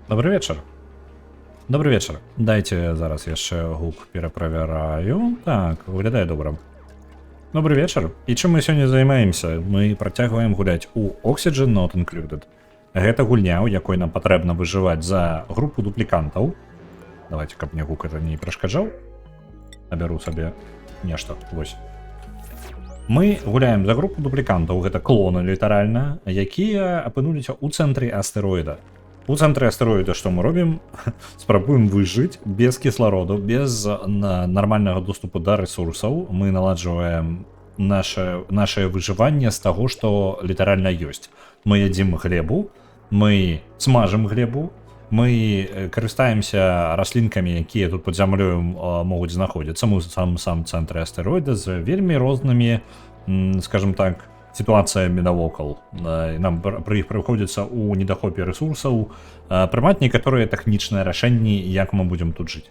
Добры вечар. Добры вечар. Дайце зараз яшчэ гук пераправяраю. Так, выглядае добра. Добры вечар. І чым мы сёння займаемся? Мы працягваем гуляць у Oxygen Not Included. Гэта гульня, у якой нам патрэбна выжываць за групу дуплікантаў. Давайте, каб мне гук это не перашкаджаў. Набяру сабе нешта. Вось. Мы гуляем за групу дуплікантаў, гэта клоны літаральна, якія апынуліся ў цэнтры астэроіда. У цэнтры астэроіда што мы робім? Спрабуем выжыць без кіслароду, без нармальнага доступу да рэсурсаў. Мы наладжваем наше выжыванне з таго, што літаральна ёсць. Мы ядзім глебу, мы смажым глебу, мы карыстаемся раслінкамі, якія тут пад зямлёю могуць знаходзіцца. Мы сам цэнтры астэроіда з вельмі рознымі, скажем так, сітуацыямі навокал. Нам пры іх прыходзіцца ў недахопе рэсурсаў прымаць некаторыя тэхнічныя рашэнні, як мы будзем тут жыць.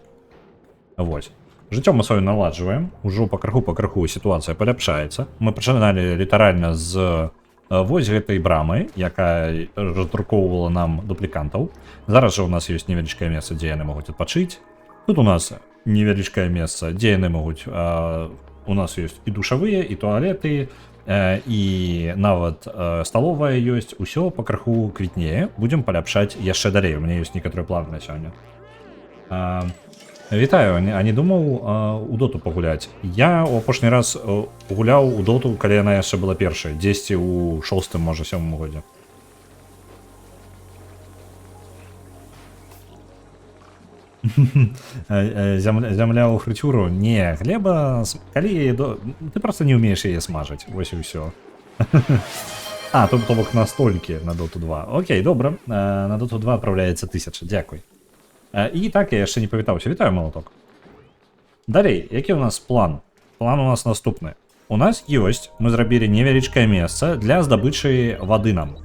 Вось. Жыццё мы сваё наладжваем, ужо па крыху сітуацыя паляпшаецца. Мы пачыналі літаральна з вось гэтай брамы, якая раздрукоўвала нам дуплікантаў. Зараз жа у нас ёсць невялічкае месца, дзе яны могуць адпачыць. Тут у нас невялічкае месца, дзе яны могуць, у нас ёсць і душавыя, і туалеты, і нават сталовая ёсць, усё па крыху квітнее. Будзем паляпшаць яшчэ далей. У мяне ёсць некаторыя планы на сёння. Вітаю, а не думаў у Доту пагуляць? Я ў апошні раз гуляў у Доту, калі яна яшчэ была першай, дзесьці ў шостым, можа, сёмым годзе. Зямля ў фрыцюру? Не, глеба, калі яе ты просто не ўмееш яе смажыць, вось і ўсё. А, тут то бок настолькі на Доту 2. Окей, добра. На Доту 2 адпраўляецца 1000, дзякуй. І так, я яшчэ не павітаўся. Вітаю, Малаток. Далей, які ў нас план? План у нас наступны. У нас ёсць, мы зрабілі невялічкае месца для здабычы вады нам.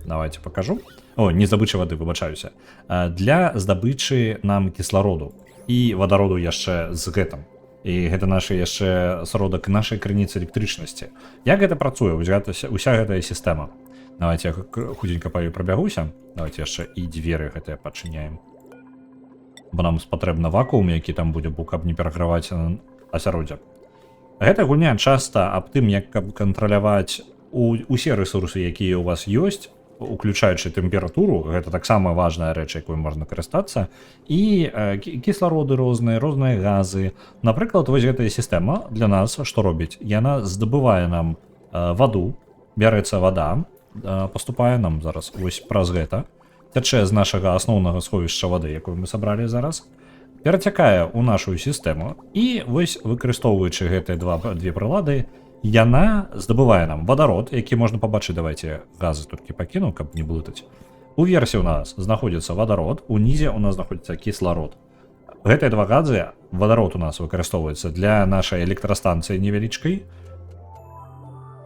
Давайте покажу. О, не здабычы вады, выбачаюся. Для здабычы нам кіслароду і вадароду яшчэ з гэтым. І гэта наша яшчэ сродак нашай крыніцы электрычнасці. Як гэта працуе? Вось гэта, уся гэтая сістэма. Давайте я хутенька па ёй прабягуся. Давайте яшчэ і дзверы гэтыя пачыняем. Бо нам спатрэбна вакуум, які там будзе, бо каб не пераграваць асяроддзе. Гэта гульня часта аб тым, як каб кантраляваць усе рэсурсы, якія ў вас ёсць, уключаючы тэмпературу, гэта таксама важная рэч, якой можна карыстацца, і кіслароды розныя, розныя газы. Напрыклад, вось гэтая сістэма для нас што робіць? Яна здабывае нам ваду, бярэцца вада, паступае нам зараз вось праз гэта, цячэ з нашага асноўнага сховішча вады, якую мы сабралі зараз, перацякае ў нашу сістэму, і вось, выкарыстоўваючы гэтыя две прылады, яна здабывае нам вадарод, які можна пабачыць. Давайте газы толькі пакіну, каб не блытаць. Уверсе у нас знаходзіцца вадарод, унізе у нас знаходзіцца кісларод. Гэтыя два газы, вадарод у нас выкарыстоўваецца для нашай электрастанцыі невялічкай,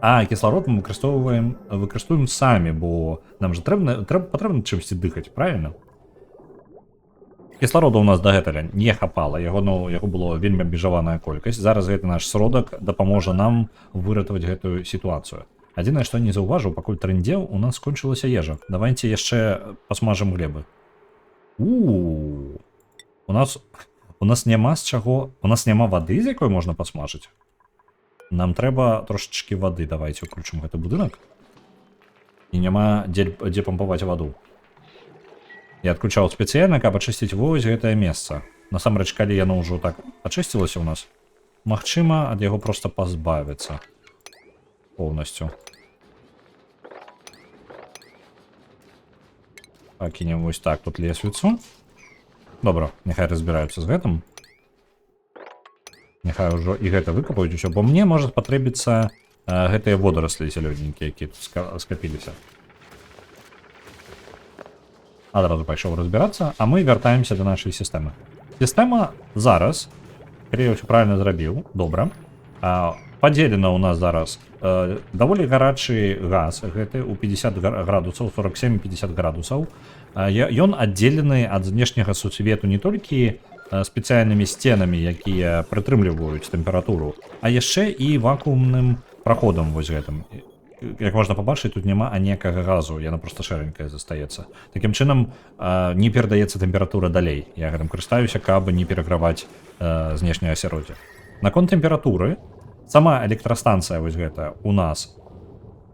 а кісларод мы выкарыстоўваем самі, бо нам же патрэбна чымсьці дыхаць, правильно? Кіслароду у нас дагэтуль не хапала, яго, ну, яго было вельмі абмежаваная колькасць. Зараз гэты наш сродак дапаможа нам выратаваць гэтую сітуацыю. Адзінае, што не заўважыў, пакуль трындзеў, у нас скончылася ежа. Давайте яшчэ пасмажым глебы. У у нас няма з чаго, у нас няма вады, з якой можна пасмажыць. Нам трэба трошачкі вады, давайте уключым гэты будынак. І няма дзе пампаваць ваду. Я адключаў спецыяльна, каб ачысціць вось гэтае месца. Насамрэч, калі яно ўжо так ачысцілася ў нас, магчыма, ад яго проста пазбавіцца поўнасцю. Пакінем вось так тут лесвіцу. Добра, няхай разбіраюцца з гэтым. Няхай ўжо і гэта выкапаюць усё, бо мне можа спатрэбіцца гэтыя водараслі зялёненькія, якія тут скапіліся. Адразу пайшоў разбірацца, а мы вяртаемся да нашай сістэмы. Сістэма зараз, калі я ўсё правильно зрабіў, добра, падзелена ў нас зараз даволі гарачы газ, гэты ў 50 градусаў, 47,50 градусаў. Ён аддзелены ад знешняга сусвету не толькі спецыяльнымі сценамі, якія прытрымліваюць тэмпературу, а яшчэ і вакуумным праходам вось гэтым. Як можна пабачыць, тут няма аніякага газу, яна просто шэранькая застаецца. Такім чынам не перадаецца тэмпература далей. Я гэтым карыстаюся, каб не пераграваць знешняе асяроддзе. Наконт тэмпературы, сама электрастанцыя вось гэта у нас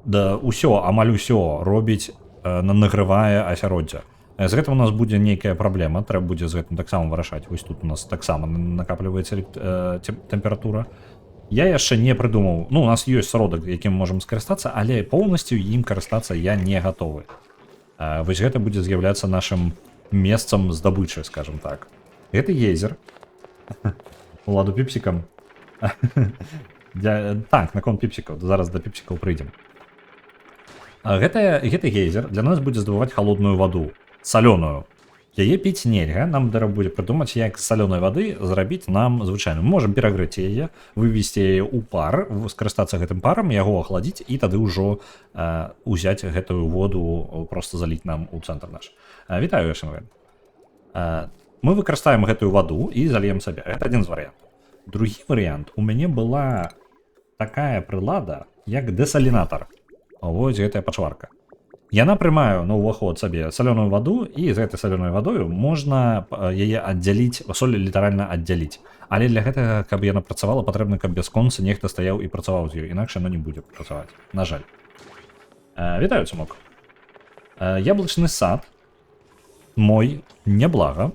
да ўсё, амаль усё робіць, нагрывае асяроддзя. З гэтым у нас будзе нейкая праблема, трэба будзе з гэтым таксама вырашаць. Вось тут у нас таксама накапліваецца тэмпература. Я яшчэ не прыдумаў, ну, у нас ёсць сродак, якім можам скарыстацца, але поўнасцю ім карыстацца я не гатовы. Вось гэта будзе з'яўляцца нашым месцам здабычы, скажем так. Гэта гейзер. Уладу піпсікам. Так, наконт піпсікаў, зараз да піпсікаў прыйдзем. Гэты гейзер для нас будзе здабываць халодную ваду, салёную. Яе піць нельга, нам трэба будзе прыдумаць, як з салёнай вады зрабіць нам звычайную. Мы можам перагрэць яе, вывесці яе ў пар, скарыстацца гэтым парам, яго ахладзіць і тады ўжо узяць гэтую воду, просто заліць нам у цэнтр наш. Вітаю, ШМВ. Мы выкарыстаем гэтую ваду і зальем сабе. Это адзін з варыянтаў. Другі варыянт: у мяне была такая прылада, як дэсалінатар. Вось гэтая пачварка. Яна прымае на ўваход сабе салёную ваду, і з гэтай салёнай вадою можна яе аддзяліць, соль літаральна аддзяліць. Але для гэтага, каб яна працавала, патрэбна, каб бясконца нехта стаяў і працаваў з ёй, інакш яно не будзе працаваць. На жаль. Вітаю, Цумок. Яблычны сад мой няблага.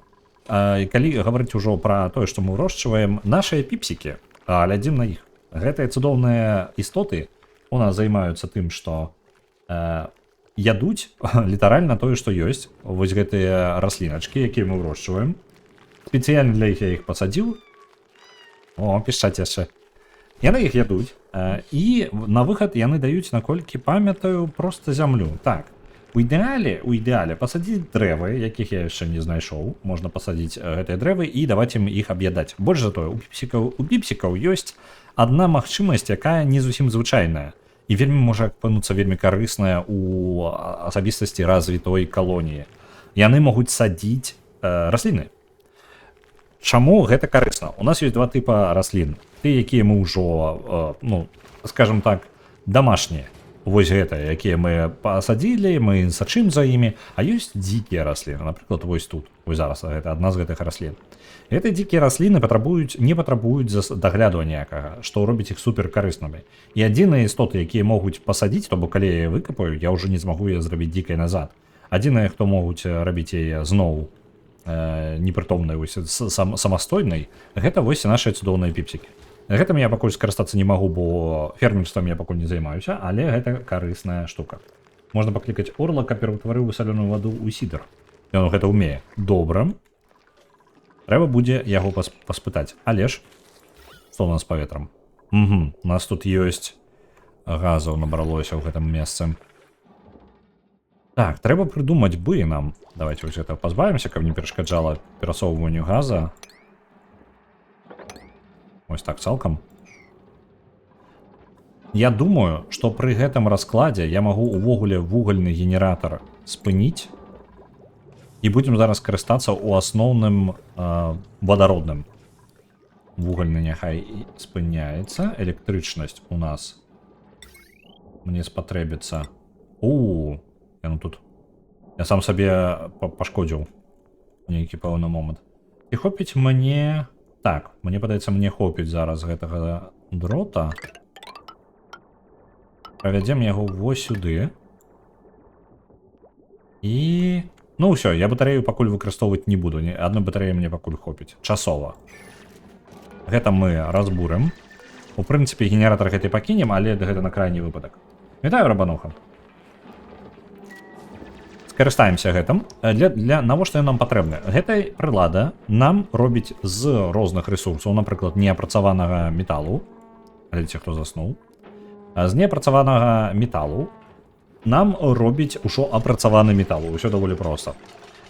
І калі гаварыць ужо пра тое, што мы вырошчваем, нашыя піпсікі, глядзім на іх. Гэтыя цудоўныя істоты у нас займаюцца тым, што ядуць літаральна тое, што ёсць. Вось гэтыя расліначкі, якія мы вырошчваем. Спецыяльна для іх я іх пасадзіў. О, пішчаць яшчэ. Яны іх ядуць. І на выхад яны даюць, наколькі памятаю, просто зямлю. Так. У ідэале пасадзіць дрэвы, якіх я яшчэ не знайшоў. Можна пасадзіць гэтыя дрэвы і даваць ім іх аб'ядаць. Больш за тое, у піпсікаў ёсць адна магчымасць, якая не зусім звычайная і вельмі можа апынуцца вельмі карысная у асабістасці развітой калоніі. Яны могуць садзіць расліны. Чаму гэта карысна? У нас ёсць два тыпа раслін. Тыя, якія мы ўжо, ну, скажем так, домашнія. Вось гэта, якія мы пасадзілі, мы сачым за імі, а ёсць дзікія расліны, напрыклад, вось тут, вось зараз гэта адна з гэтых раслін. Гэтыя дзікія расліны патрабуюць, не патрабуюць дагляду ніякага, што робіць іх супер карыснымі. І адзіныя істоты, якія могуць пасадзіць, то бок калі я яе выкапаю, я ўжо не змагу яе зрабіць дзікай назад. Адзінае, хто могуць рабіць яе зноў непрытомнай, вось, самастойнай, гэта вось нашыя цудоўныя піпсікі. Гэтым я пакуль скарыстацца не магу, бо фермерствам я пакуль не займаюся, але гэта карысная штука. Можна паклікаць орла, каб пераўтварыў салёную ваду ў сідр. Ён гэта ўмее. Добра. Трэба будзе яго паспытаць. Але ж што у нас з паветрам? Угу, у нас тут ёсць газаў набралося ў гэтым месцы. Так, трэба прыдумаць бы нам. Давайте вось гэтага пазбавімся, каб не перашкаджала перасоўванню газа. Ось так цалкам. Я думаю, што пры гэтым раскладзе я магу увогуле вугальны генератар спыніць і будзем зараз карыстацца ў асноўным вадародным. Вугальны няхай і спыняецца. Электрычнасць у нас мне спатрэбіцца. У, я ну тут. Я сам сабе пашкодзіў нейкі пэўны момант. І хопіць мне. Так, мне падаецца, мне хопіць зараз гэтага дрота. Правядзем яго вось сюды. І, ну ўсё, я батарэю пакуль выкарыстоўваць не буду. Не, адной батарэі мне пакуль хопіць. Часова. Гэта мы разбурым. У прынцыпе, генератар гэты пакінем, але гэта на крайні выпадак. Вітаю, Рабануха. Скарыстаемся гэтым. Для навошта ён нам патрэбны? Гэтая прылада нам робіць з розных рэсурсаў, напрыклад, неапрацаванага металу. Глядзіце, хто заснуў. З неапрацаванага металу нам робіць ужо апрацаваны метал. Усё даволі проста.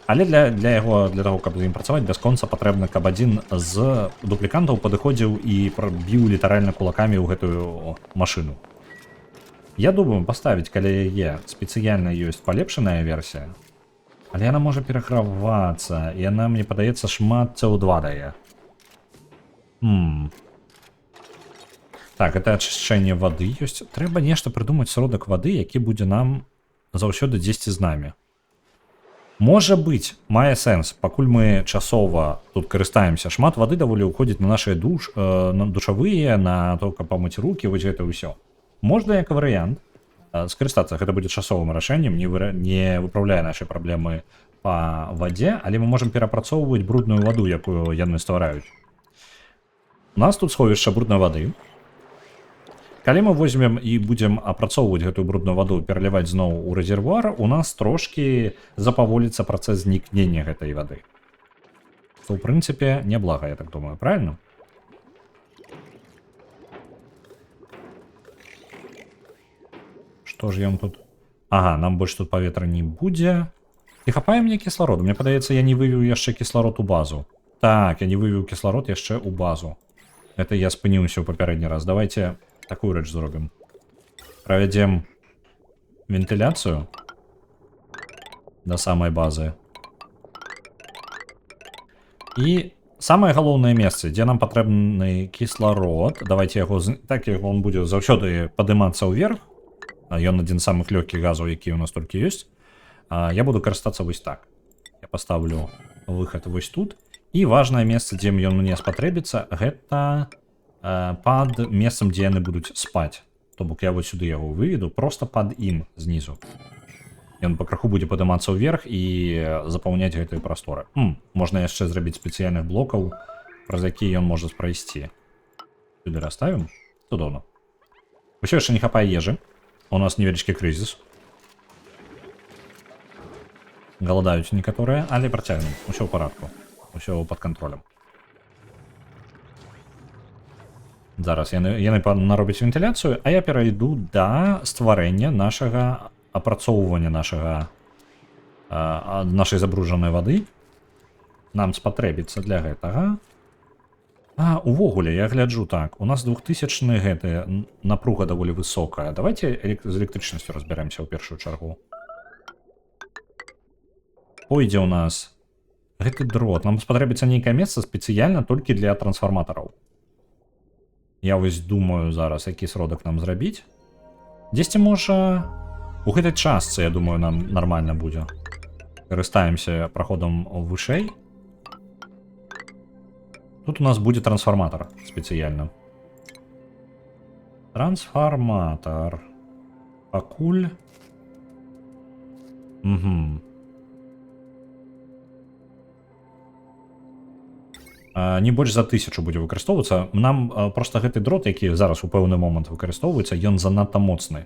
Але для таго, каб з ім працаваць, бясконца патрэбна, каб адзін з дуплікантаў падыходзіў і прабіў літаральна кулакамі ў гэтую машыну. Я думаю паставіць каля яе спецыяльна, ёсць палепшаная версія, але яна можа перагравацца, і яна, мне падаецца, шмат CO2 дае. Так, это ачышчэнне вады ёсць. Трэба нешта прыдумаць, сродак вады, які будзе нам заўсёды дзесьці з намі. Можа быць, мае сэнс, пакуль мы часова тут карыстаемся, шмат вады даволі ўходзіць на нашыя душ, на душавыя, на то, каб памыць рукі, вось гэта ўсё. Можна як варыянт скарыстацца, гэта будзе часовым рашэннем, не выпраўляе нашай праблемы па вадзе, але мы можам перапрацоўваць брудную ваду, якую яны ствараюць. У нас тут сховішча бруднай вады. Калі мы возьмем і будзем апрацоўваць гэтую брудную ваду, пераліваць зноў у рэзервуар, у нас трошкі запаволіцца працэс знікнення гэтай вады. Што, ў прынцыпе, няблага, я так думаю, правильно? Што ж ён тут? Ага, нам больш тут паветра не будзе. І хапае мне кіслароду. Мне падаецца, я не вывеў яшчэ кісларод у базу. Так, я не вывеў кісларод яшчэ ў базу. Это я спыніўся ў папярэдні раз. Давайте такую рэч зробім. Правядзем вентыляцыю да самай базы. І самае галоўнае месца, дзе нам патрэбны кісларод, давайте яго так як он будзе заўсёды падымацца ўверх, а ён адзін з самых лёгкіх газаў, які у нас толькі ёсць. Я буду карыстацца вось так. Я поставлю выхад вось тут. І важнае месца, дзе ён мне спатрэбіцца, гэта пад месцам, дзе яны будуць спаць. То бок я вот сюды яго выведу, просто пад ім знізу. Ён пакраху будзе падымацца ўверх і запаўняць гэтую прасторы. Можна яшчэ зрабіць спецыяльных блокаў, праз якія ён можа прайсці. Сюды расставім. Цудоўна. Усё яшчэ не хапае ежы. У нас невялічкі крызіс. Галадаюць некаторыя, але працягнем. Усё ў парадку. Усё пад кантролем. Зараз яны наробяць вентыляцыю, а я перайду да стварэння нашага апрацоўвання нашай забруджанай вады. Нам спатрэбіцца для гэтага. Увогуле, я гляджу так. У нас 2000 гэты напруга даволі высокая. Давайте з электрычнасцю разбярэмся ў першую чаргу. Пойдзе ў нас гэты дрот. Нам спатрэбіцца нейкае месца спецыяльна толькі для трансфарматараў. Я вось думаю зараз, які сродак нам зрабіць. Дзесьці можа у гэтай частцы, я думаю, нам нармальна будзе. Карыстаемся праходам вышэй. Тут у нас будзе трансфарматар спецыяльна. Трансфарматар. Пакуль. Угу. Не больш за 1000 будзе выкарыстоўвацца. Нам просто гэты дрот, які зараз у пэўны момант выкарыстоўваецца, ён занадта моцны.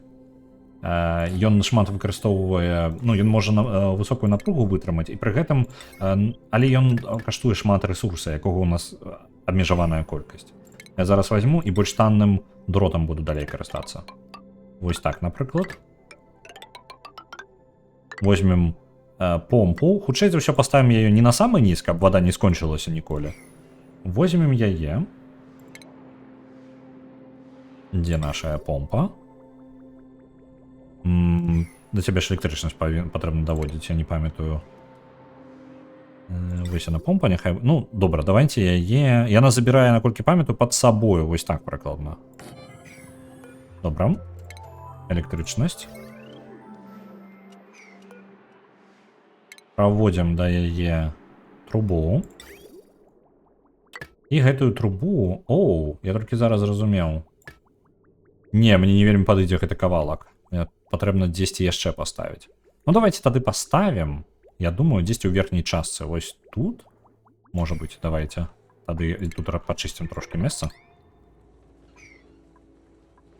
Ён шмат выкарыстоўвае, ну, ён можа высокую напругу вытрымаць, і пры гэтым, але ён каштуе шмат рэсурса, якога ў нас абмежаваная колькасць. Я зараз возьму і больш танным дротам буду далей карыстацца. Вось так, напрыклад. Возьмем помпу. Хутчэй за ўсё паставім яе не на самы ніз, каб вада не скончылася ніколі. Возьмем яе. Дзе наша помпа? Да цябе ж электрычнасць патрэбна даводзіць, я не памятаю. Вось яна помпа, няхай. Ну, добра, давайте яе. Яна забірае, наколькі памятаю, пад сабою, вось так прыкладна. Добра. Электрычнасць. Праводзім да яе трубу. І гэтую трубу. Оу, я толькі зараз зразумеў. Не, мне не вельмі падыдзе гэты кавалак. Мне патрэбна дзесьці яшчэ паставіць. Ну, давайте тады паставім. Я думаю, дзесьці ў верхняй частцы. Вось тут. Можа быць, давайте. Тады і тут пачысцім трошкі месца.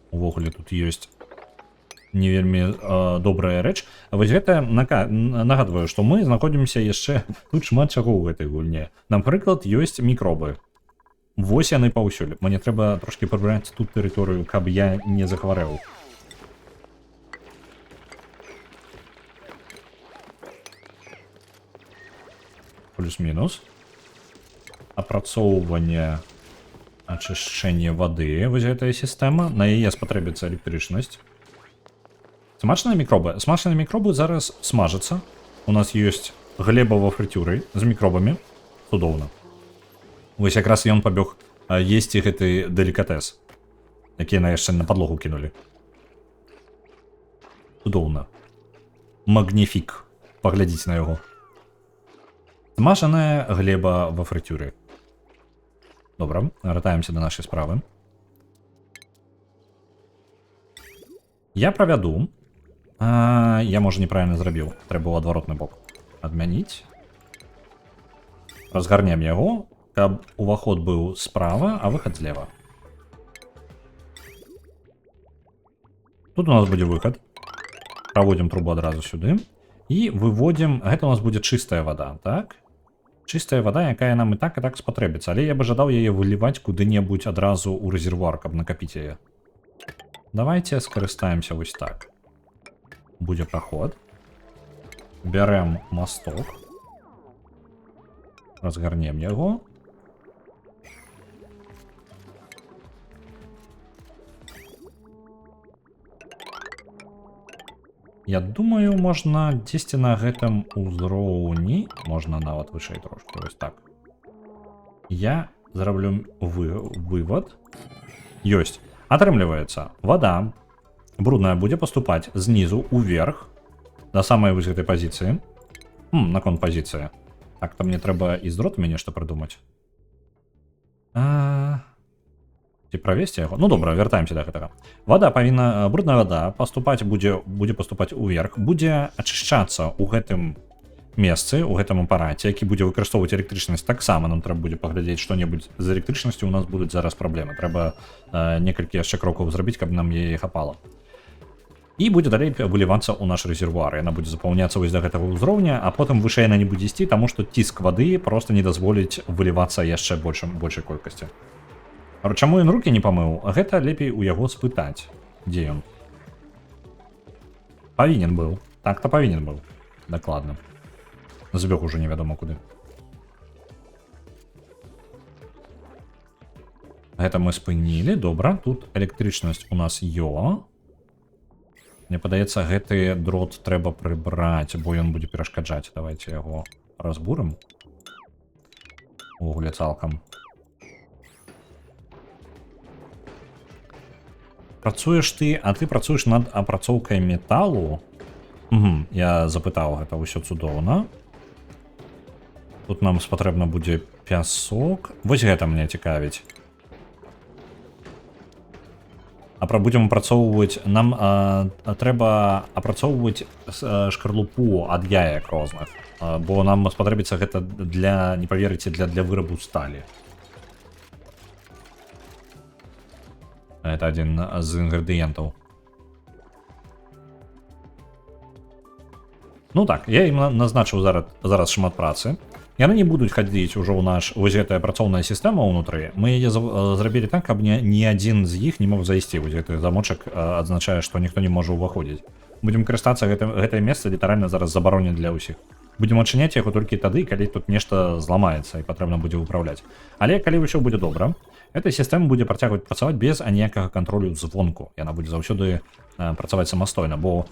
Увогуле тут ёсць не вельмі добрая рэч. А вось гэта нагадваю, што мы знаходзімся яшчэ тут, шмат чаго ў гэтай гульне. Напрыклад, ёсць мікробы. Вось яны паўсюль. Мне трэба трошкі прыбраць тут тэрыторыю, каб я не захварэў. Плюс-мінус. Апрацоўванне, ачышчэнне вады, вось гэтая сістэма, на яе спатрэбіцца электрычнасць. Смачныя мікробы. Смачныя мікробы зараз смажацца. У нас ёсць глебава фрытюры з мікробамі. Цудоўна. Вось якраз ён пабег есці гэты дэлікатэс. Якія на яшчэ на падлогу кінулі. Цудоўна. Магніфік. Паглядзіце на яго. Смажаная глеба во фрытюры. Добра, вяртаемся да нашай справы. Я правяду. А, я, можа, неправільна зрабіў. Трэба было адваротны бок. Адмяніць. Разгарнем яго, каб уваход быў справа, а выхад злева. Тут у нас будзе выхад. Праводзім трубу адразу сюды. І выводзім. Гэта у нас будзе чыстая вада, так? Чыстая вада, якая нам і так спатрэбіцца. Але я бы жадаў яе выліваць куды-небудзь адразу ў рэзервуар, каб накапіць яе. Давайте скарыстаемся вось так. Будзе праход. Бярэм масток. Разгарнем яго. Я думаю, можна дзесьці на гэтым узроўні, можна нават вышэй трошки, вось так. Я зраблю вывод. Ёсць. Атрымліваецца, вада брудная будзе паступаць знізу уверх да самай вось гэтай пазіцыі. Наконт пазіцыі. Так, там мне трэба і з дротамі нешта прыдумаць. А. Ці правесці яго? Ну добра, вяртаемся да гэтага. Вада павінна, брудная вада паступаць будзе паступаць уверх, будзе ачышчацца ў гэтым месцы, у гэтым апараце, які будзе выкарыстоўваць электрычнасць таксама. Нам трэба будзе паглядзець што-небудзь з электрычнасцю, у нас будуць зараз праблемы. Трэба некалькі яшчэ крокаў зрабіць, каб нам яе хапала. І будзе далей вылівацца ў наш рэзервуар. Яна будзе запаўняцца вось да гэтага ўзроўня, а потым вышэй яна не будзе ісці, таму што ціск вады просто не дазволіць вылівацца яшчэ большай колькасці. Чаму ён рукі не памыў? Гэта лепей у яго спытаць. Дзе ён? Павінен быў. Так-то павінен быў. Дакладна. Збег ужо невядома куды. Гэта мы спынілі. Добра. Тут электрычнасць у нас ё. Мне падаецца, гэты дрот трэба прыбраць, бо ён будзе перашкаджаць. Давайте яго разбурым. Увогуле цалкам. Працуеш ты, а ты працуеш над апрацоўкай металу. Угу, я запытаў, гэта ўсё цудоўна. Тут нам спатрэбна будзе пясок. Вось гэта мне цікавіць. А пра будзем апрацоўваць, нам трэба апрацоўваць шкарлупу ад яек розных. Бо нам спатрэбіцца гэта для, не паверыце, для вырабу сталі. Это адзін з інгрэдыентаў. Ну так, я ім назначыў зараз шмат працы. Яны не будуць хадзіць ужо ў наш вось гэтая працоўная сістэма ўнутры. Мы яе зрабілі так, каб ні адзін з іх не мог зайсці. Вось гэты замочак адзначае, што ніхто не можа ўваходзіць. Будзем карыстацца гэтым, гэтае месца літаральна зараз забаронена для ўсіх. Будзем адчыняць яго толькі тады, калі тут нешта зламаецца і патрэбна будзе выпраўляць. Але калі ўсё будзе добра, эта сістэма будзе працягваць працаваць без аніякага кантролю звонку. Яна будзе заўсёды працаваць самастойна, бо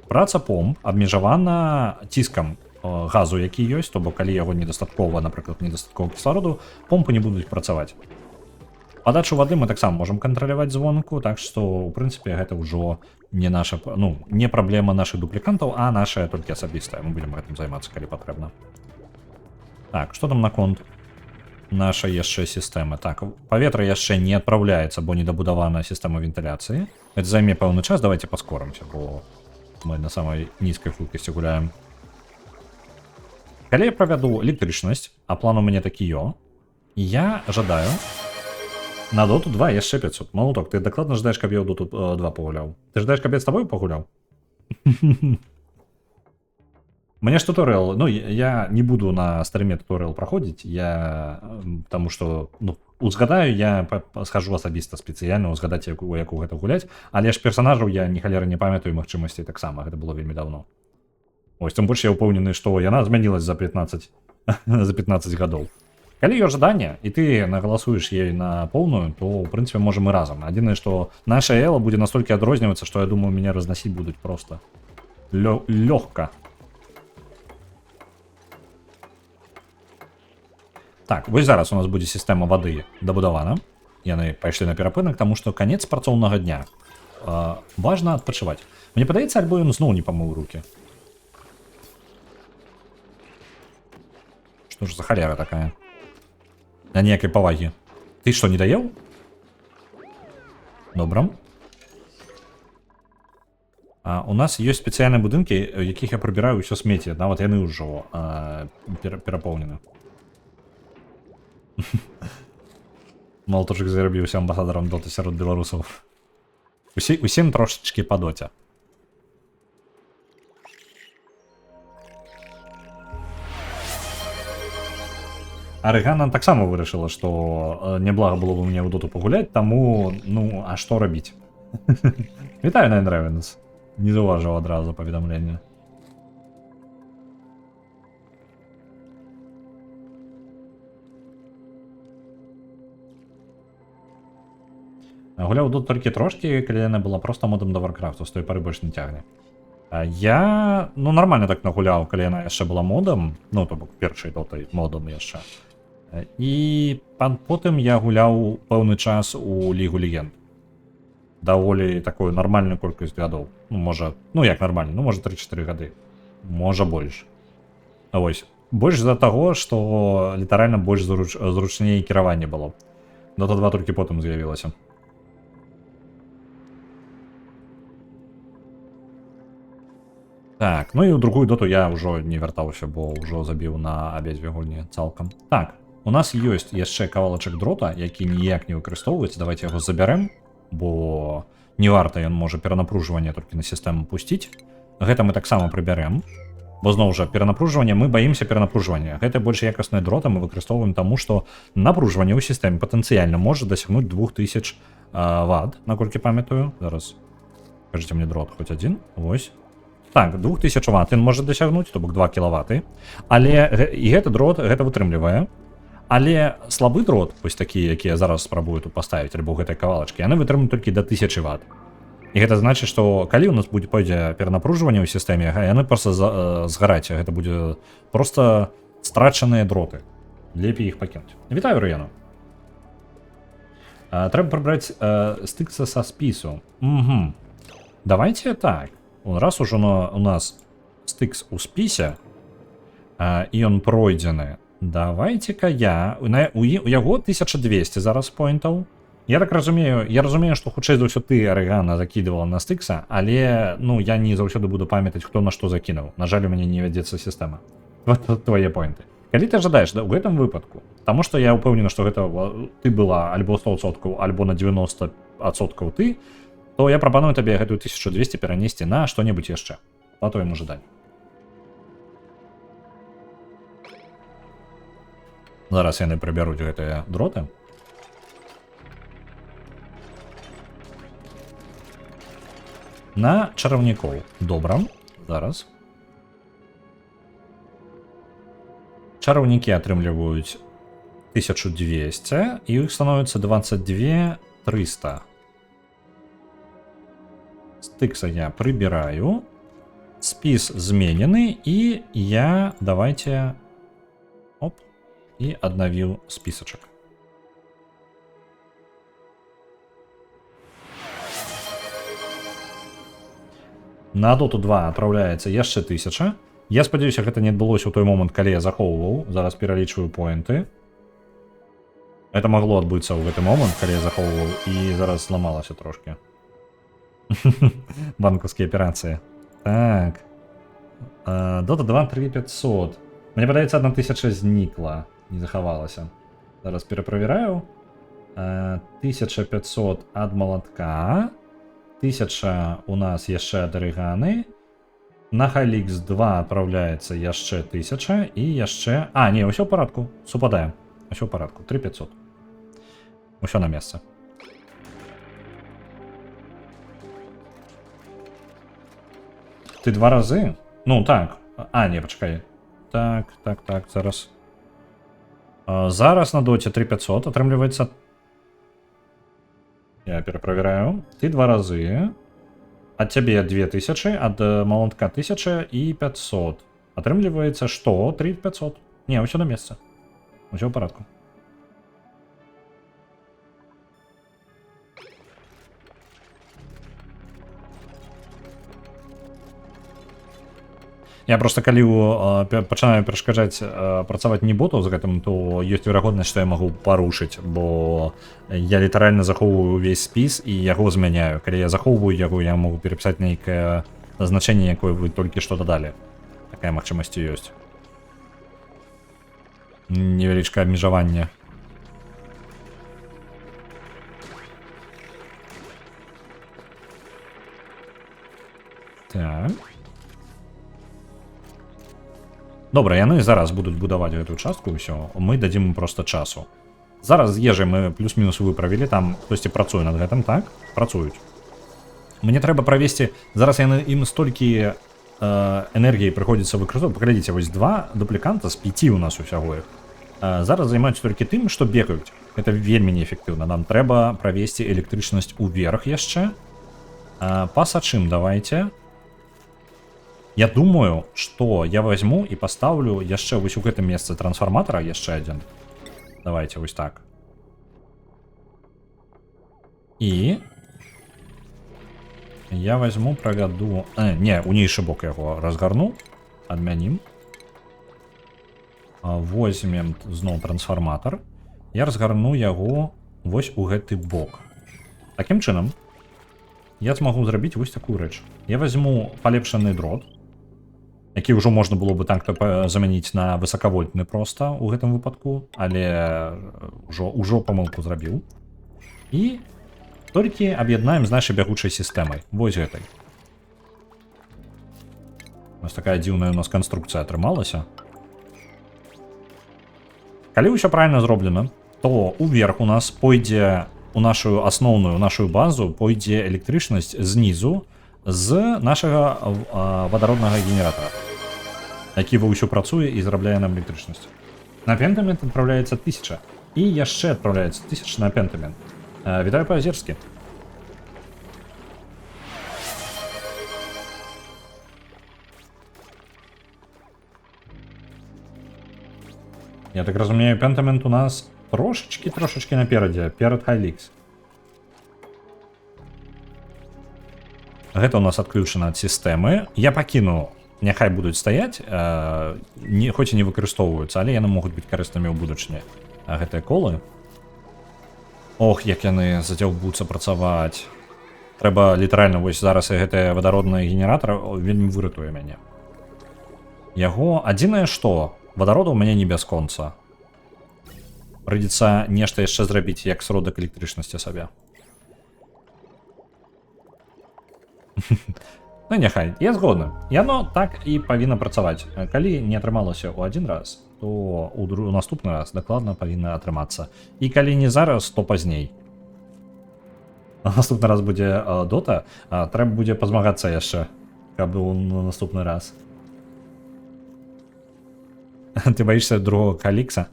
праца помп абмежавана ціскам газу, які ёсць, то бок калі яго недастаткова, напрыклад, недастаткова кіслароду, помпы не будуць працаваць. Падачу вады мы таксама можам кантраляваць звонку, так што, у прынцыпе, гэта ўжо не наша, ну, не праблема нашых дуплікантаў, а наша толькі асабістая. Мы будзем гэтым займацца, калі патрэбна. Так, што там наконт нашай яшчэ сістэмы? Так, паветра яшчэ не адпраўляецца, бо недабудавана сістэма вентыляцыі. Это займе пэўны час, давайте паскорымся, бо мы на самай нізкай хуткасці гуляем. Калі я правяду электрычнасць, а план у мяне такі ё, я жадаю на Доту 2 яшчэ 500. Малуток, ты дакладна жадаеш, каб я ў Доту 2 пагуляў? Ты жадаеш, каб я з табою пагуляў? Мне ж туторыал, ну, я не буду на стрыме туторыал праходзіць, потому что, ну, узгадаю, я схожу асабіста спецыяльна узгадаць, яку гэта гуляць, але ж персонажаў я ні халеры не памятаю, магчымасцей таксама, гэта было вельмі даўно. Ось, тым больш я ўпэўнены, што яна змянілась за 15 гадоў. Калі ёсць жаданне, і ты нагаласуеш ей на поўную, то, ў прынцыпе, можам і разам. Адзінае, што наша эла будзе настолькі адрознівацца, што, я думаю, мяне разносіць будуць просто лёгка. Так, вось зараз у нас будзе сістэма вады дабудавана. Яны пайшлі на перапынак, таму што канец працоўнага дня. Важна адпачываць. Мне падаецца, альбо ён зноў не памыў рукі. Што ж за халера такая? На ніякай павагі. Ты што, не даеў? Добра. У нас ёсць спецыяльныя будынкі, у якіх я прыбіраю ўсё смецце, нават яны ўжо перапоўнены. Малаточак зрабіўся амбасадарам доты сярод беларусаў. Усім трошачкі па доце. Арыгана таксама вырашыла, што няблага было бы мне ў доту пагуляць, таму, ну, а што рабіць? Вітаю, Nine Ravens. Не заўважыў адразу паведамлення. Гуляў у доту толькі трошкі, калі яна была проста модам да Варкрафту, з той пары больш не цягне. Я, ну, нармальна так нагуляў, калі яна яшчэ была модам, ну, то бок першай дотай модам яшчэ. І потым я гуляў пэўны час у Лігу Легенд. Даволі такую нармальную колькасць гадоў. Ну, можа, ну як нармальна, ну, можа 3-4 гады. Можа больш. Вось. Больш з-за таго, што літаральна больш зручней кіраванне было. Дота 2 толькі потым з'явілася. Так, ну і ў другую доту я ўжо не вяртаўся, бо ўжо забіў на абедзве гульні цалкам. Так, у нас ёсць яшчэ кавалачак дрота, які ніяк не выкарыстоўваецца. Давайте яго забярэм, бо не варта, ён можа перанапружванне толькі на сістэму пусціць. Гэта мы таксама прыбярэм. Бо зноў жа перанапружванне, мы баімся перанапружвання. Гэта больш якасныя дроты мы выкарыстоўваем таму, што напружванне ў сістэме патэнцыяльна можа дасягнуць 2000 ватт, наколькі памятаю. Зараз кажыце мне дрот хоць адзін. Вось. Так, 2000 ватт ён можа дасягнуць, то бок 2 кілаваты. Але і гэты дрот гэта вытрымлівае. Але слабы дрот, вось такі, які я зараз спрабую тут паставіць, альбо гэтыя кавалачкі, яны вытрымаюць толькі да 1000 ватт. І гэта значыць, што калі ў нас будзе пойдзе перанапружванне ў сістэме, яны просто згараць, гэта будзе просто страчаныя дроты. Лепей іх пакінуць. Вітаю, Рыяну. Трэба прыбраць Стыкса са спісу. Угу. Давайте так. Раз ужо у нас Стыкс у спісе, і ён пройдзены, давайте-ка я... У яго 1200 зараз поінтаў. Я так разумею, я разумею, што хутчэй за ўсё ты, Арыгана, закідывала на Стыкса, але, ну, я не заўсёды буду памятаць, хто на што закінуў. На жаль, у мяне не вядзецца сістэма. Вот твае поінты. Калі ты жадаеш, да, у гэтым выпадку, таму што я ўпэўнены, што гэта ты была альбо 100%, альбо на 90% ты, то я прапаную табе гэтую 1200 перанесці на што-небудзь яшчэ. Па твайму жаданню. Зараз яны прыбяруць гэтыя дроты. На чараўнікоў. Добра. Зараз. Чараўнікі атрымліваюць 1200, і іх становіцца 22 300. Стыкса я прыбіраю. Спіс зменены, і я, давайте, оп, і аднавіў спісачак. На Доту 2 адпраўляецца яшчэ 1000. Я спадзяюся, гэта не адбылося ў той момант, калі я захоўваў. Зараз пералічваю поінты. Это магло адбыцца ў гэты момант, калі я захоўваў, і зараз зламалася трошкі. Банкаўскія аперацыі. Так. Дота 2 3500. Мне падаецца, 1000 знікла, не захавалася. Зараз пераправяраю. 1500 ад малатка. 1000 у нас яшчэ ад Арыганы. На Халікс 2 адпраўляецца яшчэ 1000 і яшчэ... А, не, ўсё ў парадку. Супадае. Усё ў парадку. 3500. Усё на месцы. Ты два разы? Ну, так. А, не, пачакай. Так, так, так, зараз. Зараз на доце 3500 атрымліваецца. Я пераправяраю. Ты два разы. Ад цябе 2000, ад малатка 1000 і 500. Атрымліваецца, што 3500. Не, ўсё на месцы. Усё ў парадку. Я просто калі пачынаю перашкаджаць працаваць не боту з гэтым, то ёсць верагоднасць, што я магу парушыць, бо я літаральна захоўваю увесь спіс і яго змяняю. Калі я захоўваю яго, я магу перапісаць нейкае значэнне, якое вы толькі што дадалі. Такая магчымасць ёсць. Невялічкае абмежаванне. Так. Добра, яны зараз будуць будаваць гэтую частку, ўсё. Мы дадзім ім проста часу. Зараз з ежай мы плюс-мінус выправілі, там хтосьці працуе над гэтым, так? Працуюць. Мне трэба правесці... Зараз яны ім столькі энергіі прыходзіцца выкарыстоўваць. Паглядзіце, вось 2 дупліканта з 5 у нас усяго іх. Зараз займаюцца толькі тым, што бегаюць. Гэта вельмі неэфектыўна. Нам трэба правесці электрычнасць уверх яшчэ. Пасачым давайте. Я думаю, што я возьму і пастаўлю яшчэ вось у гэтым месцы трансфарматара яшчэ адзін. Давайте вось так. І я возьму, правяду... Не, у нейшы бок яго разгарну. Адмянім. Возьмем зноў трансфарматар. Я разгарну яго вось у гэты бок. Такім чынам, я змагу зрабіць вось такую рэч. Я возьму палепшаны дрот, які ўжо можна было бы так-то замяніць на высакавольтны проста ў гэтым выпадку, але ўжо памылку зрабіў. І толькі аб'яднаем з нашай бягучай сістэмай. Вось гэтай. Вось такая дзіўная у нас канструкцыя атрымалася. Калі ўсё правільна зроблена, то уверх у нас пойдзе у нашу асноўную, у нашу базу пойдзе электрычнасць знізу з нашага вадароднага генератара, які вовсю працуе і зарабляе нам электрычнасць. На Пентамент адпраўляецца 1000. І яшчэ адпраўляецца 1000 на Пентамент. Вітаю па-азерскі. Я так разумею, Пентамент у нас трошечки-трошечки наперадзе, перад Хайлікс. Гэта у нас адключана ад сістэмы. Я пакіну, няхай будуць стаяць, не, хоць і не выкарыстоўваюцца, але яны могуць быць карыснымі ў будучыні. А гэтыя колы. Ох, як яны задзяўбуцца працаваць. Трэба літаральна вось зараз і гэты вадародны генератар вельмі выратуе мяне. Яго адзінае што, вадароду ў мяне не бясконца. Прыйдзецца нешта яшчэ зрабіць як сродак электрычнасці сабе. Ну няхай, я згодны. Яно так і павінна працаваць. Калі не атрымалася ў адзін раз, то у наступны раз дакладна павінна атрымацца. І калі не зараз, то пазней. Наступны раз будзе Дота, трэба будзе пазмагацца яшчэ, каб быў на наступны раз. Ты баішся другого Калікса?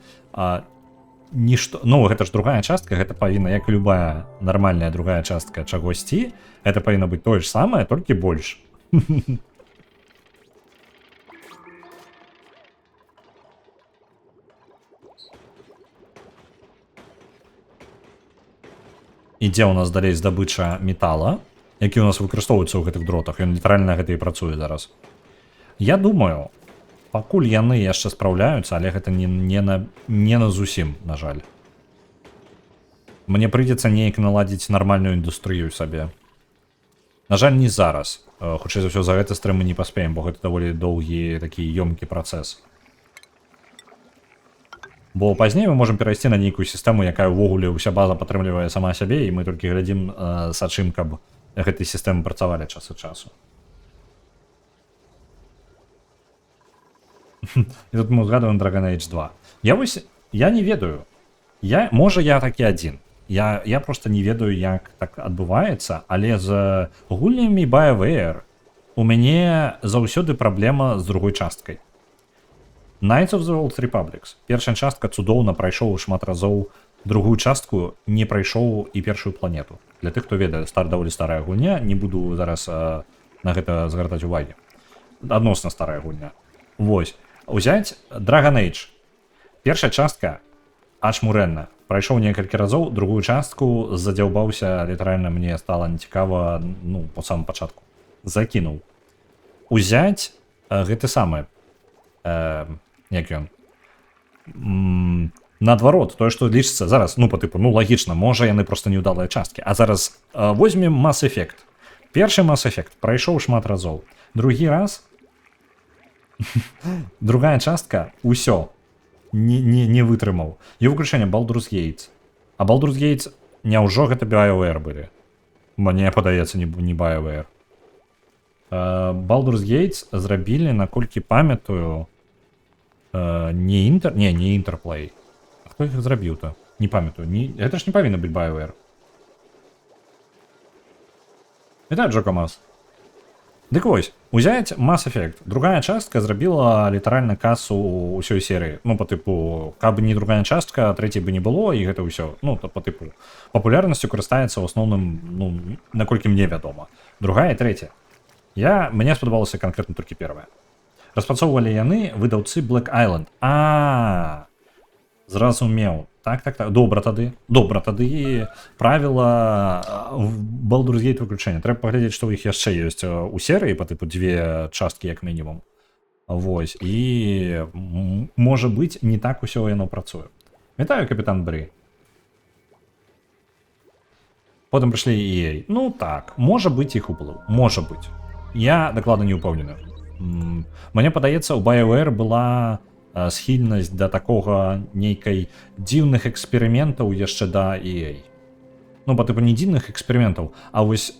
Нішто, ну, гэта ж другая частка, гэта павінна, як і любая нармальная другая частка чагосьці, гэта павінна быць тое ж самае, толькі больш. Ідзе ў нас далей здабыча метала, які ў нас выкарыстоўваецца ў гэтых дротах, ён літаральна гэта і працуе зараз. Я думаю, пакуль яны яшчэ спраўляюцца, але гэта не на зусім, на жаль. Мне прыйдзецца неяк наладзіць нармальную індустрыю сабе. На жаль, не зараз. Хутчэй за ўсё, за гэты стрым мы не паспеем, бо гэта даволі доўгі такі ёмкі працэс. Бо пазней мы можам перайсці на нейкую сістэму, якая ўвогуле ўся база падтрымлівае сама сябе, і мы толькі глядзім, сачым, каб гэтай сістэмы працавалі час ад часу. І тут мы ўзгадваем Dragon Age 2. Я вось, я не ведаю. Я, можа, я такі адзін. Я просто не ведаю, як так адбываецца, але з гульнямі BioWare у мяне заўсёды праблема з другой часткай. Knights of the Old Republic. Першая частка цудоўна, прайшоў шмат разоў, другую частку не прайшоў і першую планету. Для тых, хто ведае, даволі старая гульня, не буду зараз на гэта звяртаць увагі. Адносна старая гульня. Вось. Узяць Dragon Age. Першая частка аж мурэнна. Прайшоў некалькі разоў, другую частку задзяўбаўся, літаральна мне стала нецікава, па самым пачатку. Закінуў. Узяць Гэты самы, як ён, наадварот, тое, што лічыцца зараз, ну, по тыпу, ну, лагічна, можа, яны просто неўдалыя часткі. А зараз возьмем Mass Effect. Першы Mass Effect прайшоў шмат разоў. Другі раз, другая частка, усё, не вытрымаў. І выключэнне Baldur's Gate. А Baldur's Gate, няўжо гэта BioWare былі? Мне падаецца, не BioWare. Baldur's Gate зрабілі, наколькі памятаю, не Інтер... Не, не Interplay. А хто іх зрабіў-то? Не памятаю. Не... Гэта ж не павінна быць BioWare. Вітаю, Джокамас. Дык вось, узяць Mass Effect. Другая частка зрабіла літаральна касу ўсёй серыі. Ну, по тыпу, каб не другая частка, трэцяй бы не было, і гэта ўсё. Ну, то по тыпу, папулярнасцю карыстаецца ў асноўным, ну, наколькі мне вядома, другая і трэцяя. Мне спадабалася канкрэтна толькі первая. Распрацоўвалі яны выдаўцы Black Island. А, зразумеў. Так. Добра тады. Добра тады, правіла Baldur's Gate выключэнне. Трэба паглядзець, што ў іх яшчэ ёсць у серыі, па тыпу дзве часткі як мінімум. Вось. І можа быць, не так усё яно працуе. Вітаю, капітан Бры. Потым прыйшлі EA. Ну так, можа быць, іх уплыў. Можа быць. Я дакладна не ўпэўнены. Мне падаецца, у BioWare была схільнасць да такога нейкай дзіўных эксперыментаў яшчэ да EA. Ну, па тыпу не дзіўных эксперыментаў, а вось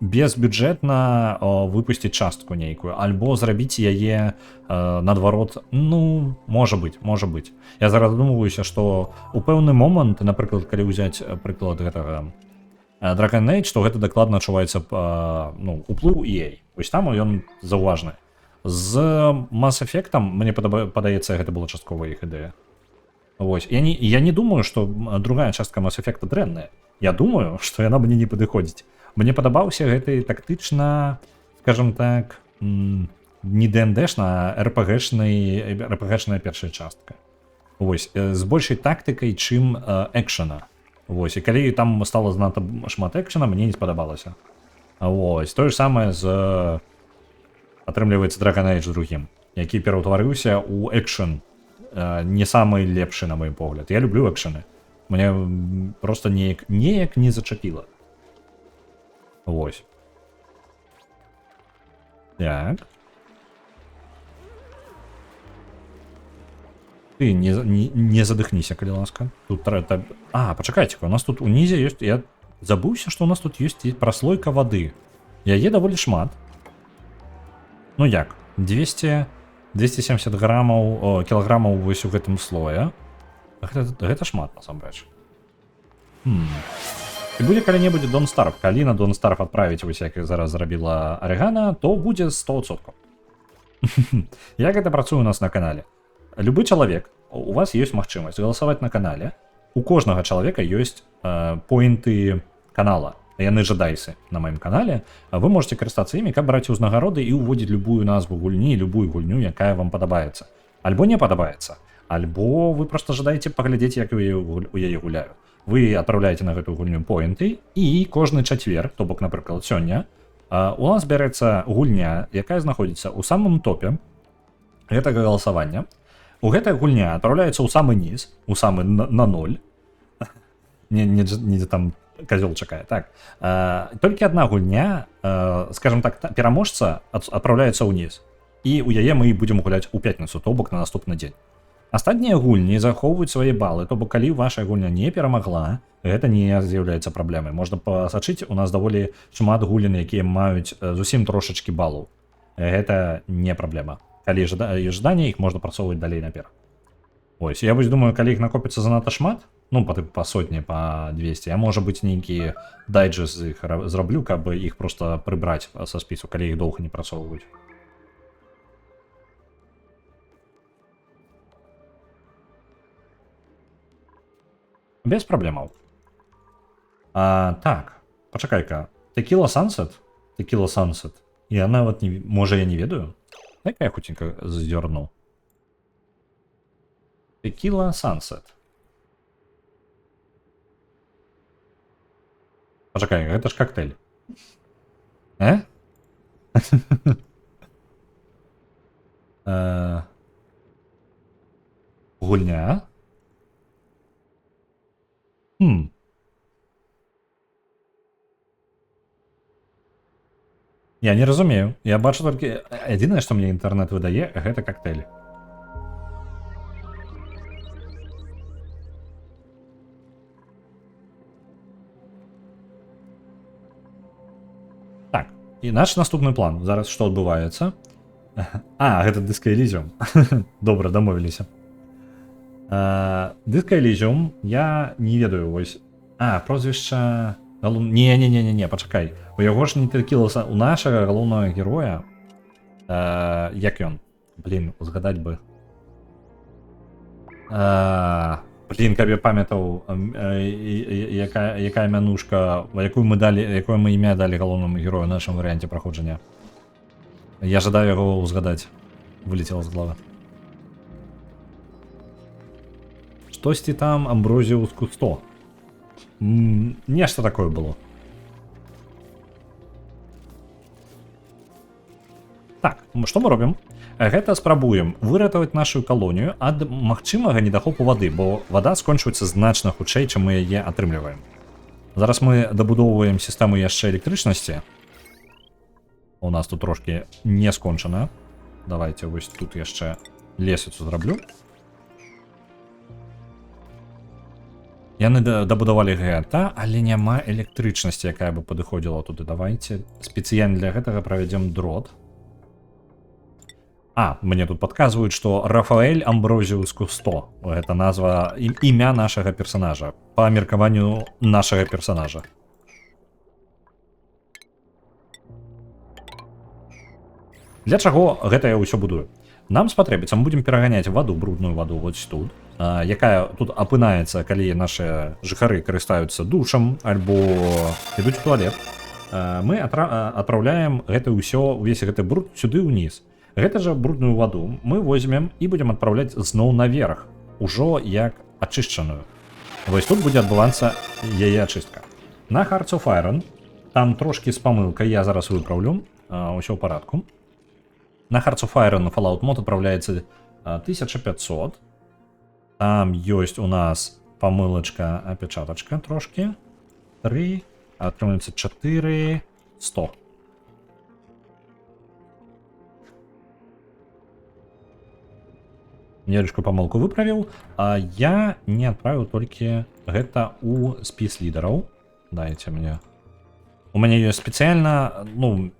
безбюджэтна выпусціць частку нейкую, альбо зрабіць яе наадварот, ну, можа быць, можа быць. Я зараз задумваюся, што у пэўны момант, напрыклад, калі ўзяць прыклад гэтага Dragon Age, то гэта дакладна адчуваецца, ну, уплыў EA. Вось там ён заўважны. З Mass Effect, мне падаецца, гэта была часткова іх ідэя. Вось. Я не думаю, што другая частка Mass Effect дрэнная. Я думаю, што яна мне не падыходзіць. Мне падабаўся гэты тактычна, скажем так, не ДНДшна, а РПГшны, РПГшная першая частка. Вось, з большай тактыкай, чым экшана. Вось, і калі там стала занадта шмат экшана, мне не спадабалася. Вось, тое ж самае з атрымліваецца Dragon Age другім, які пераўтварыўся ў экшн, не самы лепшы, на мой погляд. Я люблю экшаны. Мне просто неяк не зачапіла. Вось. Так. Ты не задыхніся, калі ласка. Тут трэба. А, пачакайце-ка, у нас тут унізе ёсць. Я забыўся, што у нас тут ёсць і праслойка вады. Яе даволі шмат. Ну як? 200... 270 грамаў, о, кілаграмаў вось у гэтым слое. Гэта шмат, насамрэч. І будзе калі-небудзь Don't Starve. Калі на Don't Starve адправіць вось як зараз зрабіла Арыгана, то будзе 100%. Як гэта працуе у нас на канале? Любы чалавек, у вас ёсць магчымасць галасаваць на канале. У кожнага чалавека ёсць поінты канала. Яны жа дайсы на маім канале. А вы можете карыстацца імі, каб браць узнагароды і ўводзіць любую назву гульні, любую гульню, якая вам падабаецца. Альбо не падабаецца. Альбо вы просто жадаеце паглядзець, як у яе гуляю. Вы адпраўляеце на гэтую гульню поінты, і кожны чацвер, то бок, напрыклад, сёння, у нас бярэцца гульня, якая знаходзіцца ў самым топе гэтага галасавання. У гэтая гульня адпраўляецца ў самы ніз, у самы на ноль. Не, там козёл чакае. Так. Толькі адна гульня, скажем так, пераможца адпраўляецца ўніз. І ў яе мы будзем гуляць у пятніцу, то бок на наступны дзень. Астатнія гульні захоўваюць свае балы, то бок калі ваша гульня не перамагла, гэта не з'яўляецца праблемай. Можна пасачыць, у нас даволі шмат гулін, якія маюць зусім трошачкі балаў. Гэта не праблема. Калі ёсць жаданне, іх можна прасоўваць далей наперад. Ось, я вось думаю, калі іх накопіцца занадта шмат, ну, па тыпу па сотні, па 200, я, можа быць, нейкі дайджест з іх зраблю, каб іх просто прыбраць са спісу, калі іх доўга не прасоўваюць. Без праблемаў. А, так, пачакай-ка. Tequila Sunset? Tequila Sunset. Я нават не... Можа, я не ведаю? Дай-ка я хуценька зазірну. Tequila Sunset. Пачакай, гэта ж коктейль. Э? Гульня. Хм. Я не разумею. Я бачу толькі адзінае, што мне інтэрнэт выдае, гэта кактэйль. Так, і наш наступны план. Зараз што адбываецца? А, гэта Disco Elysium. Добра, дамовіліся. Disco Elysium, я не ведаю, вось. А, прозвішча... Не, пачакай. У яго ж не Текіласа, у нашага галоўнага героя. Як ён? Блин, узгадаць бы. Блин, каб я памятаў, якая мянушка, якую мы далі, якое мы імя далі галоўнаму герою ў нашым варыянце праходжання. Я жадаю яго узгадаць. Вылетела з галавы. Штосьці там Амброзіус Кусто. Нешта такое было. Так, што мы робім? Гэта спрабуем выратаваць нашу калонію ад магчымага недахопу вады, бо вада скончваецца значна хутчэй, чым мы яе атрымліваем. Зараз мы дабудоўваем сістэму яшчэ электрычнасці. У нас тут трошкі не скончана. Давайте вось тут яшчэ лесвіцу зраблю. Яны дабудавалі гэта, але няма электрычнасці, якая бы падыходзіла туды. Давайте спецыяльна для гэтага правядзем дрот. А, мне тут падказваюць, што Рафаэль Амброзіус Кусто. Гэта назва, імя нашага персонажа. Па меркаванню нашага персонажа. Для чаго гэта я ўсё будую? Нам спатрэбіцца, мы будзем пераганяць ваду, брудную ваду вось тут, якая тут апынаецца, калі нашы жыхары карыстаюцца душам альбо ідуць у туалет. Мы адпраўляем гэта ўсё, увесь гэты бруд сюды ўніз. Гэта жа брудную ваду мы возьмем і будзем адпраўляць зноў наверх, ужо як ачышчаную. Вось тут будзе адбывацца яе ачыстка. На Hearts of Iron там трошкі з памылкай, я зараз выпраўлю, ўсё ў парадку. На Hearts of Iron Fallout мод адпраўляецца 1500. Там ёсць у нас памылачка, апячатачка трошкі. 3, атрымліваецца 4, 100. Невялічкую памылку выправіў. А я не адправіў толькі гэта ў спіс лідараў. Дайце мне. У мяне ёсць спецыяльна, ну,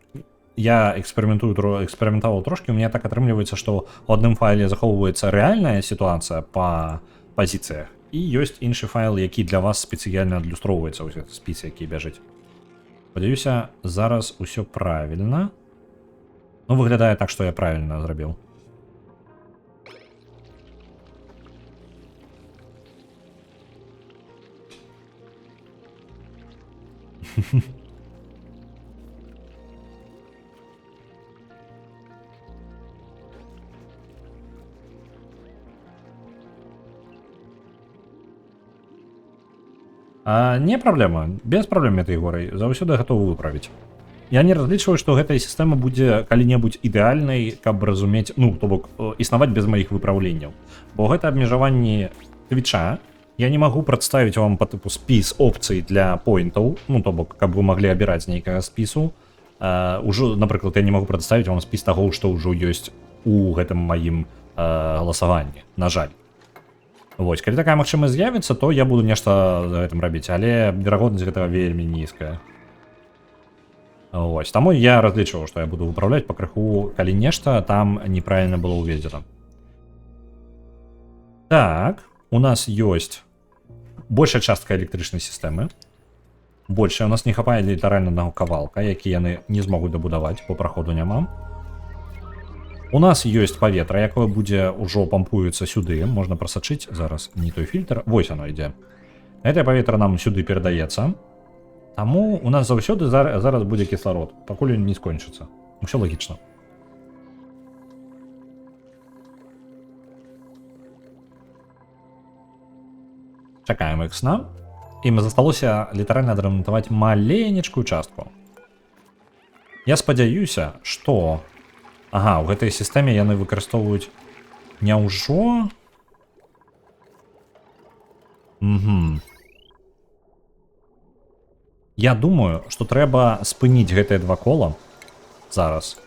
я эксперыментую, эксперыментаваў трошкі, у меня так атрымліваецца, што ў адным файле захоўваецца рэальная сітуацыя па пазіцыях, і ёсць іншы файл, які для вас спецыяльна адлюстроўваецца, вось гэты спіс, які бяжыць. Спадзяюся, зараз усё правільна. Ну, выглядае так, што я правільна зрабіў. Не праблема, без праблем этой горай, заўсёды гатовы выправіць. Я не разлічваю, што гэтая сістэма будзе калі-небудзь ідэальнай, каб разумець, ну, то бок, існаваць без маіх выпраўленняў. Бо гэта абмежаванні твіча, я не магу прадставіць вам па тыпу спіс опцый для поінтаў, ну, то бок, каб вы маглі абіраць з нейкага спісу. Ўжо, напрыклад, я не магу прадставіць вам спіс таго, што ўжо ёсць у гэтым маім галасаванні, на жаль. Вось, калі такая магчымасць з'явіцца, то я буду нешта за гэтым рабіць, але верагоднасць гэтага вельмі нізкая. Вось, таму я разлічваў, што я буду выпраўляць пакрыху, калі нешта там неправільна было ўведзена. Так, у нас ёсць большая частка электрычнай сістэмы. Большая, у нас не хапае літаральна аднаго кавалка, які яны не змогуць дабудаваць, бо праходу няма. У нас ёсць паветра, якое будзе ўжо пампуецца сюды, можна прасачыць зараз не той фільтр, вось оно ідзе. Гэтае паветра нам сюды перадаецца. Таму у нас заўсёды зараз будзе кісларод, пакуль ён не скончыцца. Усё лагічна. Чакаем іх сна. Ім засталося літаральна адрамантаваць маленечкую частку. Я спадзяюся, што Ага, у гэтай сістэме яны выкарыстоўваюць. Няўжо? Угу. Я думаю, што трэба спыніць гэтыя два кола зараз.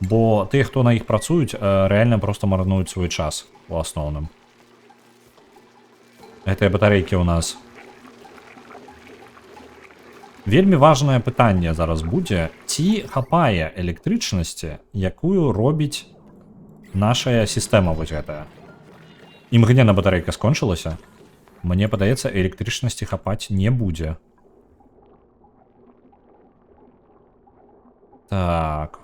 Бо тыя, хто на іх працуюць, рэальна проста марнуюць свой час у асноўным. Гэтыя батарэйкі ў нас. Вельмі важнае пытанне зараз будзе, ці хапае электрычнасці, якую робіць нашая сістэма вось гэтая. Імгненна батарэйка скончылася. Мне падаецца, электрычнасці хапаць не будзе. Так.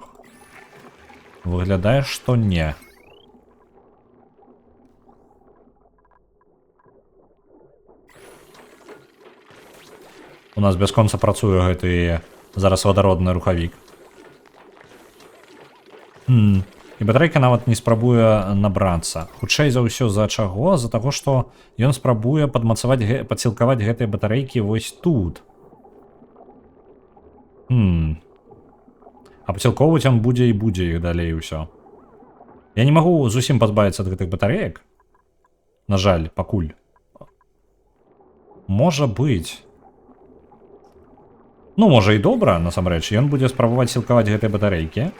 Выглядае, што не. У нас бясконца працуе гэты зараз вадародны рухавік. І батарэйка нават не спрабуе набрацца. Хутчэй за ўсё за чаго? За таго, што ён спрабуе падмацаваць, падсілкаваць гэтыя батарэйкі вось тут. А падсілкоўваць ён будзе і будзе іх далей усё. Я не магу зусім пазбавіцца ад гэтых батарэек. На жаль, пакуль. Можа быць. Ну, можа і добра, насамрэч. Ён будзе спрабаваць сілкаваць гэтыя батарэйкі.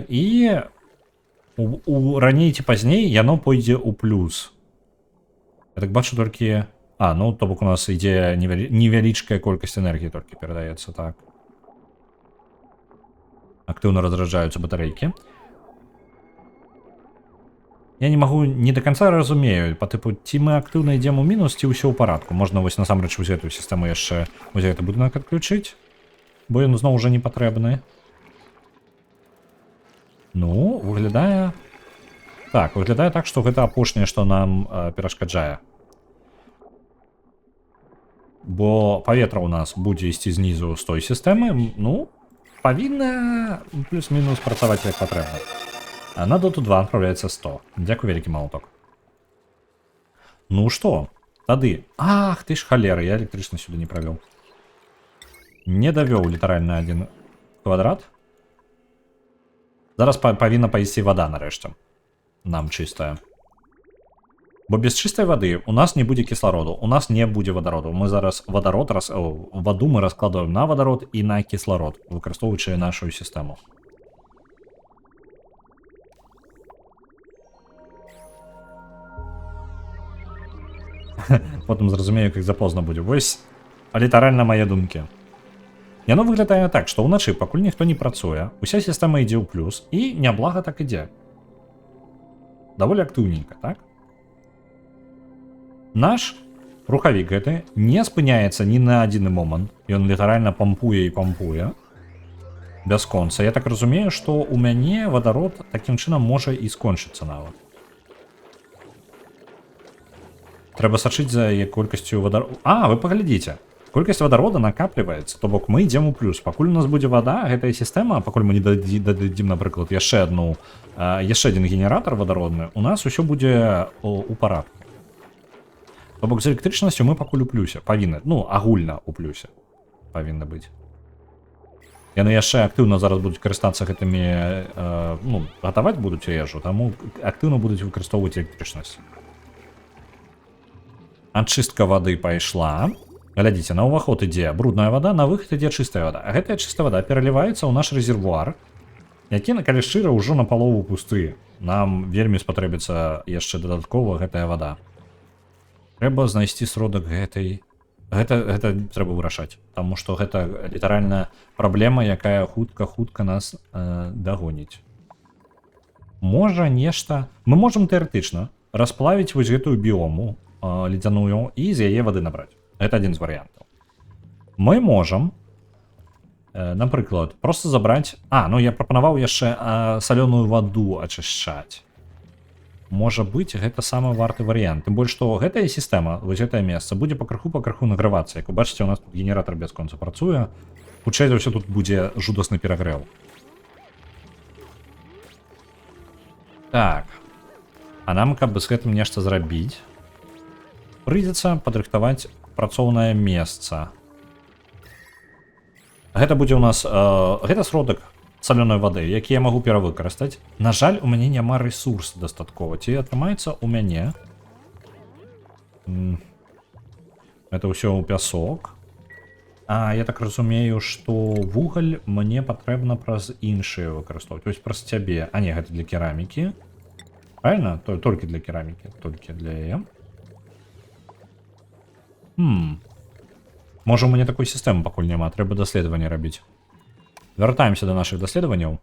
І у раней ці пазней яно пойдзе ў плюс. Я так бачу толькі. А, ну, то бок у нас ідзе невялічкая колькасць энергіі толькі перадаецца, так. Актыўна разраджаюцца батарэйкі. Я не магу, не до конца разумею, па тыпу, ці мы актыўна ідзем у мінус, ці ўсё ў парадку. Можна вось насамрэч вось гэтую сістэму яшчэ, вось гэты будынак адключыць, бо ён зноў ужо не патрэбны. Ну, выглядае. Так, выглядае так, што гэта апошняе, што нам перашкаджае. Бо паветра ў нас будзе ісці знізу з той сістэмы, ну, павінна плюс-мінус працаваць як патрэбна. А на Доту 2 адпраўляецца 100. Дзякуй вялікі, малаток. Ну што, тады. Ах, ты ж халера, я электрычна сюды не правёў. Не давёў літаральна один квадрат. Зараз павінна пайсці вада нарэшце. Нам чыстая. Бо без чыстай вады у нас не будзе кіслароду, у нас не будзе вадароду. Мы зараз вадарод, о, ваду мы раскладваем на вадарод і на кісларод, выкарыстоўваючы нашу сістэму. Потым зразумею, как запозна будзе. Вось літаральна мае думкі. Яно выглядае так, што ўначы, пакуль ніхто не працуе, уся сістэма ідзе ў плюс і няблага так ідзе. Даволі актыўненька, так? Наш рухавік гэты не спыняецца ні на адзіны момант. Ён літаральна пампуе і пампуе. Бясконца. Я так разумею, што ў мяне вадарод такім чынам можа і скончыцца нават. Трэба сачыць за яе колькасцю вадароду. А, вы паглядзіце. Колькасць вадарода накапліваецца, то бок мы ідзем у плюс. Пакуль у нас будзе вада, гэтая сістэма, пакуль мы не дададзім, напрыклад, яшчэ адзін генератар вадародны, у нас усё будзе у парадку. То бок з электрычнасцю мы пакуль у плюсе. Павінны, ну, агульна у плюсе. Павінна быць. Яны яшчэ актыўна зараз будуць карыстацца гэтымі, ну, гатаваць будуць ежу, таму актыўна будуць выкарыстоўваць электрычнасць. Ачыстка вады пайшла. Глядзіце, на ўваход ідзе брудная вада, на выхад ідзе чыстая вада. А гэтая чыстая вада пераліваецца ў наш рэзервуар, які, калі шчыра, ўжо на палову пусты. Нам вельмі спатрэбіцца яшчэ дадаткова гэтая вада. Трэба знайсці сродак гэтай. Гэта трэба вырашаць, таму што гэта літаральна праблема, якая хутка-хутка нас дагоніць. Можа нешта. Мы можам тэарэтычна расплавіць вось гэтую біому ледзяную і з яе вады набраць. Гэта адзін з варыянтаў. Мы можам, напрыклад, просто забраць. А, ну я прапанаваў яшчэ салёную ваду ачышчаць. Можа быць, гэта самы варты варыянт. Тым больш, што гэтая сістэма, вось гэтае месца будзе пакрыху-пакрыху награвацца. Як вы бачыце, у нас тут генератар бясконца працуе. Хутчэй за ўсё, тут будзе жудасны перагрэў. Так. А нам, каб з гэтым нешта зрабіць, прыйдзецца падрыхтаваць працоўнае месца. Гэта будзе у нас, гэта сродак. Салёнай вады, які я магу перавыкарыстаць. На жаль, у мяне няма рэсурс дастаткова. Ці атрымаецца у мяне? Это ўсё ў пясок. А, я так разумею, што вугаль мне патрэбна праз іншыя выкарыстоўваць. То есть праз цябе. А, не, гэта для керамікі. Правильно? Толькі для керамікі. Толькі для яе. Можа, у мяне такой сістэмы пакуль няма. Трэба даследаванне рабіць. Вяртаемся да нашых даследаванняў.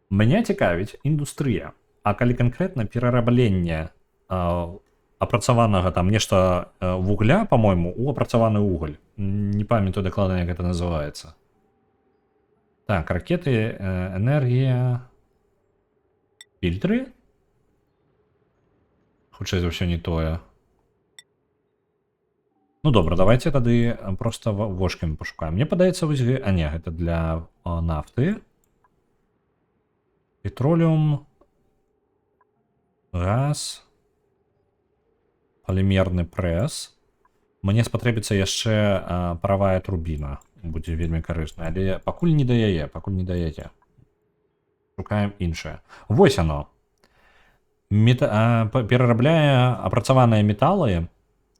Мяне цікавіць індустрыя. А калі канкрэтна, перарабленне апрацаванага там нешта вугля, по-мойму, у апрацаваны уголь. Не памятаю дакладна, як гэта называецца. Так, ракеты, энергія, фільтры? Хутчэй за ўсё, не тое. Ну добра, давайте тады просто вочкамі пашукаем. Мне падаецца, вось. А не, гэта для нафты. Петролеум, газ, палімерны прэс. Мне спатрэбіцца яшчэ паравая турбіна. Будзе вельмі карысна, але пакуль не да яе, пакуль не да яе. Шукаем іншае. Вось оно. Перарабляе апрацаваныя металы.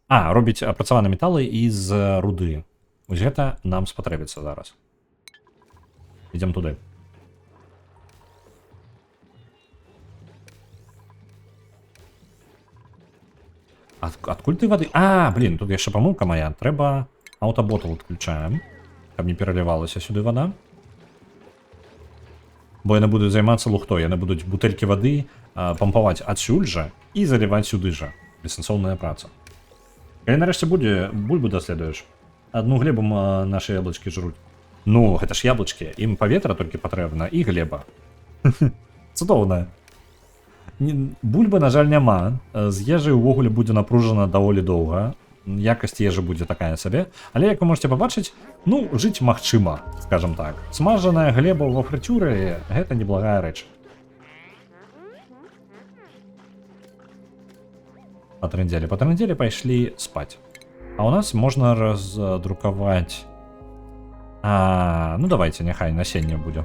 А, робіць апрацаваныя металы з руды. Вось гэта нам спатрэбіцца зараз. Ідзем туды. Адкуль ты вады? А, блин, тут яшчэ памылка моя. Трэба auto bottle адключаем, каб не пералівалася сюды вада. Бо яны будуць займацца лухтой, яны будуць бутэлькі вады пампаваць адсюль жа і заліваць сюды жа. Бессэнсоўная праца. Калі нарэшце будзе бульбу даследуеш, адну глебу нашы яблычкі жруць. Ну, гэта ж яблычкі, ім паветра толькі патрэбна і глеба. Цудоўна. Бульбы, на жаль, няма. З ежай увогуле будзе напружана даволі доўга. Якасць ежы будзе такая сабе. Але, як вы можете пабачыць, ну, жыць магчыма, скажем так. Смажаная глеба ва фрыцюры — гэта неблагая рэч. Патрындзелі, патрындзелі, пайшлі спаць. А у нас можна раздрукаваць. А, ну давайте, няхай насенне будзе.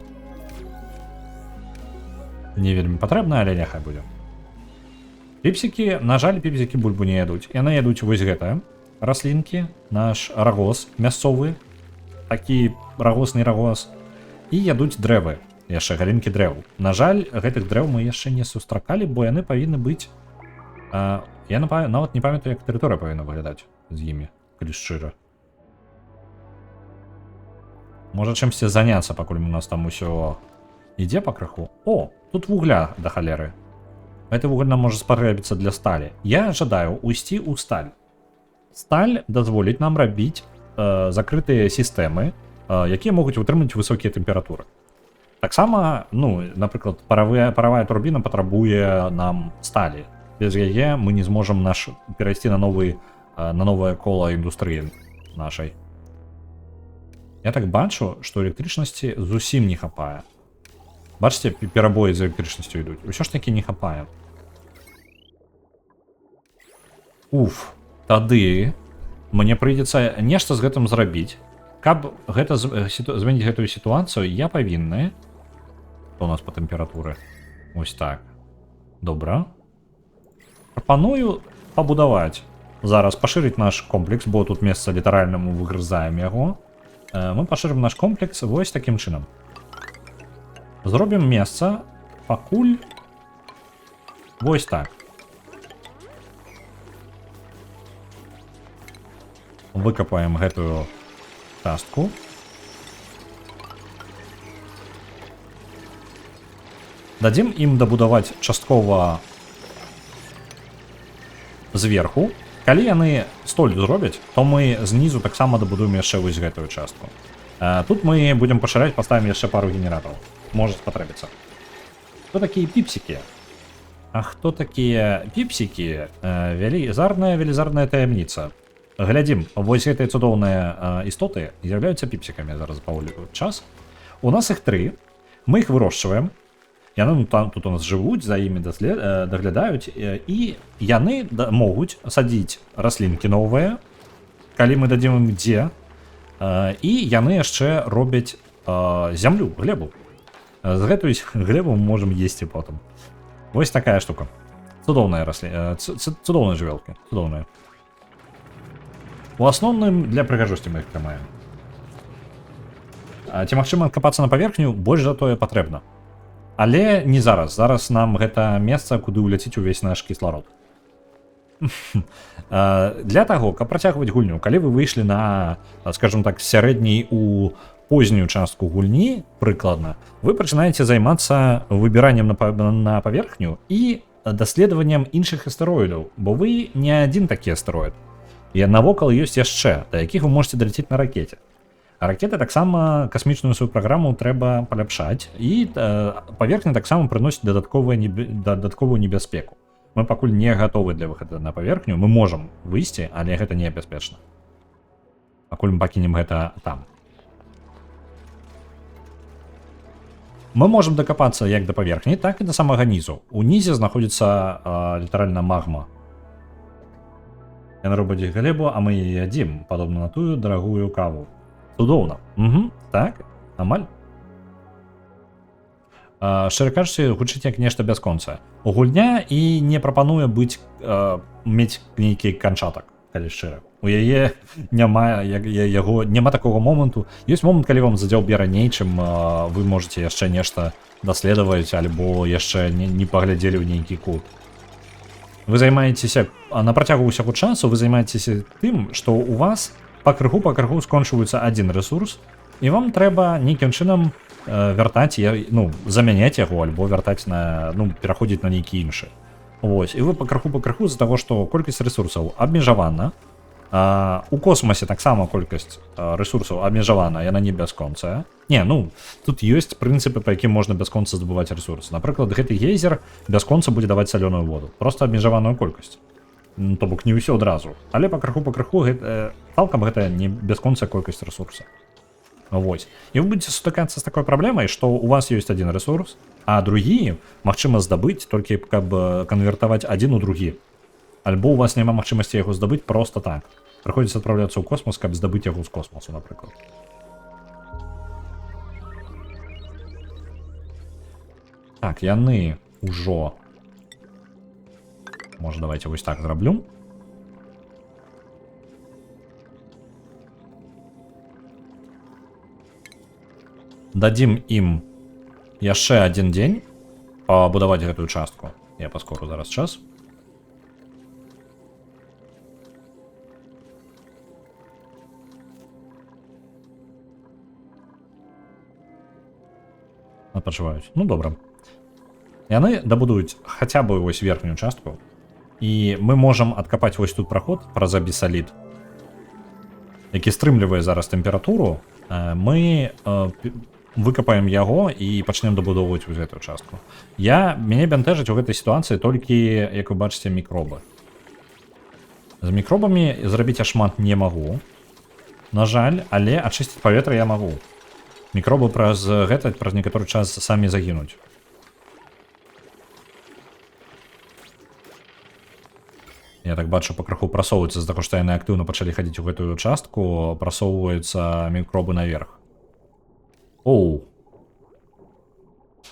Не вельмі патрэбна, але няхай будзе. Піпсікі, на жаль, піпсікі бульбу не ядуць. Яны ядуць вось гэта. Раслінкі, наш рагоз мясцовы, такі рагоз не рагоз. І ядуць дрэвы, яшчэ галінкі дрэў. На жаль, гэтых дрэў мы яшчэ не сустракалі, бо яны павінны быць. Я нават не памятаю, як тэрыторыя павінна выглядаць з імі, калі шчыра. Можа, чымсьці заняцца, пакуль у нас там усё ідзе пакрыху. О, тут вугля да халеры. Гэты вугаль нам можа спатрэбіцца для сталі. Я жадаю уйсці ў сталь. Сталь дазволіць нам рабіць закрытыя сістэмы, якія могуць вытрымаць высокія тэмпературы. Таксама, ну, напрыклад, паравая турбіна патрабуе нам сталі. Без яе мы не зможам наш перайсці на новае кола індустрыі нашай. Я так бачу, што электрычнасці зусім не хапае. Бачыце, перабоі з электрычнасцю ідуць. Усё ж такі не хапае. Уф, тады мне прыйдзецца нешта з гэтым зрабіць. Каб гэта змяніць гэтую сітуацыю, я павінны. Што у нас па тэмпературы? Ось так. Добра. Прапаную пабудаваць. Зараз пашырыць наш комплекс, бо тут месца літаральна мы выгрызаем яго. Мы пашырым наш комплекс вось такім чынам. Зробім месца пакуль вось так. Выкапаем гэтую частку. Дадзім ім дабудаваць часткова зверху. Калі яны столь зробяць, то мы знізу таксама дабудуем яшчэ вось гэтую частку. Тут мы будзем пашыраць, паставім яшчэ пару генератараў. Можа спатрэбіцца. Хто такія піпсікі? А хто такія піпсікі? Велізарная, велізарная таямніца. Глядзім, вось гэтыя цудоўныя істоты з'яўляюцца піпсікамі. Зараз паволю час. У нас іх тры. Мы іх вырошчваем. Яны, ну, там тут у нас жывуць, за імі даглядаюць, і яны могуць садзіць раслінкі новыя, калі мы дадзім ім дзе. І яны яшчэ робяць Зямлю, глебу. З гэтую глебу мы можам есці потым. Вось такая штука. Цудоўная раслі... Цудоўная жывёлка. Цудоўная. У асноўным для прыгажосці мы іх трымаем. А ці магчыма адкапацца на паверхню, больш за тое патрэбна. Але не зараз. Зараз нам гэта месца, куды ўляціць увесь наш кісларод. Для таго, каб працягваць гульню, калі вы выйшлі на, скажем так, сярэдняй у познюю частку гульні, прыкладна, вы пачынаеце займацца выбіраннем на паверхню і даследаваннем іншых астэроідаў, бо вы не адзін такі астэроід. І навокал ёсць яшчэ, да якіх вы можете даляцець на ракете. А ракеты таксама касмічную сваю праграму трэба паляпшаць, і паверхня таксама прыносіць дадатковую небяспеку. Мы пакуль не гатовы для выхаду на паверхню, мы можам выйсці, але гэта небяспечна. Пакуль мы пакінем гэта там. Мы можам дакапацца як да паверхні, так і да самага нізу. Унізе знаходзіцца літаральна магма. Яна робіць глебу, а мы яе ядзім, падобна на тую дарагую каву. Цудоўна. Угу, так, амаль. Шчыра кажучы, гучыць як нешта бясконцае. Гульня і не прапануе мець нейкі канчатак, калі шчыра. У яе няма, як, я, яго, няма такога моманту. Ёсць момант, калі вам задзяўбе раней, чым вы можаце яшчэ нешта даследаваць альбо яшчэ не паглядзелі ў нейкі кут. Вы займаецеся, а на працягу ўсяго часу вы займаецеся тым, што у вас па крыху скончваецца адзін рэсурс, і вам трэба нейкім чынам вяртаць, я, ну, замяняць яго, альбо вяртаць на, ну, пераходзіць на нейкі іншы. Вось, і вы па крыху, па крыху, з-за таго, што колькасць рэсурсаў абмежавана, у космасе таксама колькасць рэсурсаў абмежавана, яна не бясконцая. Не, ну, тут ёсць прынцыпы, па якім можна бясконца здабываць рэсурсы. Напрыклад, гэты гейзер бясконца будзе даваць салёную воду, просто абмежаваную колькасць. То бок не ўсё адразу. Але па крыху, па крыху, цалкам гэта не бясконцая колькасць рэсурса. Вось. І вы будете сутыкацца з такой праблемай, што у вас ёсць адзін рэсурс, а другі магчыма здабыць толькі каб канвертаваць адзін у другі. Альбо у вас няма магчымасці яго здабыць просто так. Прыходзіцца адпраўляцца ў космас, каб здабыць яго з космасу, напрыклад. Так, яны ўжо... Можа, давайте вось так зраблю. Дадзім ім яшчэ адзін дзень пабудаваць гэтую частку. Я паскору зараз час. Адпачываюць. Ну, добра. Яны дабудуюць хаця бы вось верхнюю частку. І мы можам адкапаць вось тут праход праз абісаліт, які стрымлівае зараз тэмпературу. Мы выкапаем яго і пачнем дабудоўваць вось гэтую частку. Мяне бянтэжыць у гэтай сітуацыі толькі, як вы бачыце, мікробы. З мікробамі зрабіць я шмат не магу. На жаль, але ачысціць паветра я магу. Мікробы праз некаторы час самі загінуць. Я так бачу, пакрыху прасоўваюцца з-за таго, што яны актыўна пачалі хадзіць у гэтую частку, прасоўваюцца мікробы наверх. Оу.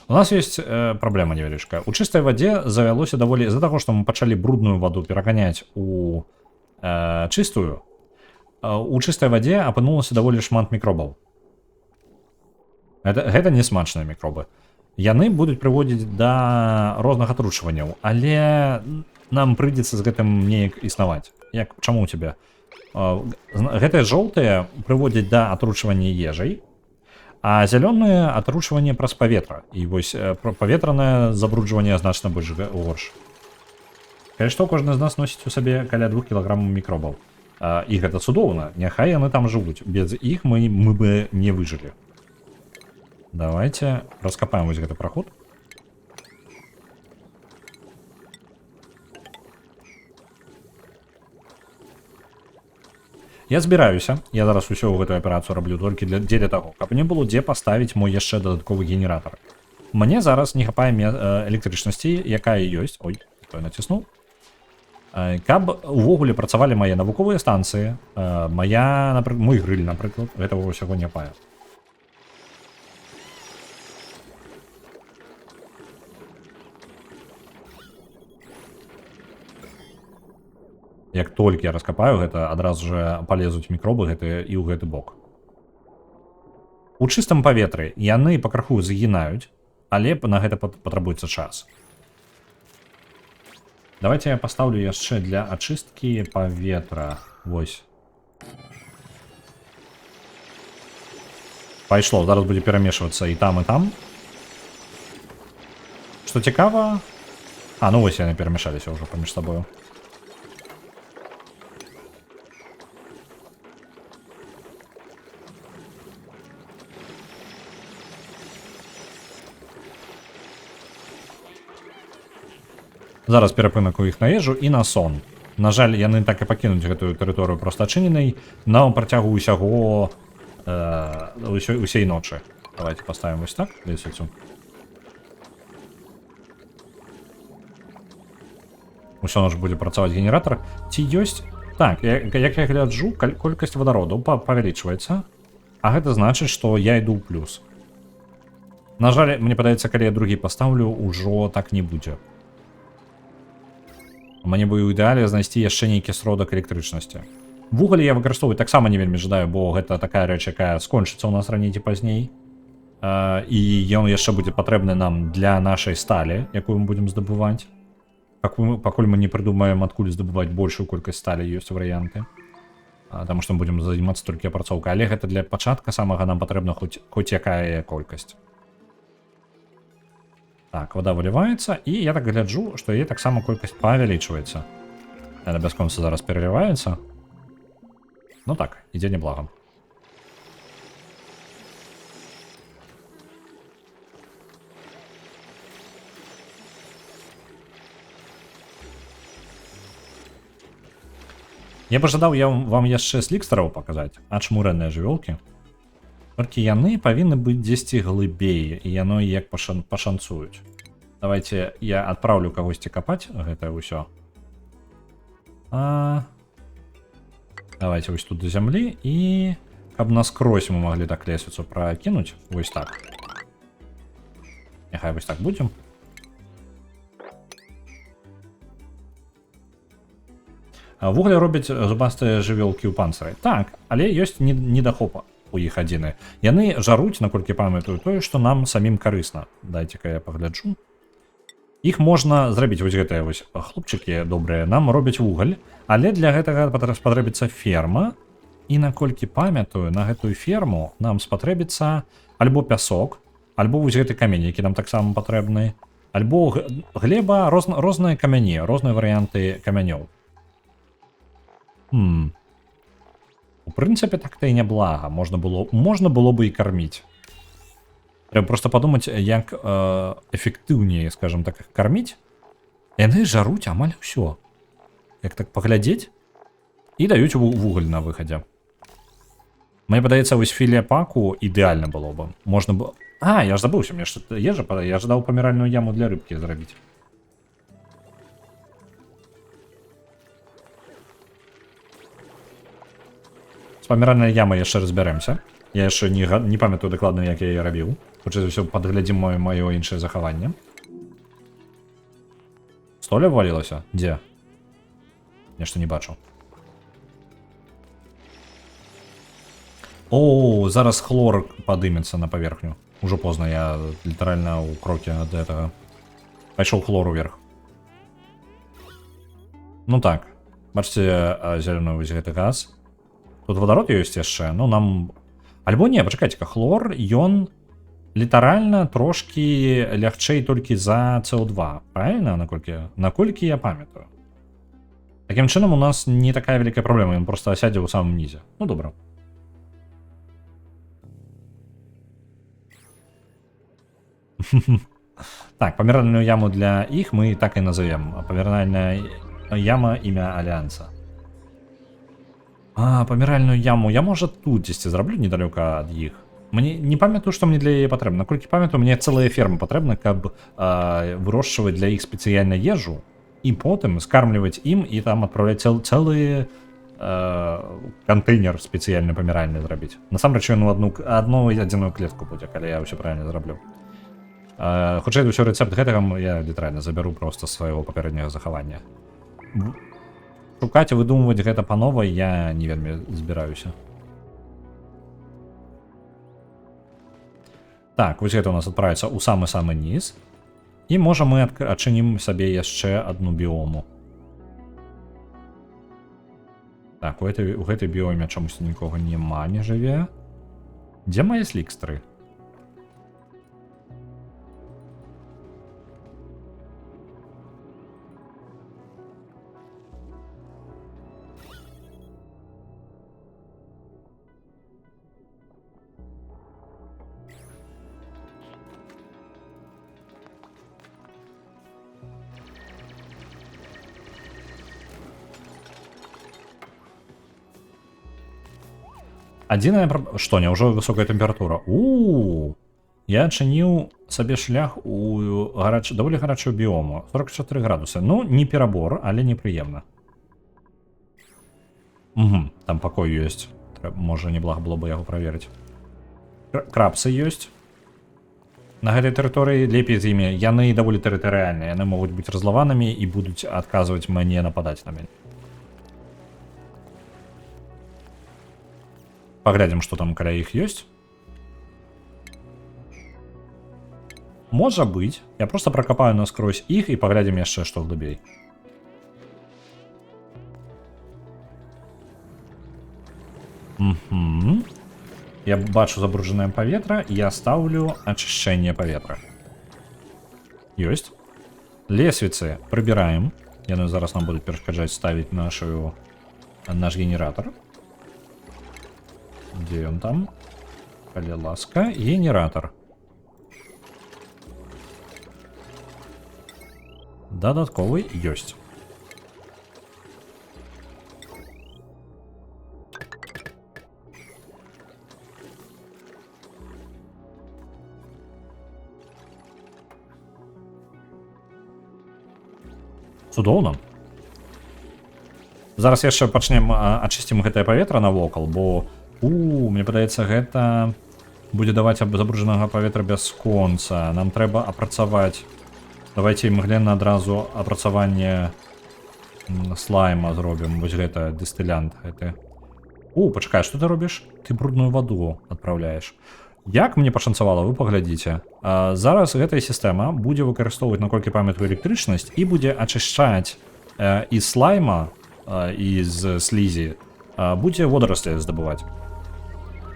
У нас ёсць праблема невялічкая. У чыстай вадзе завялося даволі... З-за таго, што мы пачалі брудную ваду пераганяць у чыстую, у чыстай вадзе апынулася даволі шмат мікробаў. Гэта не смачныя мікробы. Яны будуць прыводзіць да розных атручванняў, але нам прыйдзецца з гэтым неяк існаваць. Як, чаму ў цябе? Гэтыя жоўтыя прыводзяць да атручвання ежай, а зялёныя атручванне праз паветра. І вось паветранае забруджванне значна больш горш. Калі што, кожны з нас носіць у сабе каля двух кілаграмаў мікробаў. І гэта цудоўна, няхай яны там жывуць. Без іх мы бы не выжылі. Давайте раскопаем вось гэты праход. Я збіраюся, я зараз усю гэтую аперацыю раблю толькі дзеля таго, каб не было дзе паставіць мой яшчэ дадатковы генератар. Мне зараз не хапае электрычнасці, якая ёсць. Ой, то я націснуў. Каб увогуле працавалі мае навуковыя станцыі, мой грыль, напрыклад, гэтага ўсяго не хапае. Як толькі я раскапаю гэта, адразу же палезуць мікробы гэтыя і ў гэты бок. У чыстым паветры яны пакраху загінаюць, але на гэта патрабуецца час. Давайте я пастаўлю яшчэ для ачысткі паветра. Вось. Пайшло, зараз будзе перамешвацца і там, і там. Што цікава... А, ну вось яны перамяшаліся ўжо паміж сабою. Зараз перапынак у іх на ежу і на сон. На жаль, яны так і пакінуць гэтую тэрыторыю проста адчыненай на працягу усей ночы. Давайте поставим вось так лесвіцу. Усю ноч будзе працаваць генератор. Ці ёсць... Так, як я гляджу, колькасць вадароду павялічваецца. А гэта значыць, што я іду ў плюс. На жаль, мне падаецца, калі я другі пастаўлю, ужо так не будзе. Мне бы ў ідэале знайсці яшчэ нейкі сродак электрычнасці. Вугаль я выкарыстоўваць таксама не вельмі жадаю, бо гэта такая рэч, якая скончыцца ў нас раней ці пазней. І ён яшчэ будзе патрэбны нам для нашай сталі, якую мы будзем здабываць. Пакуль мы не прыдумаем, адкуль здабываць большую колькасць сталі, ёсць варыянты. Таму што мы будзем займацца толькі апрацоўкай. Але гэта для пачатка самага нам патрэбна хоць якая колькасць. Так, вода выліваецца, і я так гляджу, што яе таксама колькасць павялічваецца. Яна бясконца зараз пераліваецца. Ну так, ідзе неблага. Я пажадаў я вам яшчэ слікстараў паказаць, ачмурэнныя жывёлкі. Толькі яны павінны быць дзесьці глыбей, і яно як пашанцуюць. Давайте я адпраўлю кагосьці капаць гэта ўсё. Давайте вось тут да зямлі, і каб наскрозь мы маглі так лесвіцу пракінуць, вось так. Няхай вось так будзем. Вугля робяць зубастыя жывёлкі ў панцыры. Так, але ёсць недахоп у іх адзіны. Яны жаруць, наколькі памятаю, тое, што нам самім карысна. Дайце-ка я пагляджу. Іх можна зрабіць, вось гэтыя вось хлопчыкі добрыя, нам робяць вугаль, але для гэтага спатрэбіцца ферма. І наколькі памятаю, на гэтую ферму нам спатрэбіцца альбо пясок, альбо вось гэты камень, які нам таксама патрэбны, альбо глеба, розныя камяні, розныя варыянты камянёў. У прынцыпе, так-то і няблага. Можна было бы і карміць. Трэба проста падумаць, як эфектыўней, скажем так, іх карміць. Яны жаруць амаль усё. Як так паглядзець? І даюць вугаль на выхадзе. Мне падаецца, вось філе паку ідэальна было бы. Можна было... А, я ж забыўся, мне ж ежа я ж даў паміральную яму для рыбкі зрабіць. З паміральнай ямай яшчэ разбярэмся. Я яшчэ не памятаю дакладна, як я яе рабіў. Хутчэй за ўсё, падглядзім маё іншае захаванне. Столь абвалілася? Дзе? Нешта не бачу. О, зараз хлор падымецца на паверхню. Ужо позна, я літаральна ў кроке ад гэтага. Пайшоў хлор уверх. Ну так. Бачыце, зялёны вось гэты газ. Тут вадарод ёсць яшчэ, но нам... Альбо не, пачакайце-ка, хлор, ён літаральна трошкі лягчэй толькі за цэ о два. Правильно? Наколькі я памятаю. Такім чынам, у нас не такая вялікая праблема, ён проста асядзе ў самым нізе. Ну, добра. Так, паміральную яму для іх мы так і назовем. Паміральная яма імя Альянса. А, паміральную яму я, можа, тут дзесьці зраблю недалёка ад іх. Мне не памятаю, што мне для яе патрэбна. Наколькі памятаю, мне цэлая ферма патрэбна, каб вырошчваць для іх спецыяльна ежу і потым скармліваць ім і там адпраўляць цэлы кантэйнер спецыяльны паміральны зрабіць. Насамрэч, ён у адну адзіную клетку будзе, калі я ўсё правильно зраблю. Хутчэй за ўсё, рэцэпт гэтага я літаральна забяру проста з свайго папярэдняга захавання. Шукаць і выдумваць гэта па новай я не вельмі збіраюся. Так, вось гэта у нас адправіцца ў самы-самы ніз. І можа, мы адчынім сабе яшчэ адну біому. Так, у гэтай біоме чамусьці нікога няма, не жыве. Дзе мае слікстры? Адзіная Што, няўжо высокая тэмпература? У, я адчыніў сабе шлях у даволі гарачую біому. 44 градусы. Ну, не перабор, але непрыемна. Угу, там пакой ёсць. Можа, неблага было бы яго праверыць. Крапсы ёсць. На гэтай тэрыторыі лепей з імі. Яны даволі тэрытарыяльныя. Яны могуць быць разлаванымі і будуць адказваць мне, нападаць на мяне. Паглядзім, што там каля іх ёсць. Можа быць, я просто пракапаю наскрозь іх і паглядзім яшчэ, што глыбей. Угу. Я бачу забруджанае паветра, я стаўлю ачышчэнне паветра. Ёсць. Лесвіцы прыбіраем. Яны зараз нам будуць перашкаджаць ставіць наш генератор. Дзе ён там? Калі ласка, генератор. Дадатковы ёсць. Цудоўна. Зараз яшчэ пачнем, ачысцім гэтае паветра навокал, бо мне падаецца, гэта будзе даваць забруджанага паветра бясконца. Нам трэба апрацаваць. Давайте імгненна адразу апрацаванне слайма зробім. Вось гэта дыстылянт гэты. У, пачакай, што ты робіш? Ты брудную ваду адпраўляеш. Як мне пашанцавала, вы паглядзіце. Зараз гэтая сістэма будзе выкарыстоўваць, наколькі памятаю, электрычнасць і будзе ачышчаць і слайма, і з слізі, будзе водараслі здабываць.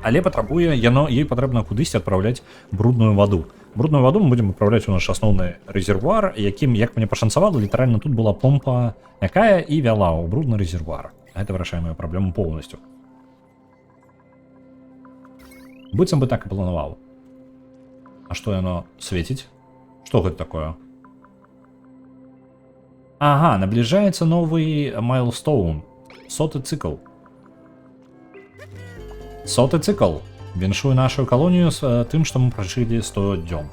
Але патрабуе, яно, ёй патрэбна кудысьці адпраўляць брудную ваду. Брудную ваду мы будзем адпраўляць у наш асноўны рэзервуар, якім, як мне пашанцавала, літаральна тут была помпа, якая і вяла ў брудны рэзервуар. Гэта вырашае мою праблему поўнасцю. Быццам бы так і планаваў. А што яно свеціць? Што гэта такое? Ага, набліжаецца новы майлстоун. 100-ы цыкл. 100-ы цыкл. Віншую нашу калонію з тым, што мы пражылі 100 дзён.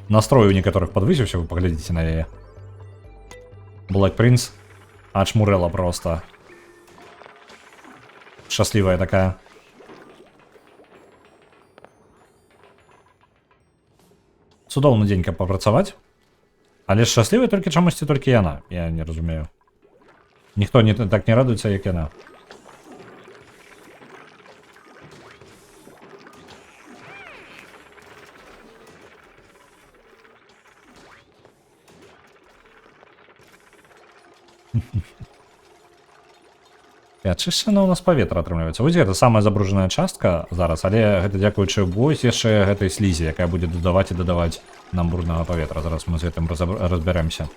Настрой у некаторых падвысіўся, вы паглядзіце на яе. Black Prince ачмурэла просто. Шчаслівая такая. Цудоўны дзень, каб папрацаваць. Але шчаслівая толькі чамусьці толькі яна. Я не разумею. Ніхто так не радуецца, як яна. І ачышчана у нас паветра атрымліваецца. Вось гэта самая забруджаная частка зараз, але гэта дзякуючы вось яшчэ гэтай слізі, якая будзе дадаваць і дадаваць нам бруднага паветра. Зараз мы з гэтым разбярэмся.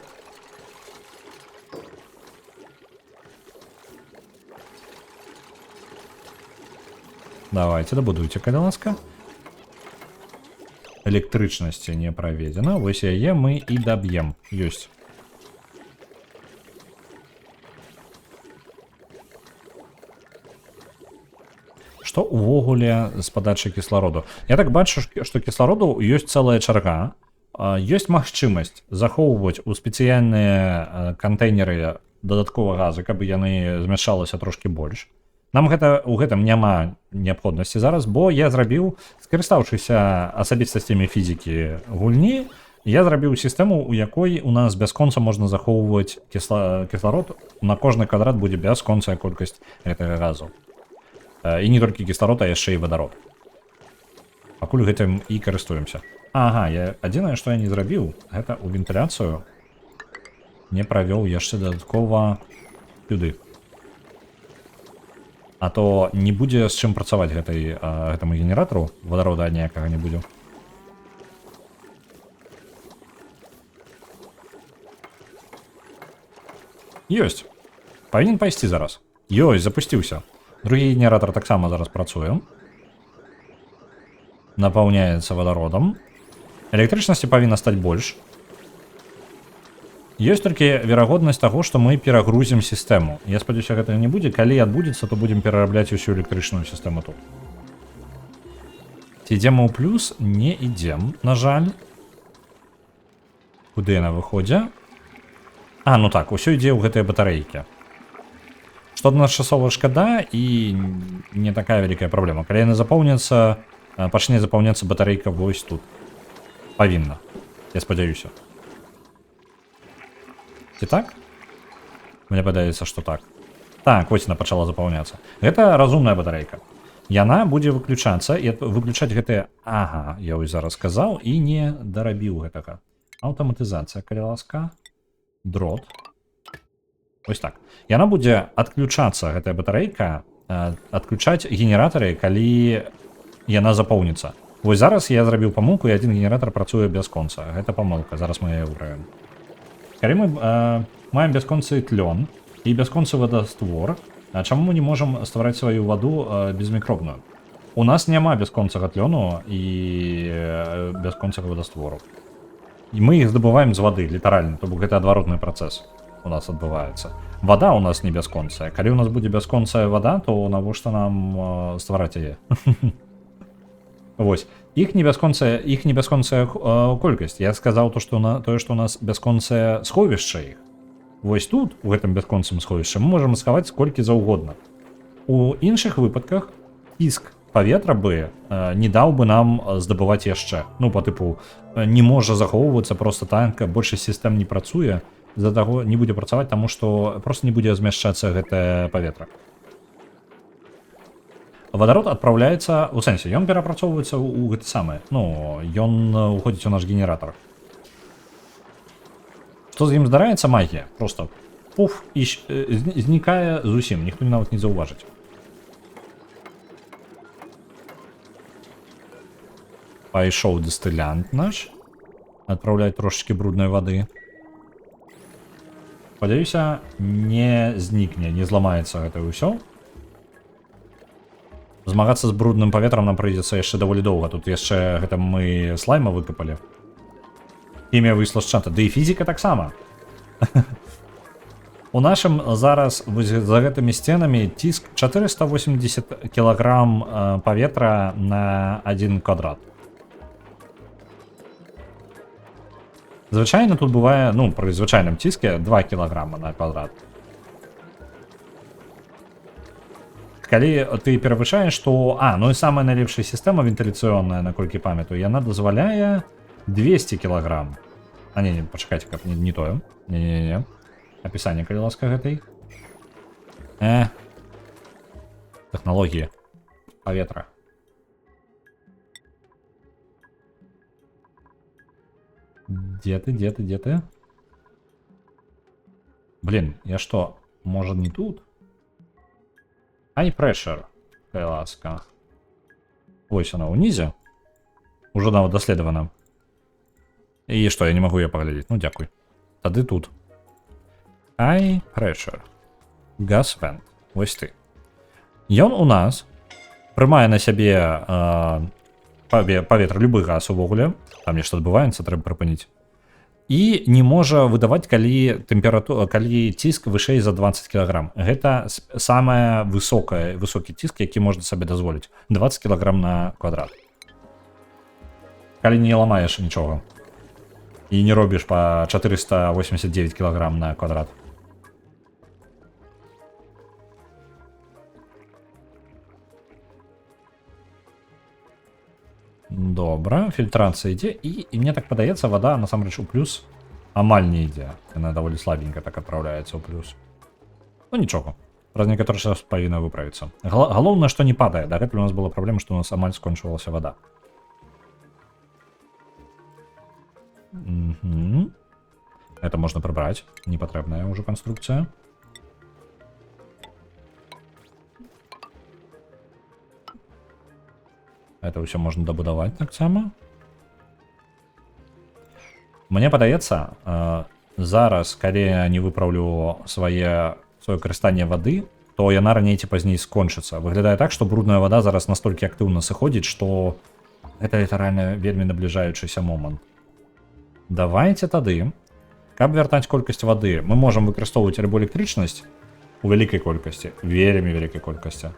Давайте, дабудуйце, калі ласка. Электрычнасці не праведзена. Вось яе мы і даб'ем. Ёсць. Што увогуле з падачай кіслароду? Я так бачу, што кіслароду ёсць цэлая чарга. Ёсць магчымасць захоўваць у спецыяльныя кантэйнеры дадаткова газы, каб яны змяшчалася трошкі больш. Нам у гэтым няма неабходнасці зараз, бо я зрабіў, скарыстаўшыся асабістасцямі фізікі гульні, Я зрабіў сістэму, у якой у нас бясконца можна захоўваць кісларод. На кожны квадрат будзе бясконцая колькасць гэтага газу. І не толькі кісларод, а яшчэ і вадарод. Пакуль гэтым і карыстуемся. Ага, адзінае, што я не зрабіў, гэта ў вентыляцыю не правёў яшчэ дадаткова сюды. А то не будзе з чым працаваць гэтаму генератару, вадарода ніякага не будзе. Ёсць. Павінен пайсці зараз. Ёсць, запусціўся. Другі генератор таксама зараз працуе. Напаўняецца вадародам. Электрычнасці павінна стаць больш. Ёсць толькі верагоднасць таго, што мы перагрузім сістэму. Я спадзяюся, гэтага не будзе. Калі адбудзецца, то будзем перарабляць усю электрычную сістэму тут. Ці ідзем мы ў плюс? Не ідзем, на жаль. Куды яна выходзіць? А, ну так, усё ідзе ў гэтыя батарэйкі. Што адначасова шкада і не такая вялікая праблема. Калі яны запоўняцца, пачне запаўняцца батарэйка вось тут. Павінна. Я спадзяюся. Ці так? Мне падаецца, што так. Так, вось яна пачала запаўняцца. Гэта разумная батарэйка. Яна будзе выключацца і выключаць гэтыя... Ага, я вось зараз сказаў і не дарабіў гэтага. Аўтаматызацыя, калі ласка. Дрот. Вось так. Яна будзе адключацца, гэтая батарэйка, адключаць генератары, калі яна запоўніцца. Вось зараз я зрабіў памылку, і адзін генератар працуе бясконца. Гэта памылка, зараз мы яе выправім. Калі мы маем бясконцы тлён і бясконцы вадаствор, а чаму мы не можам ствараць сваю ваду безмікробную? У нас няма бясконцага тлёну і бясконцага вадаствору. І мы іх здабываем з вады, літаральна, то бок гэта адваротны працэс у нас адбываецца. Вада у нас не бясконцая. Калі у нас будзе бясконцая вада, то навошта нам ствараць яе? Вось. Іх не бясконцая колькасць. Я сказаў то, што тое, што у нас бясконцае сховішча іх. Вось тут, у гэтым бясконцым сховішчы, мы можам схаваць колькі заўгодна. У іншых выпадках ціск паветра бы не даў бы нам здабываць яшчэ. Ну, по тыпу, не можа захоўвацца просто так, большасць сістэм не працуе, з-за таго не будзе працаваць, таму што просто не будзе змяшчацца гэтае паветра. Вадарод адпраўляецца, у сэнсе, ён перапрацоўваецца ў гэты самы, ну, ён уходзіць у наш генератор. Што з ім здараецца? Магія. Просто пуф, і знікае зусім, ніхто нават не заўважыць. Пайшоў дыстылянт наш. Адпраўляць трошачкі бруднай вады. Спадзяюся, не знікне, не зламаецца гэта ўсё. Змагацца з брудным паветрам нам прыйдзецца яшчэ даволі доўга. Тут яшчэ гэта мы слайма выкапалі. Хімія выйшла з чата. Ды і фізіка таксама. У нашым зараз вось за гэтымі сценамі ціск 480 кілаграм паветра на 1 квадрат. Звычайна тут бывае, ну, пры звычайным ціске 2 кілаграма на квадрат. Калі ты перавышаеш, то... А, ну і самая найлепшая сістэма вентыляцыйная, наколькі памятаю, яна дазваляе 200 кілаграм. А, не, не, пачакайце, каб не тое. Не, не, не, не. Апісанне, калі ласка, гэтай. Тэхналогіі. Паветра. Дзе ты, дзе ты, дзе ты? Блин, я что, может, не тут? High pressure, калі ласка. Вось она ўнізе. Ужо нават даследавана. І што, я не магу яе паглядзець? Ну, дзякуй. Тады тут. High pressure. Gas vent. Вось ты. Ён у нас прымае на сябе паветра, любы газ увогуле. Там нешта адбываецца, трэба прыпыніць. І не можа выдаваць, калі ціск вышэй за 20 кілаграм. Гэта самая высокі ціск, які можна сабе дазволіць. 20 кілаграм на квадрат. Калі не ламаеш нічога. І не робіш па 489 кілаграм на квадрат. Добра, фільтрацыя ідзе і мне так падаецца, вада насамрэч у плюс амаль не ідзе. Яна даволі слабенька так адпраўляецца ў плюс. Ну нічога. Праз некаторы час павінна выправіцца. Галоўнае, што не падае. Дагэтуль у нас была праблема, што у нас амаль скончвалася вада. Угу. Это можна прыбраць. Непатрэбная ўжо канструкцыя. Это ўсё можна дабудаваць таксама. Мне падаецца, зараз, калі я не выпраўлю сваё карыстанне вады, то яна раней ці пазней скончыцца. Выглядае так, што брудная вада зараз настолькі актыўна сыходзіць, што гэта літаральна вельмі набліжаючыся момант. Давайте тады, каб вяртаць колькасць вады, мы можам выкарыстоўваць альбо электрычнасць у вялікай колькасці, вельмі вялікай колькасці,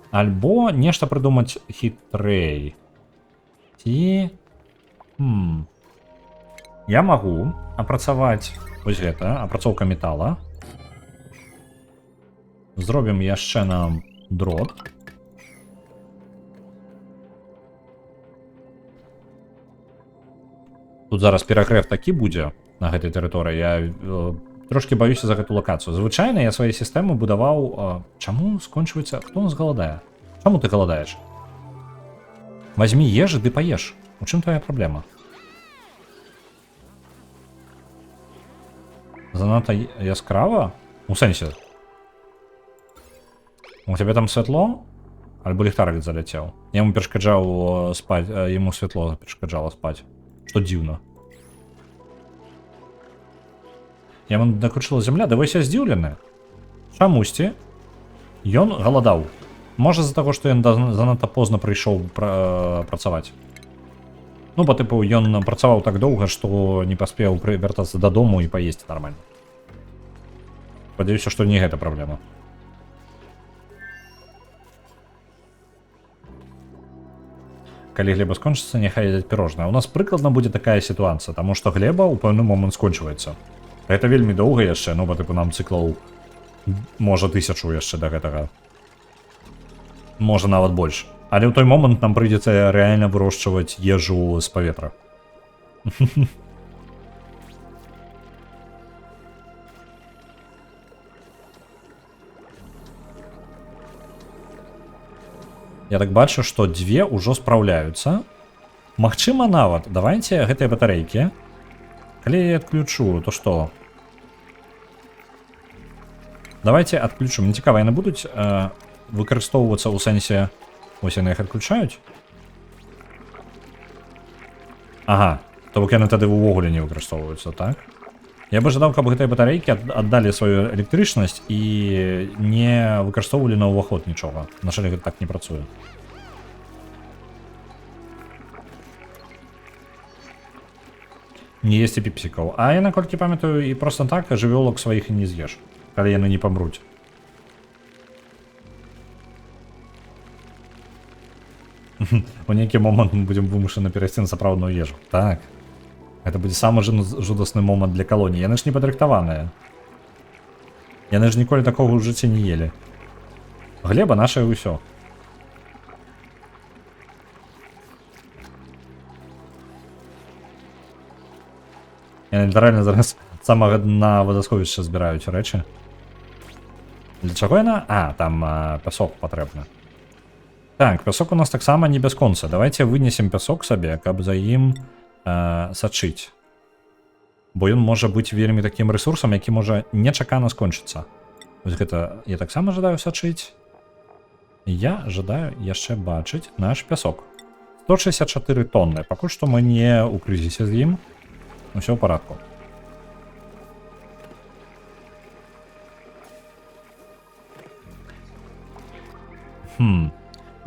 альбо нешта прыдумаць хітрэй. Ці... Я магу апрацаваць вось гэта, апрацоўка метала. Зробім яшчэ нам дрот. Тут зараз перагрэв такі будзе на гэтай тэрыторыі. Я трошкі баюся за гэту лакацыю. Звычайна я свае сістэмы будаваў... Чаму скончваецца... Хто у нас галадае? Чаму ты галадаеш? Вазьмі ежы ды паеш. У чым твоя праблема? Занадта яскрава? У сэнсе? У цябе там святло? Альбо ліхтарык заляцеў. Я яму перашкаджаў спаць, яму святло перашкаджала спаць. Што дзіўна. Яму дакучыла зямля, да вось я здзіўлены. Чамусьці ён галадаў. Можа з-за таго, што ён занадта позна прыйшоў працаваць. Ну, па тыпу, ён працаваў так доўга, што не паспеў вяртацца дадому і паесці нармальна. Спадзяюся, што не гэта праблема. Калі глеба скончыцца, няхай едзяць пірожнае. У нас прыкладна будзе такая сітуацыя, таму што глеба ў пэўны момант скончваецца. Гэта вельмі доўга яшчэ, ну, па тыпу, нам цыклаў, можа, 1000 яшчэ да гэтага. Можа, нават больш. Але ў той момант нам прыйдзецца рэальна вырошчваць ежу з паветра. Я так бачу, што дзве ўжо спраўляюцца. Магчыма, нават, давайте гэтыя батарэйкі. Калі я адключу, то што? Давайте адключу. Мне цікава, яны будуць выкарыстоўвацца ў сэнсе... Ось яны іх адключаюць. Ага, то бок яны тады ўвогуле не выкарыстоўваюцца, так? Я бы жадаў, каб гэтыя батарэйкі аддалі сваю электрычнасць і не выкарыстоўвалі на ўваход нічога. На жаль, гэта так не працуе. Не есці піпсікаў. А я, наколькі памятаю, і проста так жывёлак сваіх і не з'еш, калі яны не памруць. У нейкі момант мы будзем вымушаны перайсці на сапраўдную ежу. Так. Гэта будзе самы жудасны момант для калоніі. Яны ж не падрыхтаваныя. Яны ж ніколі такога ў жыцці не елі. Глеба наша і ўсё. Яны літаральна зараз самага дна вадасховішча збіраюць рэчы. Для чаго яна? А, там пясок патрэбны. Так, пясок у нас таксама не бясконца. Давайте вынесем пясок сабе, каб за ім сачыць. Бо ён можа быць вельмі такім рэсурсам, які можа нечакана скончыцца. Вось гэта я таксама жадаю сачыць. Я жадаю яшчэ бачыць наш пясок. 164 тонны. Пакуль што мы не ў крызісе з ім. Усё ў парадку.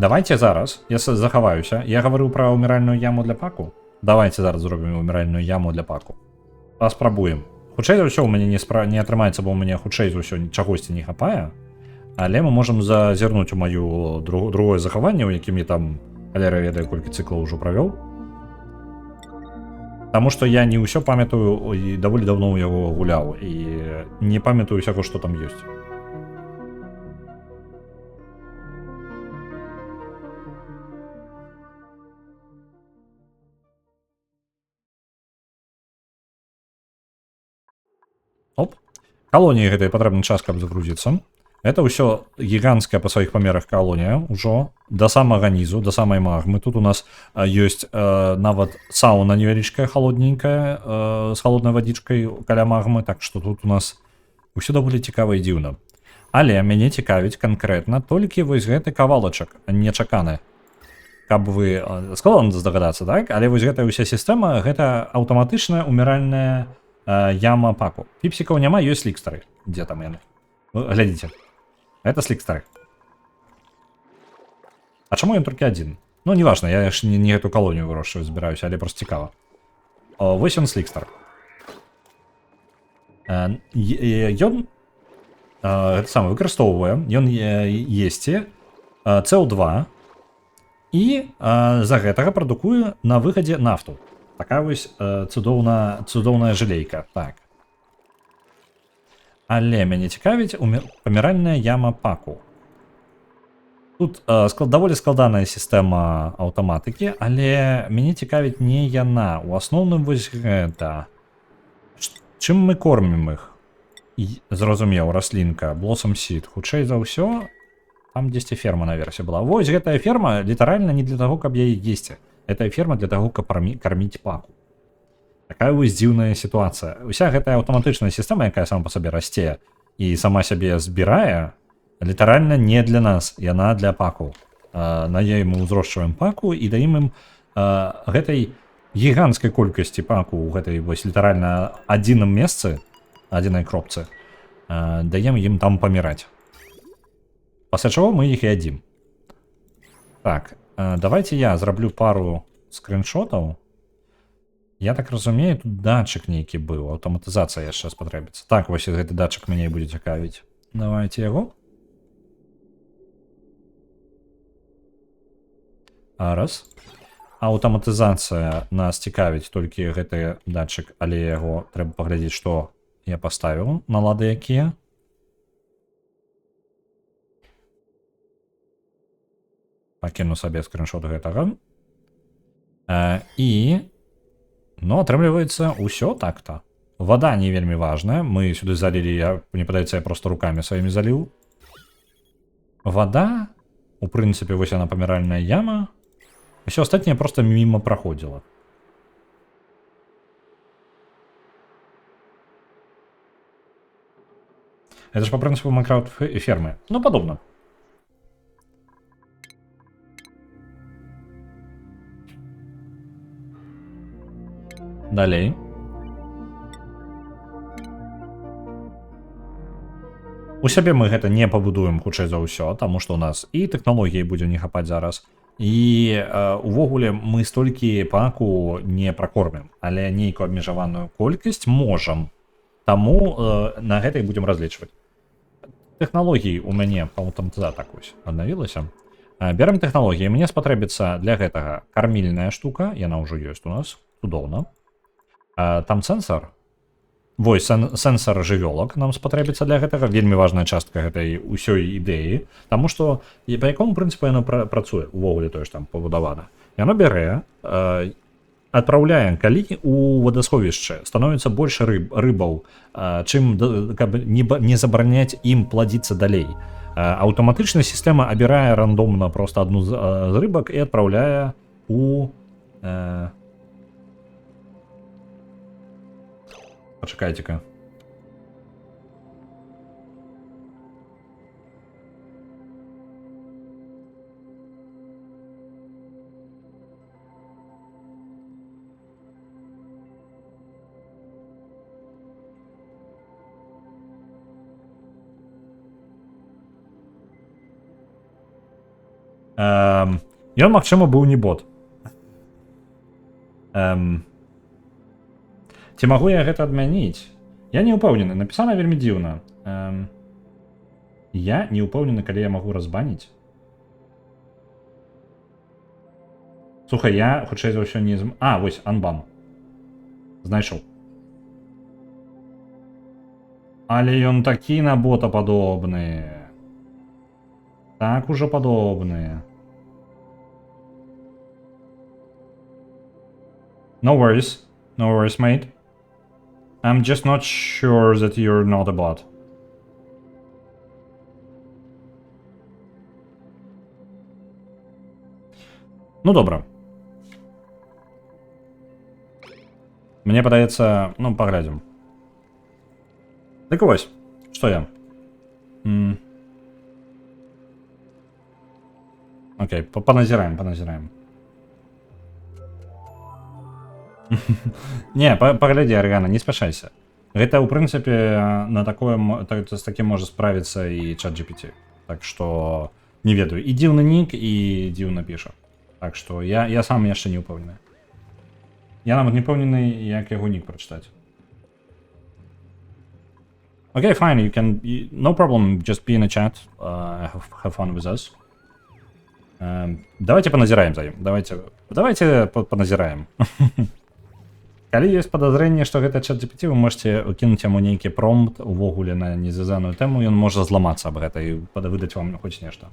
Давайте зараз, я захаваюся. Я гаварыў пра ўміральную яму для паку. Давайте зараз зробім уміральную яму для паку. Паспрабуем. Хутчэй за ўсё у мяне не атрымаецца, бо у мяне хутчэй за ўсё чагосьці не хапае. Але мы можам зазірнуць у маю другое захаванне, у якім я там, халера ведае, колькі цыклаў ужо правёў. Таму што я не ўсё памятаю і даволі даўно ў яго гуляў і не памятаю усяго, што там ёсць. Оп. Калоніі гэтай патрэбны час, каб загрузіцца. Это ўсё гіганцкая па сваіх памерах калонія ўжо да самага нізу, да самай магмы. Тут у нас ёсць нават сауна невялічкая, холодненькая, з холоднай вадзічкай каля магмы, так што тут у нас ўсё даволі цікава і дзіўна. Але мяне цікавіць канкрэтна толькі вось гэты кавалачак нечаканы. Каб вы складана здагадацца, так? Але вось гэтая ўся сістэма, гэта аўтаматычная уміральная яма паку. Піпсікаў няма, ёсць слікстары. Дзе там яны? Ну, глядзіце. Это слікстары. А чаму ён толькі адзін? Ну, неважно, я ж не гэту калонію вырошчваць збіраюся, але просто цікава. О, вось ён, слікстар. Ён гэта самае выкарыстоўвае, ён есці CO2 і за гэтага прадукуе на выхадзе нафту. Такая вось цудоўная жалейка. Так. Але мяне цікавіць паміральная яма паку. Тут даволі складаная сістэма аўтаматыкі, але мяне цікавіць не яна. У асноўным вось гэта. Чым мы кормім іх? Зразумеў, раслінка, Blossom Seed. Хутчэй за ўсё, там дзесьці ферма наверсе была. Вось гэтая ферма літаральна не для таго, каб яе есці. Гэтая ферма для таго, каб карміць паку. Такая вось дзіўная сітуацыя. Уся гэтая аўтаматычная сістэма, якая сама па сабе расце і сама сябе збірае, літаральна не для нас, яна для паку. На ёй мы ўзрошчваем паку і даім ім гэтай гіганцкай колькасці паку ў гэтай вось літаральна адзіным месцы, адзінай кропцы, даем ім там паміраць. Пасля чаго мы іх і ядзім. Так, давайте я зраблю пару скриншотаў. Я так разумею, тут датчык нейкі быў, аўтаматызацыя яшчэ спатрэбіцца. Так, вось гэты датчык мяне і будзе цікавіць. Давайте яго. А, раз. Аўтаматызацыя нас цікавіць толькі гэты датчык, але яго трэба паглядзець, што я паставіў, налады якія. Пакіну сабе скриншот гэтага. І ну, атрымліваецца, ўсё так-то. Вада не вельмі важная. Мы сюды залілі, мне падаецца, я просто рукамі сваімі заліў. Вада, у прынцыпе, вось яна, паміральная яма. Усё астатняе просто міма праходзіла. Это ж по прынцыпу Майнкрафт фермы. Ну, падобна. Далей. У сябе мы гэта не пабудуем, хутчэй за ўсё, таму што ў нас і тэхналогіі будзе не хапаць зараз, і увогуле мы столькі паку не пракормім, але нейкую абмежаваную колькасць можам. Таму на гэта і будзем разлічваць. Тэхналогіі у мяне, по-моему, там туда так вось аднавілася. Бяром тэхналогіі. Мне спатрэбіцца для гэтага кармільная штука, яна ўжо ёсць у нас, цудоўна. Там сэнсар. Вось сэнсар жывёлак нам спатрэбіцца для гэтага, вельмі важная частка гэтай усёй ідэі, таму што і па якому прынцыпу яно працуе, увогуле тое ж там пабудавана. Яно бярэ, адпраўляе, калі у вадасховішчы становіцца больш рыбаў, чым каб не забараняць ім пладзіцца далей. Аўтаматычная сістэма абірае рандомна просто адну з рыбак і адпраўляе у, пачакайце-ка. Ён, магчыма, быў не бот. Ці магу я гэта адмяніць? Я не ўпэўнены, напісана вельмі дзіўна. Я не ўпэўнены, калі я магу разбаніць. Слухай, я хутчэй за ўсё не А, вось, анбан. Знайшоў. Але ён такі на бота падобны. Так ужо падобны. No worries. No worries, mate. I'm just not sure that you're not a bot. Ну добра. Мне падаецца, ну, паглядзім. Дык вось, што я? Окей, паназіраем, паназіраем. Не, паглядзі, Аргана, не спяшайся. Гэта, ў прынцыпе, на такое, з такім можа справіцца і чат GPT. Так што, не ведаю, і дзіўны нік, і дзіўна піша. Так што я сам яшчэ не ўпэўнены. Я нават не ўпэўнены, як яго нік прачытаць. Okay, fine, you can, no problem, just be in the chat, have fun with us. Давайте паназіраем за ім. Давайте паназіраем. Калі ёсць падазрэнне, што гэта чат GPT, вы можете кінуць яму нейкі промпт увогуле на незвязаную тэму, ён можа зламацца аб гэта і выдаць вам хоць нешта.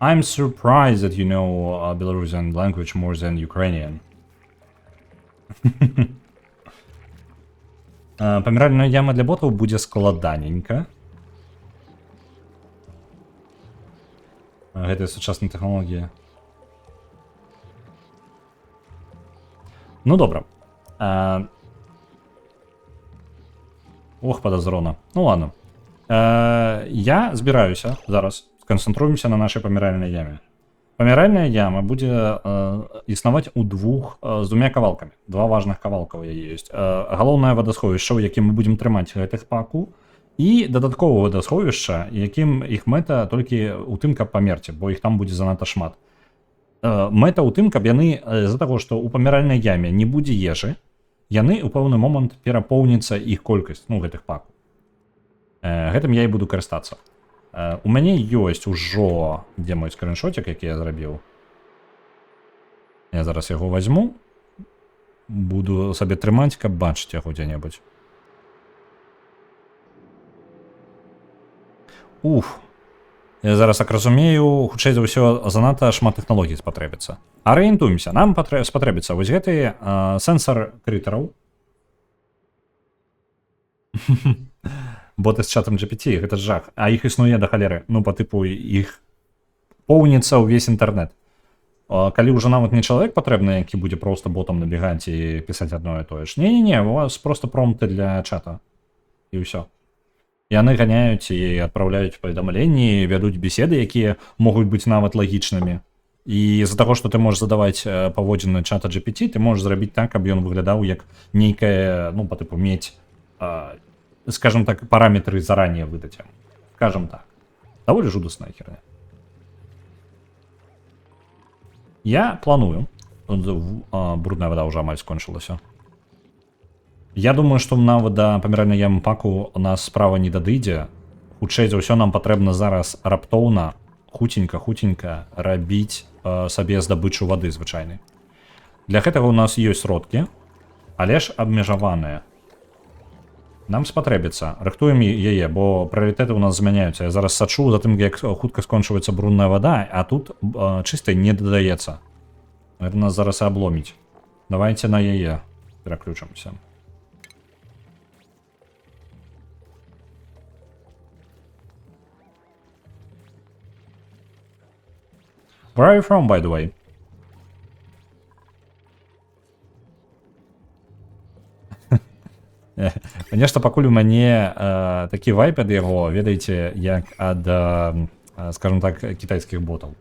I'm surprised that you know Belarusian language more than Ukrainian. Паміральная яма для ботаў будзе складаненька. Гэтыя сучасныя тэхналогіі. Ну добра. Ох, падазрона. Ну ладно. Я збіраюся зараз. Сканцэнтруемся на нашай паміральнай яме. Паміральная яма будзе існаваць у двух, з двумя кавалкамі. Два важных кавалка ў яе ёсць. Галоўнае вадасховішча, у якім мы будзем трымаць гэтых паку, і дадатковае вадасховішча, якім іх мэта толькі ў тым, каб памерці, бо іх там будзе занадта шмат. Мэта ў тым, каб яны, з-за таго, што ў паміральнай яме не будзе ежы, яны ў пэўны момант перапоўніцца іх колькасць, ну, гэтых паку. Гэтым я і буду карыстацца. У мяне ёсць ужо, дзе мой скрыншотик, які я зрабіў. Я зараз яго возьму. Буду сабе трымаць, каб бачыць яго дзе-небудзь. Уф. Я зараз так разумею, хутчэй за ўсё, занадта шмат тэхналогій спатрэбіцца. Арыентуемся, нам спатрэбіцца вось гэты сэнсар крытараў. Боты з чатам GPT, гэта ж жах. А іх існуе да халеры. Ну, па тыпу, іх поўніцца ўвесь інтэрнэт. Калі ўжо нават не чалавек патрэбны, які будзе проста ботам набегаць і пісаць адно і тое ж. Не-не-не, у вас просто промпты для чата. І ўсё. Яны ганяюць і адпраўляюць паведамленні, вядуць беседы, якія могуць быць нават лагічнымі. І з-за таго, што ты можаш задаваць паводзіны чата GPT, ты можаш зрабіць так, каб ён выглядаў як нейкае, ну, па тыпу, мець, скажем так, параметры заранее выдаць яму. Скажем так. Даволі жудасная херня. Я планую. Брудная вода ўжо амаль скончылася. Я думаю, што нават да паміральнай ямы паку у нас справа не дадыдзе. Хутчэй за ўсё, нам патрэбна зараз раптоўна, хуценька, хуценька рабіць сабе здабычу вады звычайнай. Для гэтага у нас ёсць сродкі, але ж абмежаваныя. Нам спатрэбіцца. Рыхтуем яе, бо прыярытэты ў нас змяняюцца. Я зараз сачу за тым, як хутка скончваецца брудная вада, а тут чыстай не дадаецца. Гэта нас зараз і абломіць. Давайте на яе пераключымся. Where are you from, by the way? Нешта пакуль у мяне такі вайп ад яго, ведаеце, як ад, скажем так, кітайскіх ботаў.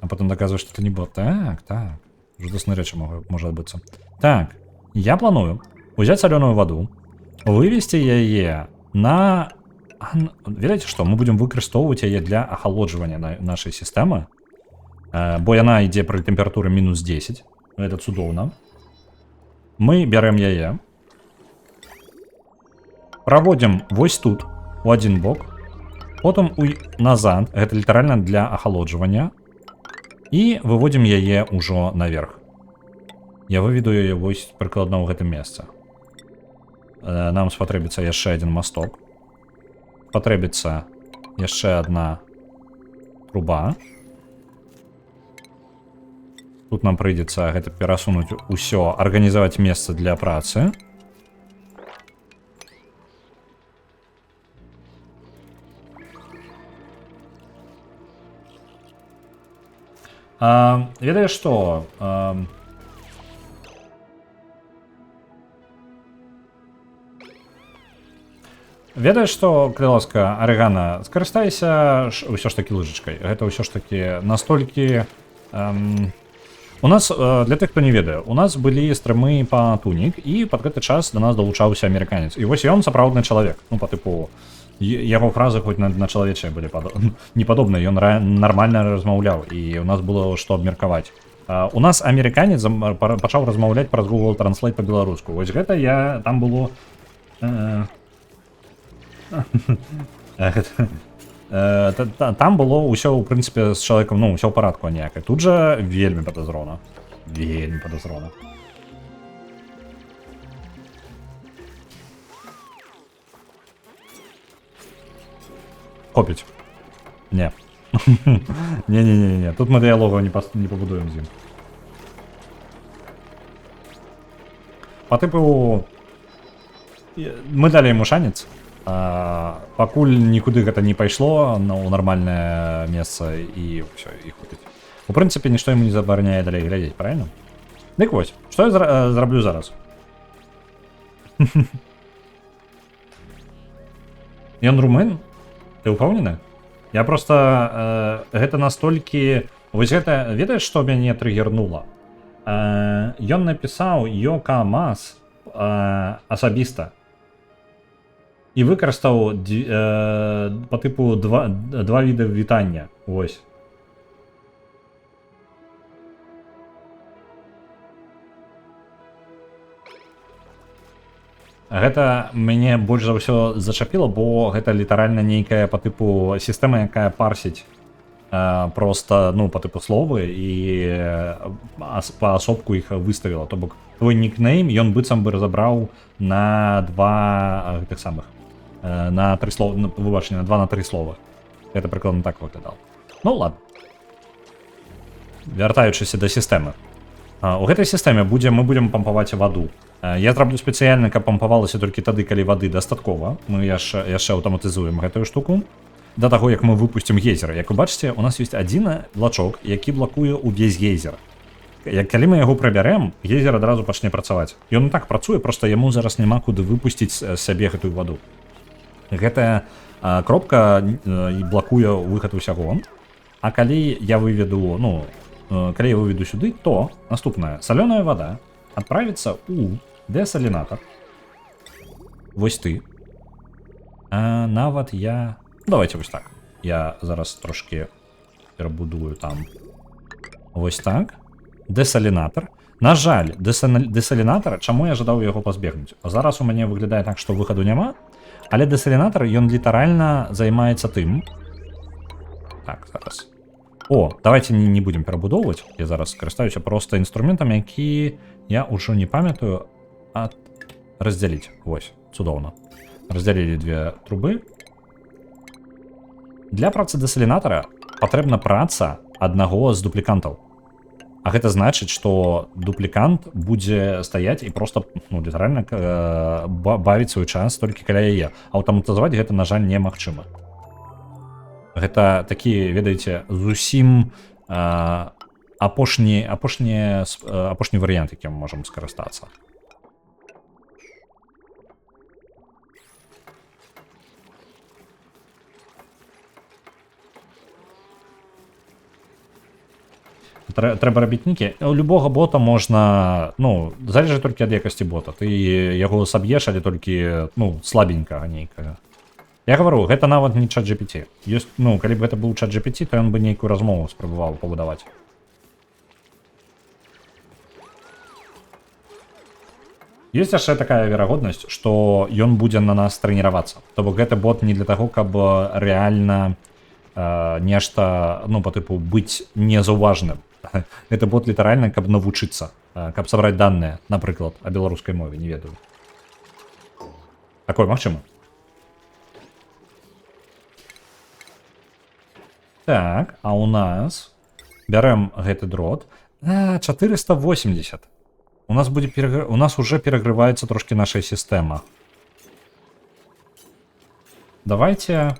А потом доказывает, что это не бот. Так. Жудасныя рэчы можа адбыцца. Так, я планую узяць салёную ваду, вывесці яе на... Ведаеце што, мы будзем выкарыстоўваць яе для ахалоджвання нашай сістэмы. Бо яна ідзе пры тэмпературы мінус 10. Гэта цудоўна. Мы бярэм яе. Праводзім вось тут, у адзін бок. Потым назад, гэта літаральна для ахалоджвання. І выводзім яе ўжо наверх. Я выведу яе вось прыкладна ў гэтым месцы. Нам спатрэбіцца яшчэ адзін масток. Патрэбіцца Яшчэ одна труба. Тут нам прыйдзецца гэта перасунуць усё, арганізаваць месца для працы. Ведаеш што? Ведаеш што, калі ласка, Арыгана, скарыстайся ўсё ж такі лыжачкай. Гэта ўсё ж такі настолькі... У нас, для тых, хто не ведае, у нас былі стрымы па Тунік, і пад гэты час да нас далучаўся амерыканец. І вось ён сапраўдны чалавек. Ну, па тыпу, яго фразы хоць на чалавечыя былі не падобныя, ён нармальна размаўляў, і у нас было што абмеркаваць. У нас амерыканец пачаў размаўляць праз Google Translate па-беларуску. Вось гэта я... там было... Там было ўсё, у прынцыпе, з чалавекам, ну, ўсё ў парадку ніякае. Тут жа вельмі падазрона. Вельмі падазрона. Хопіць. Не. Не-не-не-не. Тут мы дыялогу не пабудуем з ім. Па тыпу... Мы далі яму шанец. Пакуль нікуды гэта не пайшло у нармальнае месца, і ўсё, і хопіць. У прынцыпе, нішто яму не забараняе далей глядзець, правильно? Дык вось, што я зраблю зараз? Ён румын? Ты ўпэўнены? Я просто, гэта настолькі... Вось гэта, ведаеш, што мяне трыгернула? Ён напісаў Йокамас, асабіста. І выкарыстаў па тыпу два віды вітання. Вось. Гэта мяне больш за ўсё зачапіла, бо гэта літаральна нейкая па тыпу сістэма, якая парсіць, просто, ну, па тыпу словы і паасобку іх выставіла. То бок твой нікнейм ён быццам бы разабраў на два гэтых самых, на тры слова, ну, выбачце, на два, на тры слова. Гэта прыкладна так выглядала. Ну ладно. Вяртаючыся да сістэмы. У гэтай сістэме мы будзем пампаваць ваду. Я зраблю спецыяльна, каб пампавалася толькі тады, калі вады дастаткова. Мы яшчэ аўтаматызуем гэтую штуку. Да таго, як мы выпусцім гейзер. Як вы бачыце, у нас ёсць адзін блачок, які блакуе ўвесь гейзер. Як калі мы яго прыбярэм, гейзер адразу пачне працаваць. Ён і так працуе, проста яму зараз няма куды выпусціць з сябе гэтую ваду. Гэтая кропка і блакуе выхад усяго. А калі я выведу, ну калі я выведу сюды, то наступная салёная вода адправіцца ў дэсалінатар. Вось ты. А нават я... Давайте вось так. Я зараз трошки перабудую там. Вось так. Дэсалінатар. На жаль, дэсалінатар, чаму я жадаў яго пазбегнуць? Зараз у мяне выглядае так, што выхаду няма, але дэсалінатар, ён літаральна займаецца тым. Так, зараз. О, давайте не будем перабудоўваць. Я зараз скарыстаюся проста інструментам, які я ўжо не памятаю, а раздзяліць. Вось, цудоўна. Раздзялілі две трубы. Для працы дэсалінатара патрэбна праца аднаго з дуплікантаў. А гэта значыць, што дуплікант будзе стаяць і проста, ну, літаральна бавіць свой час толькі каля яе. Аўтаматызаваць гэта, на жаль, немагчыма. Гэта такі, ведаеце, зусім апошні варыянт, якім мы можам скарыстацца. Трэба рабіць нікі. У любога бота можна, ну, залежыць толькі ад якасці бота. Ты яго саб'еш, але толькі, ну, слабенькага нейкага. Я гавару, гэта нават не чат джи пи ти. Ёсць, ну, калі б гэта быў чат джи пи ти, то ён бы нейкую размову спрабаваў пабудаваць. Ёсць яшчэ такая верагоднасць, што ён будзе на нас трэніравацца. То бок гэты бот не для таго, каб рэальна нешта, ну, па тыпу, быць незаўважным. Гэты бот літаральна, каб навучыцца, каб сабраць даныя, напрыклад, о беларускай мове, не ведаю. Такое магчыма. Так, а у нас бярэм гэты дрот. А, 480. У нас уже перагрываецца трошкі наша сістэма. Давайте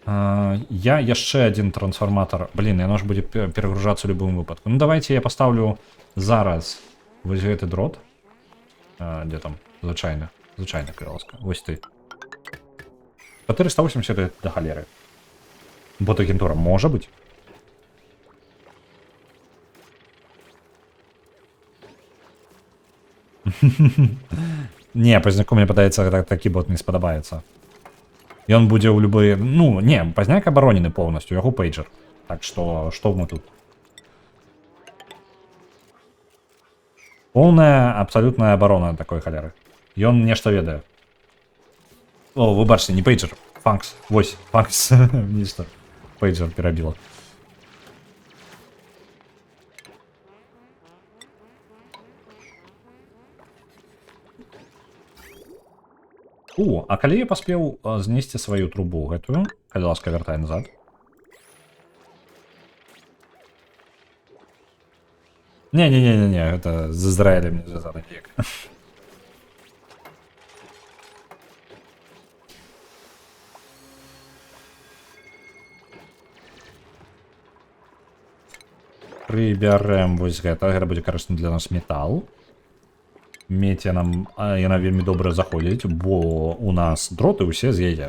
я яшчэ один трансфарматор. Блин, яно ж будзе перагружацца ў любым выпадку. Ну давайте я поставлю зараз вось гэты дрот. Дзе там? Звычайна. Звычайна, калі ласка. Вось ты. 480 это до халеры. Бот агентура можа быць? Не, Пазняку, мне падаецца, такі бот не спадабаецца. Ён будзе ў любы. Ну, не, Пазняк абаронены поўнасцю, яго пейджер. Так што, што мы тут? Поўная абсалютная абарона такой халеры. Ён нешта ведае. О, выбачце, не пейджер. Фанкс. Вось, фанкс. Нешта. Пейджер перабіла. У, а калі я паспеў знесці сваю трубу гэтую, калі ласка, вяртай назад. Не-не-не-не-не, гэта з Ізраілем не звязана ніяк. Прыбярэм вось гэта, гэта будзе карысны для нас метал. Медь яна, яна вельмі добра заходзіць, бо у нас дроты ўсе з яе.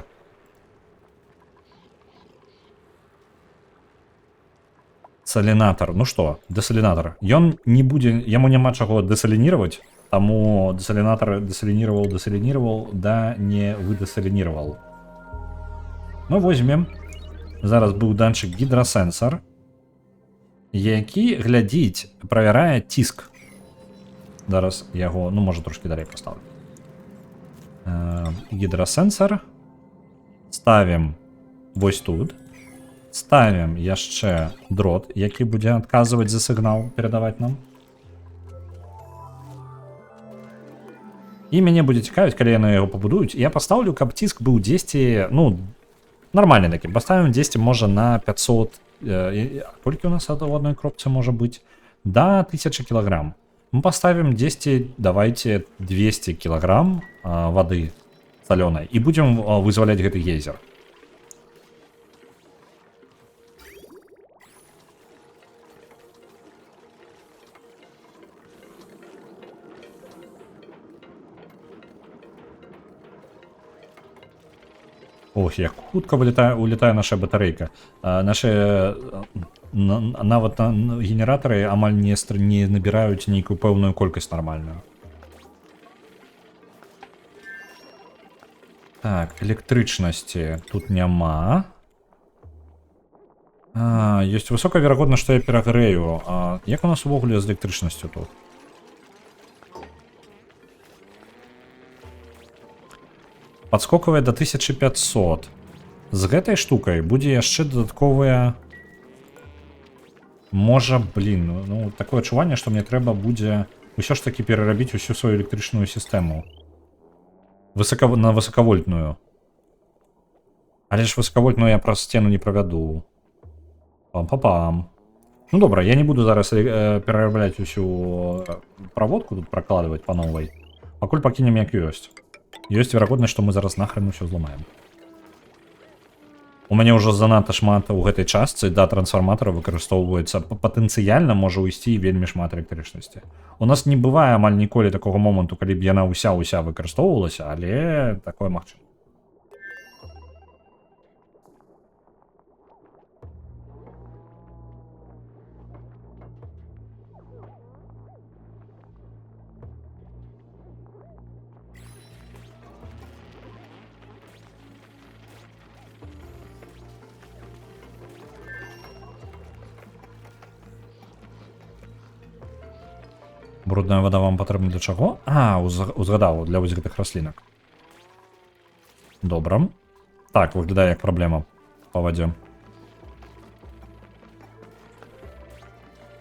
Салінатор. Ну што, дэсалінатор. Ён не будзе, яму няма чаго дэсалініраваць, таму дэсалінатор дэсалініраваў, дэсалініраваў, да не выдэсалініраваў. Мы возьмем зараз быў данчык гідрасэнсар, які глядзіць, правярае ціск. Зараз яго, ну, можа, трошкі далей паставлю. Гідрасэнсар ставім вось тут. Ставім яшчэ дрот, які будзе адказваць за сігнал, перадаваць нам. І мяне будзе цікавіць, калі яны яго пабудуюць. Я пастаўлю, каб ціск быў 10, ну, нармальны такі. Паставім 10, можа, на 500. Колькі у нас у адной кропцы можа быць? Да 1000 кілаграм. Мы поставим 10, давайте 200 килограмм воды соленой и будем вызвалять гэты гейзер. Ох, як хутка вылетае, улетае наша батарэйка. Нашы нават генератары амаль не набіраюць нейкую пэўную колькасць нармальную. Так, электрычнасці тут няма. Ёсць высокая верагоднасць, што я перагрэю. Як у нас увогуле з электрычнасцю тут? Падскоквае до 1500. З гэтай штукай будзе яшчэ дадатковая. Можа, блин, ну такое адчуванне, што мне трэба будзе ўсё ж такі перарабіць усю сваю электрычную сістэму. На высокавольтную. Але ж высокавольтную я праз сцену не правяду. Пам-па-пам. Ну добра, я не буду зараз перарабляць усю праводку тут пракладваць па новай. Пакуль пакінем як ёсць. Ёсць верагоднасць, што мы зараз нахрен усё зламаем. У мяне ўжо занадта шмат у гэтай частцы да трансфарматара выкарыстоўваецца, патэнцыяльна можа ўйсці вельмі шмат электрычнасці. У нас не бывае амаль ніколі такога моманту, калі б яна ўся выкарыстоўвалася, але такое магчыма. Брудная вода вам патрэбна для чаго? А, узгадаў, для вось гэтых раслінак. Добра. Так, выглядае як праблема па вадзе.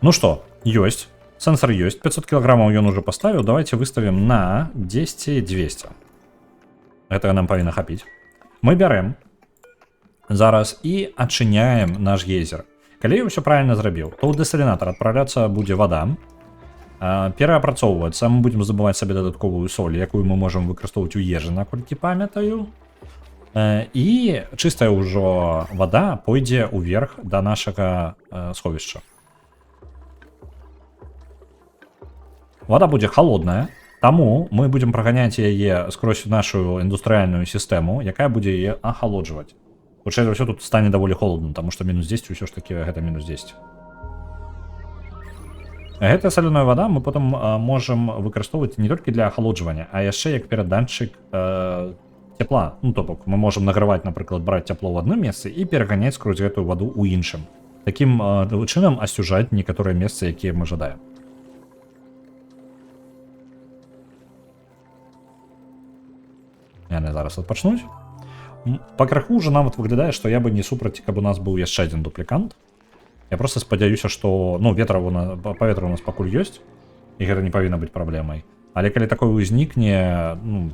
Ну што, ёсць. Сэнсар ёсць. 500 кілаграмаў ён уже паставіў. Давайте выставім на 10 200. Гэтага нам павінна хапіць. Мы бярэм Зараз і адчыняем наш гейзер. Калі я ўсё правильно зрабіў, то ў дэсалінатар адпраўляцца будзе вада, пераапрацоўвацца, мы будзем здабываць сабе дадатковую соль, якую мы можам выкарыстоўваць у ежы, наколькі памятаю. І чыстая ўжо вада пойдзе ўверх да нашага сховішча. Вада будзе халодная, таму мы будзем праганяць яе скрозь нашу індустрыяльную сістэму, якая будзе яе ахалоджваць. Хутчэй за ўсё, тут стане даволі холадна, таму што мінус 10 ўсё ж такі гэта мінус 10. Гэтая салёная вада мы потым можам выкарыстоўваць не толькі для ахалоджвання, а яшчэ як перадатчык цяпла. Ну, то бок, мы можам награваць, напрыклад, браць цяпло ў адным месцы і пераганяць скрозь гэтую ваду ў іншым. Такім чынам асцюжаць некаторыя месцы, якія мы жадаем. Яны зараз адпачнуць. Па крыху ўжо нават выглядае, што я бы не супраць, каб у нас быў яшчэ адзін дуплікант. Я просто спадзяюся, што, ну, паветра у нас пакуль ёсць, і гэта не павінна быць праблемай. Але калі такое ўзнікне, ну,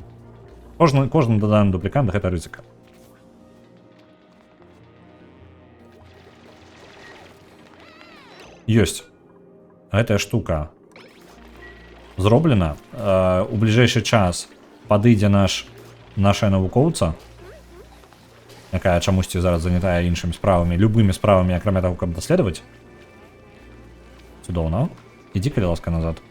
кожны даданы дуплікант гэта рызыка. Ёсць. Гэтая штука зроблена. У бліжэйшы час падыдзе наша навукоўца, якая чамусьці зараз занятая іншымі справамі, любымі справамі, акрамя таго, каб даследаваць. Цудоўна. Ідзі, калі ласка, назад.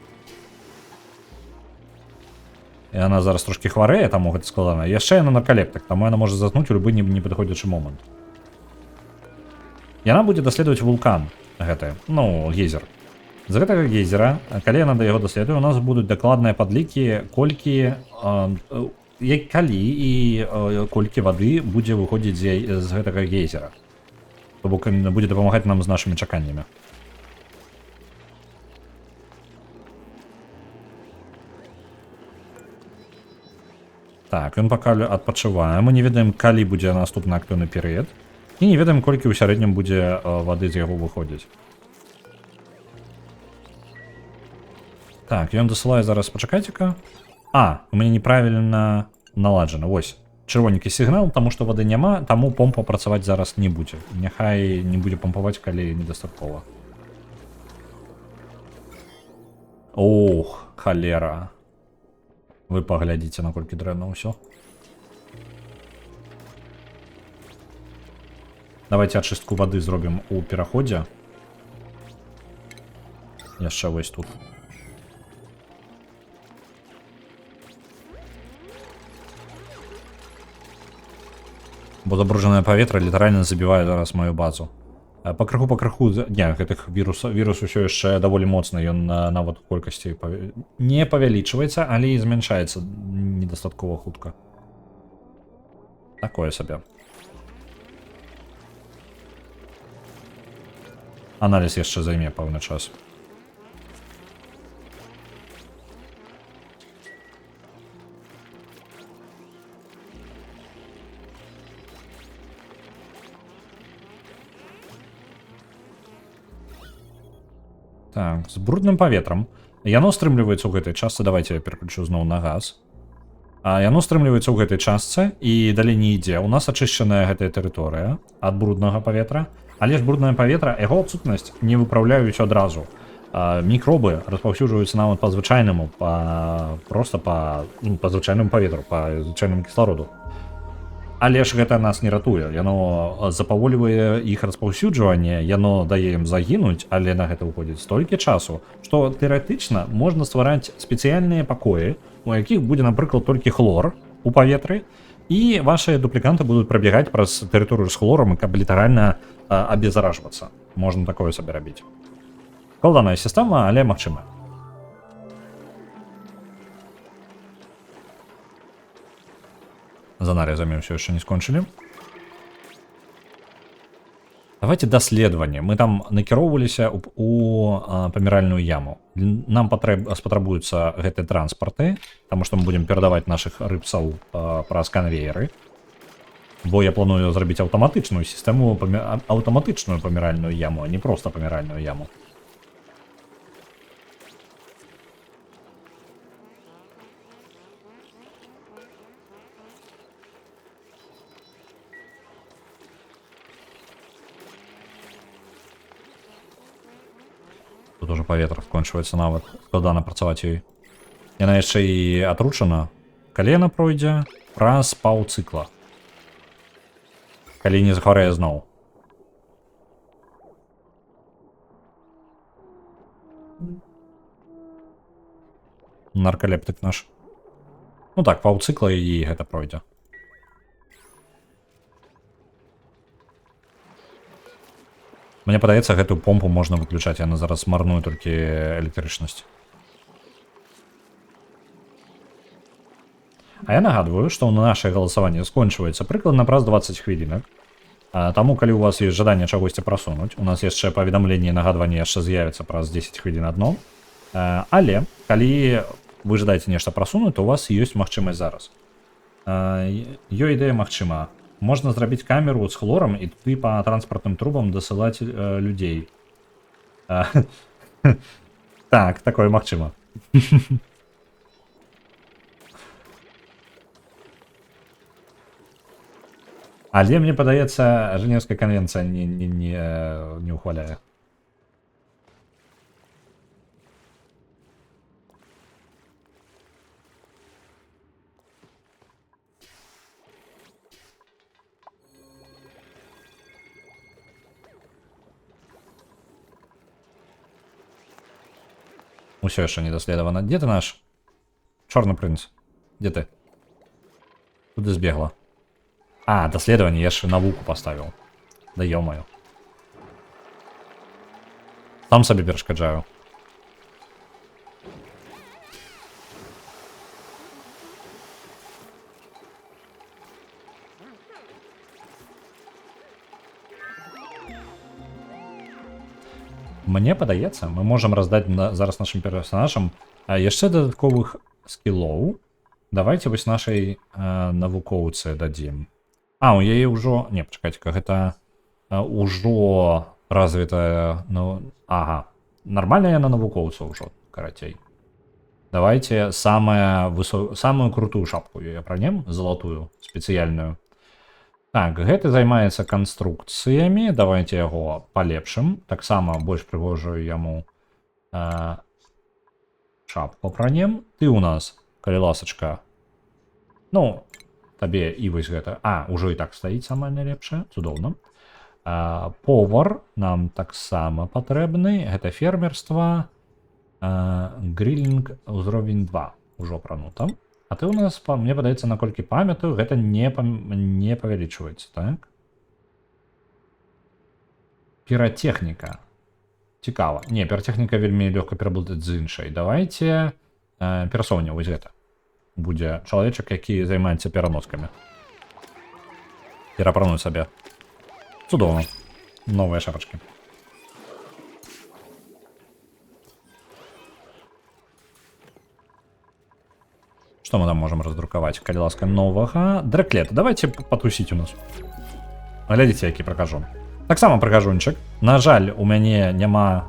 І яна зараз трошкі хварэе, таму гэта складана. Яшчэ яна наркалептык, таму яна можа заснуць у любы непадыходзячы момант. Яна будзе даследаваць вулкан гэты, ну, гейзер. З гэтага гейзера, калі яна да яго даследуе, у нас будуць дакладныя падлікі, колькі, як калі і колькі вады будзе выходзіць з гэтага гейзера. То бок ён будзе дапамагаць нам з нашымі чаканнямі. Так, ён пакуль адпачывае. Мы не ведаем, калі будзе наступны актыўны перыяд. І не ведаем, колькі ў сярэднім будзе вады з яго выходзіць. Так, ён дасылае зараз, пачакайце-ка. А, у мяне неправільна наладжана. Вось, чырвоненькі сігнал, таму што вады няма, таму помпа працаваць зараз не будзе. Няхай не будзе пампаваць, калі недастаткова. Ох, халера. Вы паглядзіце, наколькі дрэнна ўсё. Давайте ачыстку вады зробім у пераходзе. Яшчэ вось тут. Бо забруджанае паветра літаральна забівае зараз маю базу. Па крыху, не, гэтых вірус усё яшчэ даволі моцны, ён нават у колькасці не павялічваецца, але і змяншаецца недастаткова хутка. Такое сабе. Аналіз яшчэ займе пэўны час. Так, з брудным паветрам. Яно стрымліваецца ў гэтай частцы. Давайте я пераключу зноў на газ. А яно стрымліваецца ў гэтай частцы і далей не ідзе. У нас ачышчаная гэтая тэрыторыя ад бруднага паветра. Але ж бруднае паветра, яго адсутнасць не выпраўляюць адразу. Мікробы распаўсюджваюцца нават па звычайнаму, па, просто па, ну, па звычайнаму паветру, па звычайнаму кіслароду. Але ж гэта нас не ратуе, яно запавольвае іх распаўсюджванне, яно дае ім загінуць, але на гэта ўходзіць столькі часу, што тэарэтычна можна ствараць спецыяльныя пакоі, у якіх будзе, напрыклад, толькі хлор у паветры, і вашы дупліканты будуць прабегаць праз тэрыторыю з хлорам, каб літаральна абеззаражвацца. Можна такое сабе рабіць. Складаная сістэма, але магчыма. З аналізамі ўсё яшчэ не скончылі. Давайте даследаванне. Мы там накіроўваліся у паміральную яму. Нам спатрабуюцца гэтыя транспарты, таму што мы будзем перадаваць нашых рыбцаў праз канвееры. Бо я планую зрабіць аўтаматычную сістэму, аўтаматычную паміральную яму, а не проста паміральную яму. Тут ужо паветра скончваецца нават. Складана працаваць ёй. Яна яшчэ і атручана. Калі яна пройдзе? Праз паўцыкла. Калі не захварэе зноў. Наркалептык наш. Ну так, паўцыкла і гэта пройдзе. Мне падаецца, гэтую помпу можна выключаць, яна зараз марнуе толькі электрычнасць. А я нагадваю, што наше галасаванне скончваецца прыкладна праз 20 хвілінак. Таму, калі у вас ёсць жаданне чагосьці прасунуць, у нас яшчэ паведамленне і нагадванне яшчэ з'явіцца праз 10 хвілін адно. Але калі вы жадаеце нешта прасунуць, то у вас ёсць магчымасць зараз. Ёй ідэя магчыма. Можна зрабіць камеру з хлорам і туды па транспартным трубам дасылаць людзей. Так, такое магчыма. Але мне падаецца, Жэнеўская канвенцыя не ўхваляе. Усё яшчэ не даследавана. Дзе ты наш? Чорны прынц. Дзе ты? Куды збегла? А, даследаванне, я ж навуку паставіў. Да ё-моё. Сам сабе перашкаджаю. Мне падаецца, мы можам раздаць зараз нашым персонажам яшчэ дадатковых скілоў. Давайте вось нашай навукоўцы дадзім. А, у яе ўжо... Не, пачакайце-ка, гэта ўжо развітая... Ну, ага. Нармальная яна навукоўца ўжо, карацей. Давайте самую крутую шапку ёй апранем, залатую, спецыяльную. Так, гэты займаецца канструкцыямі, давайте яго палепшым. Таксама больш прыгожую яму шапку апранем. Ты у нас, калі ласачка, ну, табе і вось гэта. А, ужо і так стаіць самае найлепшае, цудоўна. Повар нам таксама патрэбны, гэта фермерства, грылінг узровень 2 ўжо апранута. А ты у нас, мне падаецца, наколькі памятаю, гэта не павялічваецца, так? Піратэхніка. Цікава. Не, піратэхніка вельмі лёгка пераблытаць з іншай. Давайте перасоўня, вось гэта. Будзе чалавечак, які займаецца пераноскамі. Перапрануць сабе. Цудоўна. Новыя шапачкі. Што мы там можам раздрукаваць? Калі ласка, новага. Драклет. Давайте патусіць у нас. Глядзіце, які прыкажун. Таксама прыгажунчык. На жаль, у мяне няма,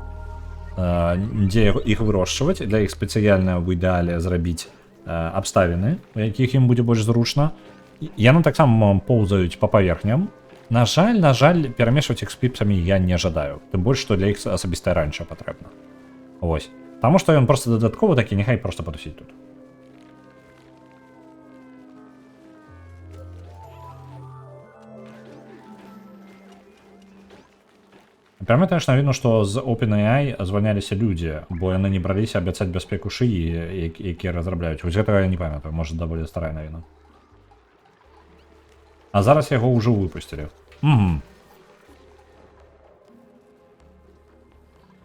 дзе іх вырошчваць. Для іх спецыяльна ў ідэале зрабіць абставіны, у якіх ім будзе больш зручна. Яны таксама поўзаюць па паверхням. На жаль, перамешваць іх з піпсамі я не жадаю. Тым больш, што для іх асабістая ранча патрэбна. Вось. Таму што ён проста дадаткова такі, няхай проста патусіць тут. Памятаеш навіну, што з OpenAI звальняліся людзі, бо яны не браліся абяцаць бяспеку шыі, якія разрабляюць. Вось гэтага я не памятаю, можа, даволі старая навіна. А зараз яго ўжо выпусцілі.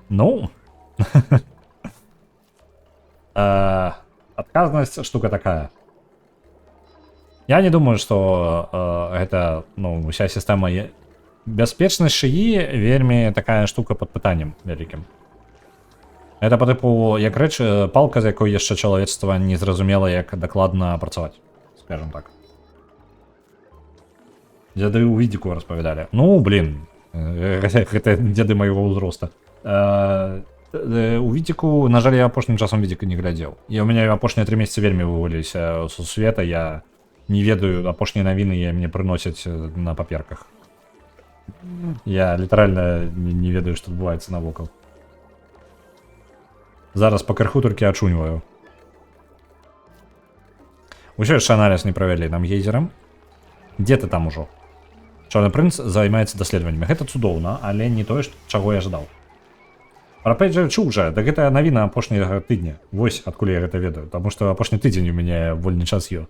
Ну. Адказнасць штука такая. Я не думаю, што гэта, ну, уся сістэма бяспечнасць шыі вельмі такая штука пад пытаннем вялікім. Это па тыпу, як рэч, палка, з якой яшчэ чалавецтва не зразумела, як дакладна працаваць, скажем так. Дзяды ў відзіку распавядалі. Ну, блин, гэта дзяды майго ўзроста. У відзіку, на жаль, я апошнім часам відзіка не глядзеў. І ў мяне апошнія 3 месяцы вельмі вываліліся з сусвета, я не ведаю, апошнія навіны я мне прыносяць на паперках. Я літаральна не ведаю, што адбываецца навокал. Зараз пакрыху толькі ачуньваю. Усё яшчэ аналіз не правялі нам гейзерам. Дзе ты там ужо? Чорны прынц займаецца даследаваннямі. Гэта цудоўна, але не тое, чаго я жадаў. Пра пейджер чуў жа, так гэта навіна апошняга тыдня. Вось адкуль я гэта ведаю, таму што апошні тыдзень у мяне вольны час ё.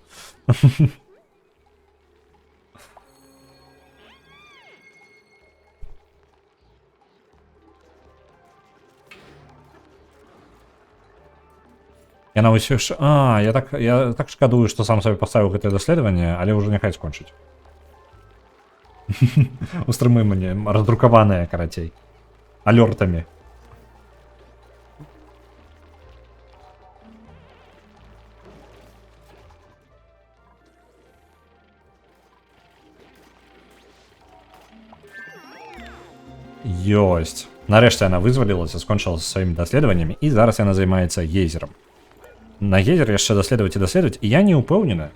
Яна ўсё ж... А, я так шкадую, што сам сабе паставіў гэтае даследаванне, але ўжо няхай скончыць. У стрымы мне раздрукаваныя, карацей. Алёртамі. Ёсць. Нарэшце яна вызвалілася, скончыла са сваімі даследаваннямі, і зараз яна займаецца гейзерам. На гейзер яшчэ даследаваць і даследаваць, і я не ўпэўнены,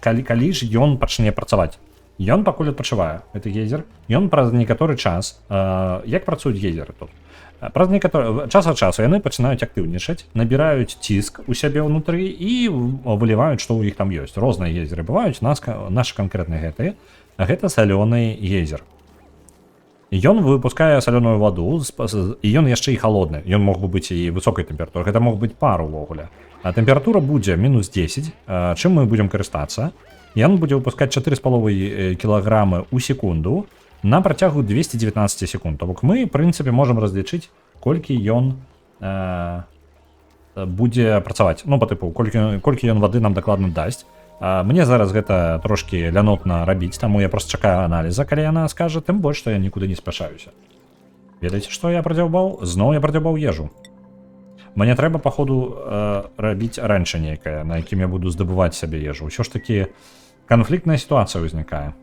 калі ж ён пачне працаваць. Ён пакуль адпачывае, гэты гейзер. Ён праз некаторы час, як працуюць гейзеры тут? Праз некаторы час ад часу яны пачынаюць актыўнічаць, набіраюць ціск у сябе ўнутры і выліваюць, што ў іх там ёсць. Розныя гейзеры бываюць, наш канкрэтны гэты, гэта салёны гейзер. Ён выпускае салёную ваду, і ён яшчэ і халодны. Ён мог бы быць і высокай тэмпературы. Гэта мог быць пар увогуле. А тэмпература будзе мінус 10, чым мы будзем карыстацца. Ён будзе выпускаць чатыры з паловай кілаграмы ў секунду на працягу 219 секунд. То бок мы, в прынцыпе, можам разлічыць, колькі ён будзе працаваць. Ну, па тыпу, колькі ён вады нам дакладна дасць. Мне зараз гэта трошкі лянотна рабіць, таму я просто чакаю аналіза, калі яна скажа, тым больш, што я нікуды не спяшаюся. Ведаеце, што я прадзяўбаў? Зноў я прадзяўбаў ежу. Мне трэба, походу, рабіць ранчо нейкае, на якім я буду здабываць сабе ежу. Усё ж такі канфліктная сітуацыя ўзнікае.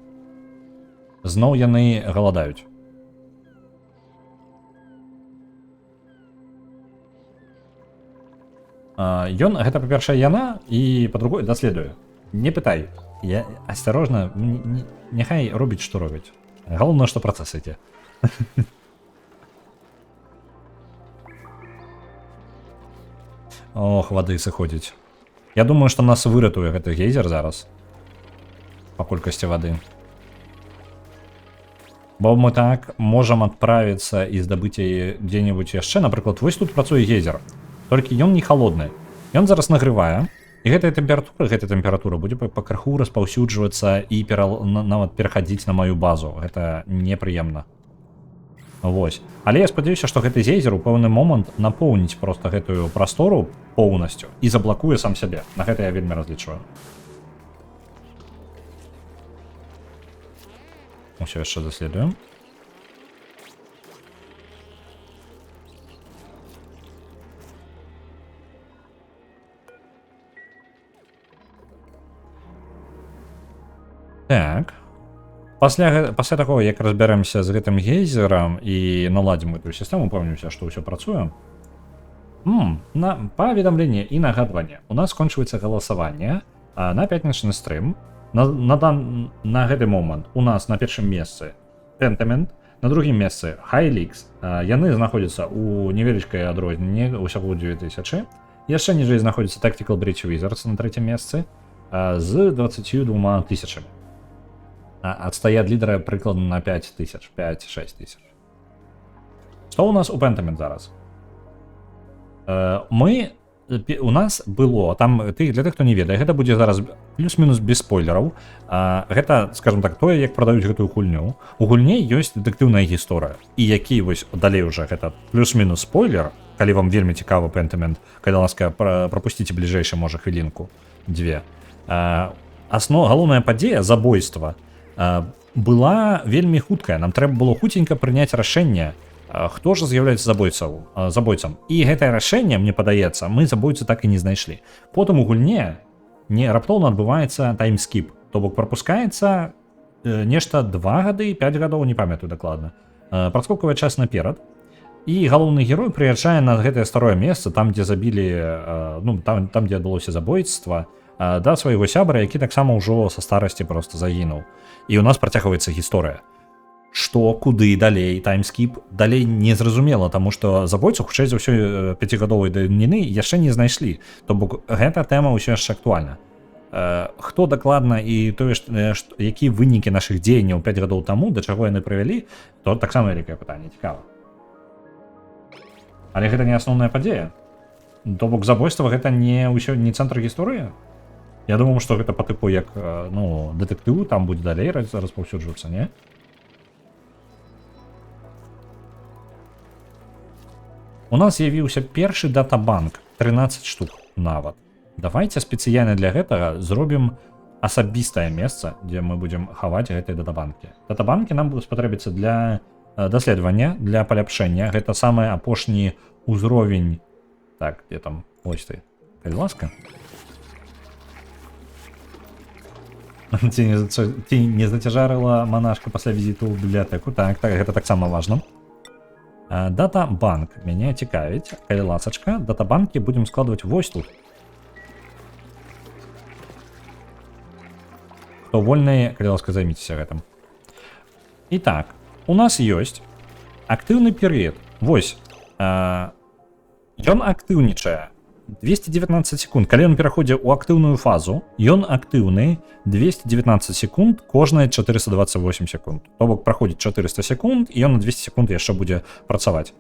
Зноў яны галадаюць. Ён, гэта, па-першае, яна, і, па-другое, даследуе. Не пытай. Я асцярожна, няхай робіць, што робіць. Галоўнае, што працэс ідзе. Ох, вады сыходзіць. Я думаю, што нас выратуе гэты гейзер зараз. Па колькасці вады. Бо мы так можам адправіцца і здабыць яе дзе-небудзь яшчэ. Напрыклад, вось тут працуе гейзер. Толькі ён не халодны. Ён зараз нагрывае. І гэтая тэмпература будзе пакрыху распаўсюджвацца і нават перахадзіць на маю базу. Гэта непрыемна. Вось. Але я спадзяюся, што гэты гейзер у пэўны момант напоўніць проста гэтую прастору поўнасцю і заблакуе сам сябе. На гэта я вельмі разлічваю. Усё яшчэ даследуем. Так. Пасля таго, як разбярэмся з гэтым гейзерам і наладзім гэтую сістэму, упэўнімся, што ўсё працуе. На паведамленне і нагадванне. У нас скончваецца галасаванне, на пятнічны стрым. На гэты момант у нас на першым месцы Pentiment, на другім месцы Hylics. Яны знаходзяцца ў невялічкай адрозненні, усяго 2000. Яшчэ ніжэй знаходзіцца Tactical Breach Wizards на трэцім месцы, з 22 тысячамі. Адстае ад лідара прыкладна на 5 тысяч, пяць-шэсць тысяч. Што ў нас у Pentiment зараз? У нас было, там, ты, для тых, хто не ведае, гэта будзе зараз плюс-мінус без спойлераў. Гэта, скажем так, тое, як прадаюць гэтую гульню. У гульне ёсць дэтэктыўная гісторыя. І які вось далей уже гэта плюс-мінус спойлер, калі вам вельмі цікава Pentiment, калі ласка, прапусціце бліжэйшы, можа, хвілінку, дзве. Галоўная падзея, забойства, была вельмі хуткая. Нам трэба было хуценька прыняць рашэнне, хто ж з'яўляецца забойцам. І гэтае рашэнне, мне падаецца, мы забойцу так і не знайшлі. Потым у гульне не раптоўна адбываецца таймскіп, то бок прапускаецца нешта 2 гады, 5 гадоў, не памятаю дакладна. Праскоквае час наперад. І галоўны герой прыязджае на гэтае старое месца, там, дзе забілі ну, там, там, дзе адбылося забойцтва, да свайго сябра, які таксама ўжо са старасці проста загінуў. І ў нас працягваецца гісторыя. Што, куды далей, таймскіп далей незразумела, таму што забойцу, хутчэй за ўсё, пяцігадовай даўніны яшчэ не знайшлі. То бок гэта тэма ўсё яшчэ актуальна. Хто дакладна і тое, які вынікі нашых дзеянняў 5 гадоў таму, да чаго яны прывялі, то таксама вялікае пытанне, цікава. Але гэта не асноўная падзея. То бок забойства гэта не ўсё, не цэнтр гісторыі. Я думаў, што гэта па тыпу як, ну, дэтэктыву там будзе далей распаўсюджвацца, не? У нас з'явіўся першы датабанк, 13 штук нават. Давайте спецыяльна для гэтага зробім асабістае месца, дзе мы будзем хаваць гэтыя датабанкі. Датабанкі нам будуць спатрэбіцца для даследавання, для паляпшэння. Гэта самы апошні ўзровень. Так, дзе там? Ось ты. Калі ласка. Ці не зацяжарыла манашка пасля візіту ў бібліятэку? Так, так, гэта таксама важна. Датабанк мяне цікавіць, калі ласачка, датабанкі будзем складваць вось тут. Хто вольны, калі ласка, займіцеся гэтым. І так, у нас ёсць актыўны перыяд. Вось, ён актыўнічае 219 секунд. Калі ён пераходзіць у актыўную фазу, ён актыўны 219 секунд кожныя 428 секунд. То бок праходзіць 400 секунд, і ён на 200 секунд яшчэ будзе працаваць.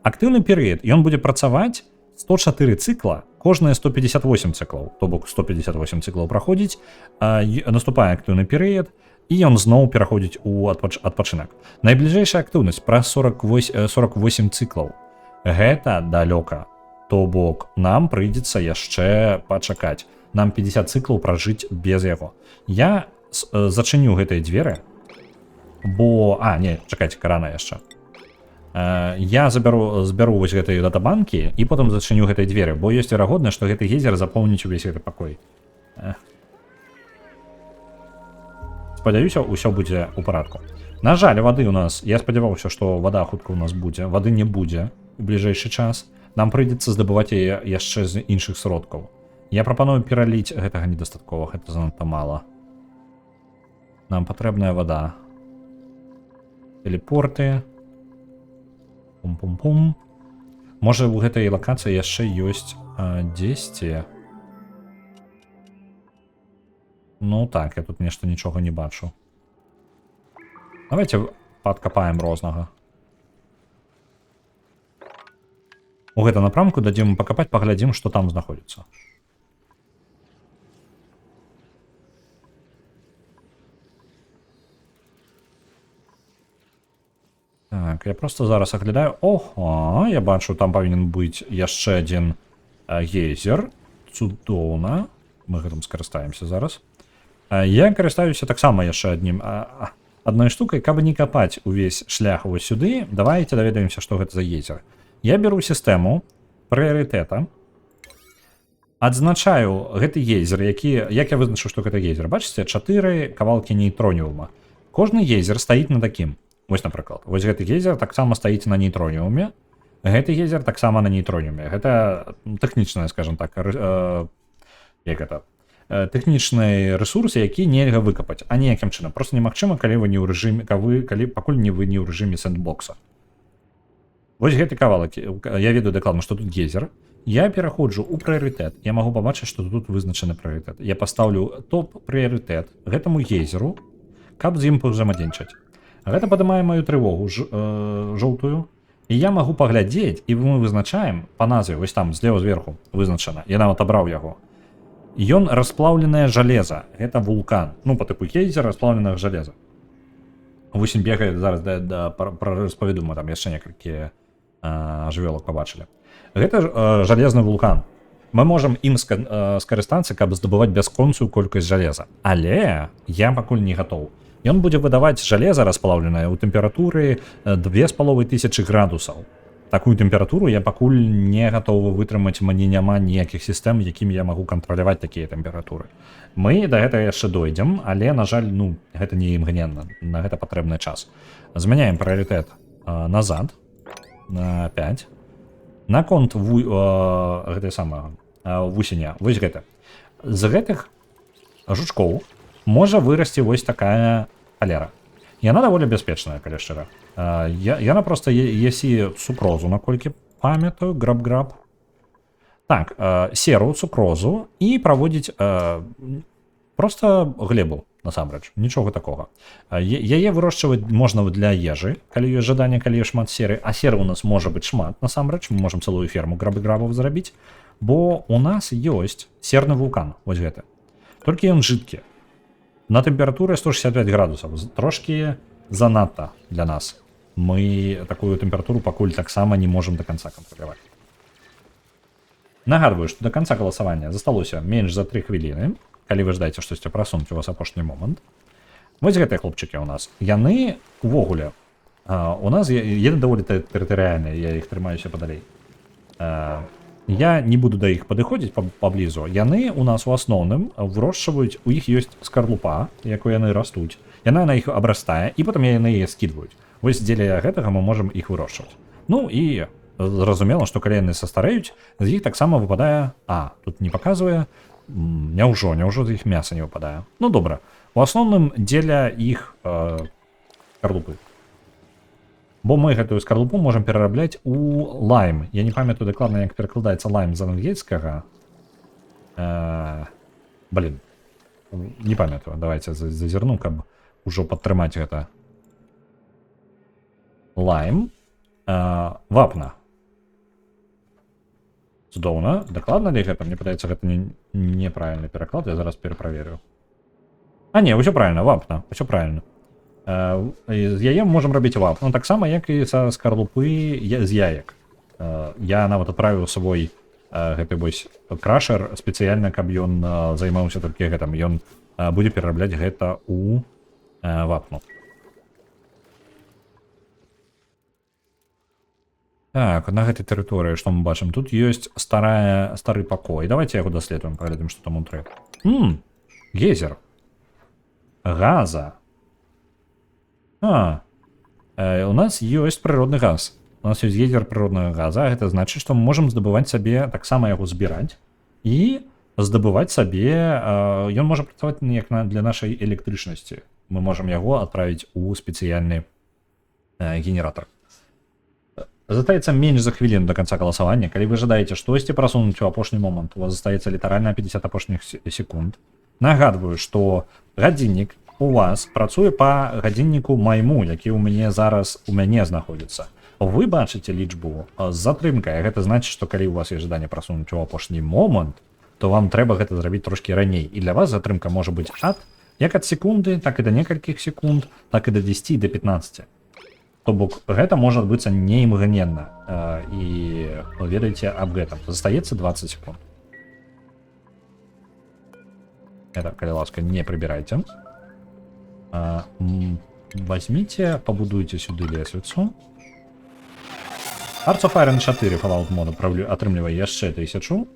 Актыўны перыяд, ён будзе працаваць 104 цыкла, кожныя 158 цыклаў. То бок 158 цыклаў праходзіць, наступае актыўны перыяд, і ён зноў пераходзіць у адпачынак. Найбліжэйшая актыўнасць праз 48 цыклаў. Гэта далёка. То бок нам прыйдзецца яшчэ пачакаць. Нам 50 цыклаў пражыць без яго. Я зачыню гэтыя дзверы, бо... А, не, чакайце, рана яшчэ. Я збяру вось гэтыя датабанкі і потым зачыню гэтыя дзверы, бо ёсць верагоднасць, што гэты гейзер запоўніць увесь гэты пакой. Спадзяюся, усё будзе ў парадку. На жаль, вады у нас... Я спадзяваўся, што вада хутка ў нас будзе. Вады не будзе у бліжэйшы час. Нам прыйдзецца здабываць яе яшчэ з іншых сродкаў. Я прапаную пераліць гэтага недастаткова, гэта занадта мала. Нам патрэбная вада. Тэлепорты. Пум-пум-пум. Можа, у гэтай лакацыі яшчэ ёсць, дзесьці. Ну так, я тут нешта нічога не бачу. Давайте падкапаем рознага. У гэтым напрамку дадзім пакапаць, паглядзім, што там знаходзіцца. Так, я просто зараз аглядаю. Ого, я бачу, там павінен быць яшчэ адзін гейзер. Цудоўна. Мы гэтым скарыстаемся зараз. Я карыстаюся таксама яшчэ адной штукай, каб не капаць увесь шлях вось сюды. Давайте даведаемся, што гэта за гейзер. Я беру сістэму прыярытэта, адзначаю гэты гейзер, які, як я вызначыў, што гэта гейзер? Бачыце, 4 кавалкі нейтроніума. Кожны гейзер стаіць на такім. Вось, напрыклад, вось гэты гейзер таксама стаіць на нейтроніуме. Гэты гейзер таксама на нейтроніуме. Гэта тэхнічная, скажем так, як гэта? Тэхнічны рэсурс, які нельга выкапаць, а ніякім чынам. Просто немагчыма, калі вы не ў рэжыме, калі, калі, пакуль не вы не ў рэжыме сэндбокса. Вось гэты кавалак, я ведаю дакладна, што тут гейзер. Я пераходжу ў прыярытэт. Я магу пабачыць, што тут вызначаны прыярытэт. Я пастаўлю топ-прыярытэт гэтаму гейзеру, каб з ім паўзаемадзейнічаць. Гэта падымае маю трывогу жоўтую. І я магу паглядзець, і мы вызначаем па назве, вось там злева зверху вызначана. Я нават абраў яго. Ён расплаўленае жалеза. Гэта вулкан. Ну, па тыпу гейзер расплаўленага жалеза. Вусень бегае, зараз распавяду, мы там яшчэ некалькі жывёлак пабачылі. Гэта ж жалезны вулкан. Мы можам ім скарыстацца, каб здабываць бясконцую колькасць жалеза. Але я пакуль не гатоў. Ён будзе выдаваць жалеза расплаўленае ў тэмпературы две з паловай тысячы градусаў. Такую тэмпературу я пакуль не гатовы вытрымаць, мне няма ніякіх сістэм, якімі я магу кантраляваць такія тэмпературы. Мы да гэтага яшчэ дойдзем, але, на жаль, гэта не імгненна, на гэта патрэбны час. Змяняем прыярытэт назад на 5. Наконт гэтай самага вусеня, вось гэта. З гэтых жучкоў можа вырасці вось такая халера. Яна даволі бяспечная, калі шчыра. Яна проста есі цукрозу, наколькі памятаю, граб-граб. Так, серу, цукрозу і праводзіць просто глебу, насамрэч, нічога такога. Яе вырошчваць можна для ежы, калі ёсць жаданне, калі ёсць шмат серы, а серы у нас можа быць шмат, насамрэч, мы можам цэлую ферму грабы-грабаў зрабіць, бо у нас ёсць серны вулкан, вось гэты. Толькі ён жидкі. На тэмпературы 165 градусаў, трошкі занадта для нас. Мы такую тэмпературу пакуль таксама не можам до конца кантраляваць. Нагадваю, што до конца галасавання засталося менш за 3 хвіліны. Калі вы ждаеце штосьці прасунуць, у вас апошні момант. Вось гэтыя хлопчыкі у нас. Яны увогуле у нас яны даволі тэрытарыяльныя, я іх трымаюся падалей. Я не буду да іх падыходзіць паблізу. Яны у нас у асноўным вырошчваюць, у іх ёсць скарлупа, якой яны растуць. Яна на іх абрастае, і потым яны яе скідваюць. Вось дзеля гэтага мы можам іх вырошчваць. Ну і зразумела, што калі яны састарэюць, з іх таксама выпадае... А, тут не паказвае. Няўжо з іх мяса не выпадае? Ну добра. У асноўным дзеля іх скарлупы. Бо мы гэтую скарлупу можам перарабляць у лайм. Я не памятаю дакладна, як перакладаецца лайм з ангельскага. Блин. Не памятаю. Давайте зазірну, каб ужо падтрымаць гэта. Лайм. Вапна. Цудоўна. Дакладна ли гэта? Мне падаецца, гэта неправільны пераклад. Я зараз пераправерю. А, не, ўсё правильно, вапна. Усё правильно. З яе можам рабіць вапну, таксама, як і са скарлупы з яек. Я нават адправіў свой гэты вось крашер спецыяльна, каб ён займаўся толькі гэтым. Ён будзе перарабляць гэта у вапну. Так, на гэтай тэрыторыі, што мы бачым? Тут ёсць стары пакой. Давайте яго даследуем, паглядзім, што там унутры. Гейзер. Газа. У нас ёсць прыродны газ. У нас ёсць гейзер прыроднага газа. Гэта значыць, што мы можам здабываць сабе, таксама яго збіраць і здабываць сабе, ён можа працаваць як для нашай электрычнасці. Мы можам яго адправіць у спецыяльны генератор. Застаецца менш за хвіліну до конца галасавання. Калі вы жадаеце штосьці прасунуць у апошні момант, у вас застаецца літаральна 50 апошніх секунд. Нагадваю, што гадзіннік у вас працуе па гадзінніку майму, які ў мяне зараз у мяне знаходзіцца. Вы бачыце лічбу з затрымкай, а гэта значыць, што калі у вас ёсць жаданне прасунуць у апошні момант, то вам трэба гэта зрабіць трошкі раней. І для вас затрымка можа быць як ад секунды, так і да некалькіх секунд, так і да 10, да 15. То бок гэта можа адбыцца не імгненна, і ведаеце аб гэтым. Застаецца 20 секунд. Это, калі ласка, не прыбірайце. Возьмите, пабудуйте сюды лесвіцу. Hearts of Iron 4 Fallout mod атрымлівае яшчэ 1000.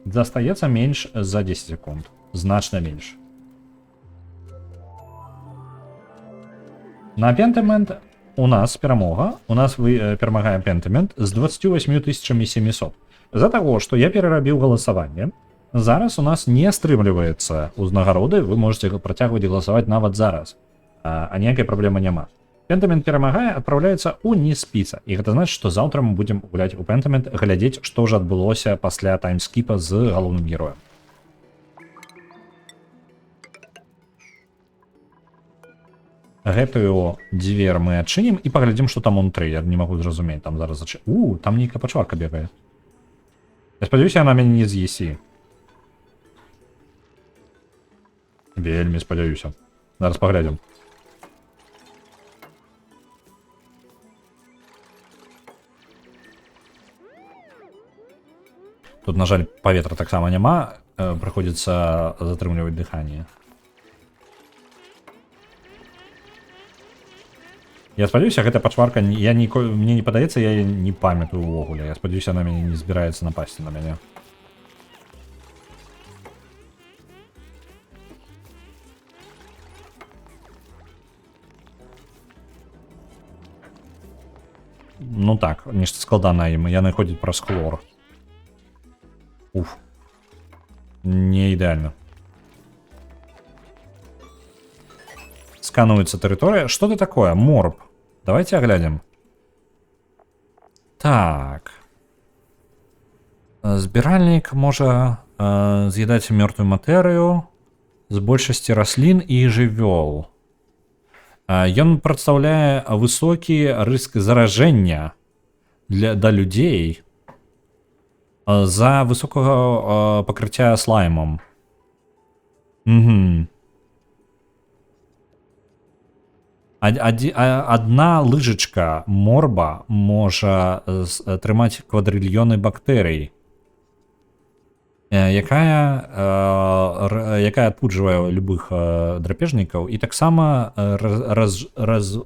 Застаецца менш за 10 секунд. Значна менш. На Pentiment у нас перамога. У нас перамагае Pentiment з 28 тысячамі 700. З-за таго, што я перарабіў галасаванне, зараз у нас не стрымліваецца ўзнагароды, вы можете працягваць галасаваць нават зараз. А ніякай праблемы няма. Pentiment перамагае, адпраўляецца ў ніз спіса. І гэта значыць, што заўтра мы будзем гуляць у Pentiment, глядзець, што ж адбылося пасля таймскіпа з галоўным героем. Гэтую дзвер мы адчынім і паглядзім, што там унутры. Я не магу зразумець, там зараз У, там нейкая пачварка бегае. Я спадзяюся, яна мяне не з'есі. Вельмі спадзяюся. Зараз паглядзім. Тут, на жаль, паветра таксама няма, прыходзіцца затрымліваць дыханне. Я спадзяюся, гэта пачварка, я мне не падаецца, я яе не памятаю ўвогуле. Я спадзяюся, она мяне не збіраецца напасці на мяне. Ну так, нешта складанае ім, яны ходзяць праз хлор. Уф. Не ідэальна. Скануецца тэрыторыя. Что это такое? Морб. Давайте оглядим. Так. Збіральнік можа з'ядаць мёртвую матэрыю з большасці раслін і жывёл. Ён прадстаўляе высокі рыск заражэння да людзей з-за высокага пакрыцця слаймам. Угу. Адна лыжачка морба можа трымаць квадрыльёны бактэрый, якая адпуджвае любых драпежнікаў і таксама раз, раз, раз,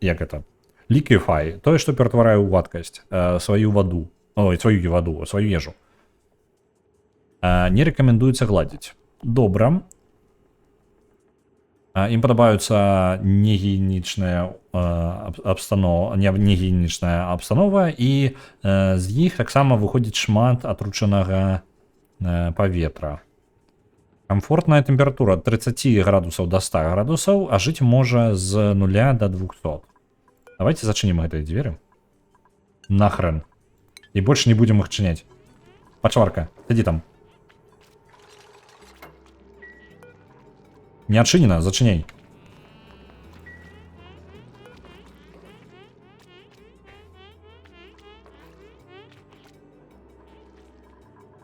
як это? Liquefy, тое, што ператварае ў вадкасць сваю ваду, ой, сваю ваду, сваю ежу. Не рэкамендуецца гладзіць. Добра. Ім падабаюцца негігіенічная абстанова, негігіенічная абстанова, і з іх таксама выходзіць шмат атручанага паветра. Камфортная тэмпература ад 30 градусаў до 100 градусаў, а жыць можа з 0 до 200. Давайте зачынім гэтыя дзверы. Нахрен. І больш не будем іх чыняць. Пачварка, сядзі там. Не адчынена, зачыняй.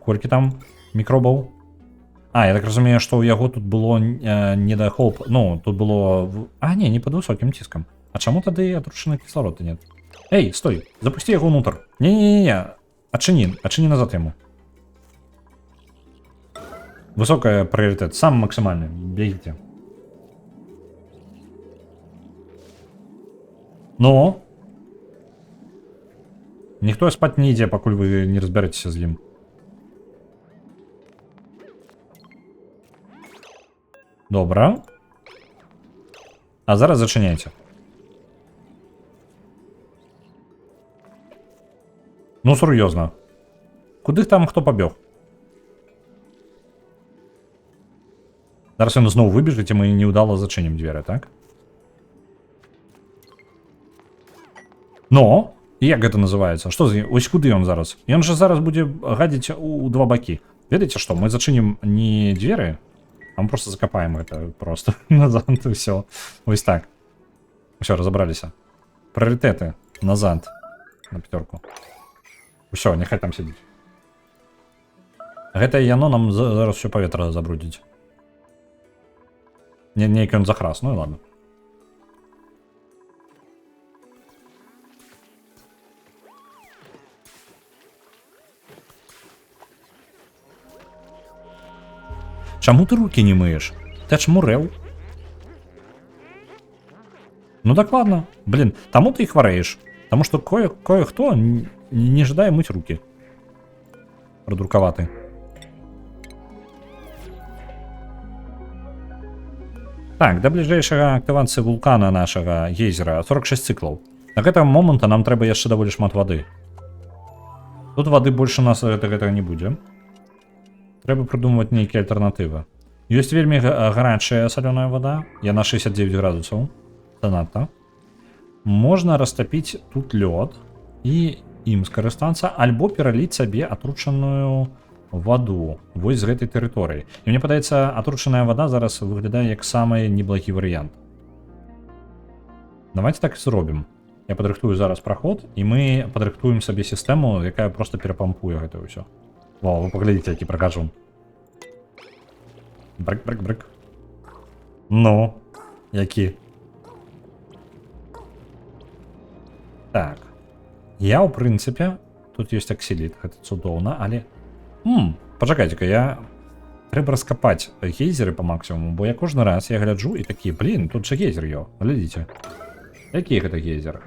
Колькі там мікробаў? А, я так разумею, што ў яго тут было недахоп. Ну, тут было... А, не, не пад высокім ціскам. А чаму тады атручаны кісларод нет? Эй, стой, запусти яго ўнутр. Не-не-не-не. Адчыні, адчыні назад яму. Высокая прыярытэт, сам максімальны. Бегите. Ну? Ніхто спаць не ідзе, пакуль вы не разбярэцеся з ім. Добра. А зараз зачыняйце. Ну, сур'ёзна. Куды там хто пабег? Зараз ён зноў выбежыць, і мы неўдала зачынім дзверы, так? Но, як гэта называецца? Што з ось куды ён зараз? Ён жа зараз будзе гадзіць у два бакі. Ведаеце што? Мы зачынім не дзверы, а мы просто закапаем гэта просто назад і ўсё. Вось так. Усё, разабраліся. Прыярытэты назад на пятерку. Усё, няхай там сядзіць. Гэта яно нам зараз всё паветра забрудзіць. Не, нейкі ён захрас, ну і ладно. Чаму ты рукі не мыеш? Ты ачмурэў? Ну дакладна. Блин, таму ты і хварэеш. Таму што кое-хто не жадае мыць рукі. Прадрукаваты. Так, да бліжэйшага актывацыі вулкана нашага гейзера 46 цыклаў. На гэтага моманта нам трэба яшчэ даволі шмат вады. Тут вады больше у нас гэтага не будзе. Трэба прыдумваць нейкія альтэрнатывы. Ёсць вельмі гарачая салёная вада, яна 69 градусаў. Занадта. Можна растапіць тут лёд і ім скарыстацца, альбо пераліць сабе атручаную ваду вось з гэтай тэрыторыі. І мне падаецца, атручаная вада зараз выглядае як самы неблагі варыянт. Давайте так і зробім. Я падрыхтую зараз праход, і мы падрыхтуем сабе сістэму, якая просто перапампуе гэта ўсё. Во, вы паглядзіце, які пракажу. Брык, брык, брык. Ну, які? Так. Я, ў прынцыпе, тут ёсць аксіліт, гэта цудоўна, але... Пачакайце-ка, я... Трэба раскапаць гейзеры па максімуму, бо я кожны раз я гляджу і такі, блин, тут жа гейзер ё, глядзіце. Які гэта гейзер?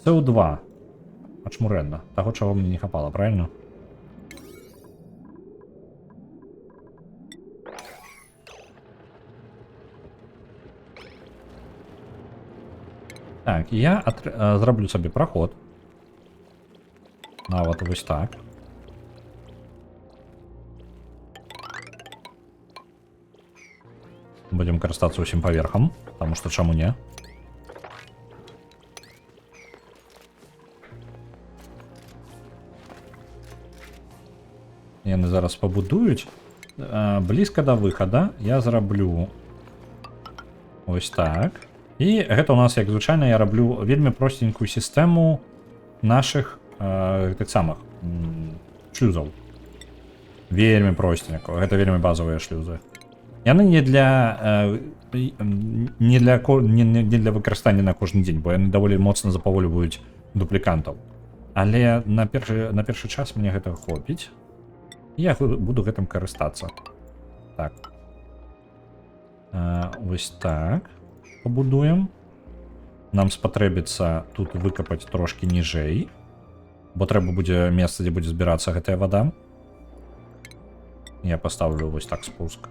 СО2. Ачмурэнна. Таго, чаго мне не хапала, правильно? Так, я зраблю сабе праход. Нават вось так. Будем карыстацца ўсім паверхам, потому что чаму не? Яны зараз пабудуюць. Блізка да выхада я зраблю ось так. І гэта у нас, як звычайна, я раблю вельмі простенькую сістэму нашых тых самых шлюзаў. Вельмі простенько. Гэта вельмі базовыя шлюзы. Яны не для э, не для ко- не, не, не для выкарыстання на кожны дзень, бо яны даволі моцна запавольваюць дуплікантаў. Але на першы час мне гэта хопіць. І я буду гэтым карыстацца. Так. Вось так. Пабудуем. Нам спатрэбіцца тут выкапаць трошкі ніжэй, бо трэба будзе месца, дзе будзе збірацца гэтая вада. Я поставлю вось так спуск.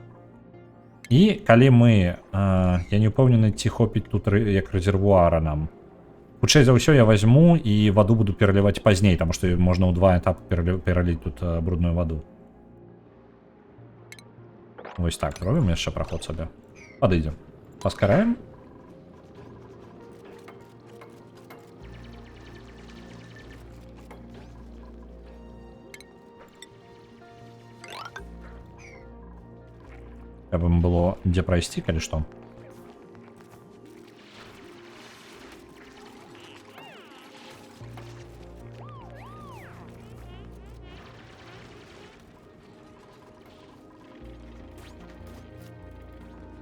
І калі мы... Я не ўпэўнены, ці хопіць тут як рэзервуара нам. Хутчэй за ўсё, я возьму і ваду буду пераліваць пазней, таму што можна ў два этапы пераліць тут брудную ваду. Вось так робім яшчэ праход сабе. Падыдзем. Паскараем. Каб ім было дзе прайсці, калі што.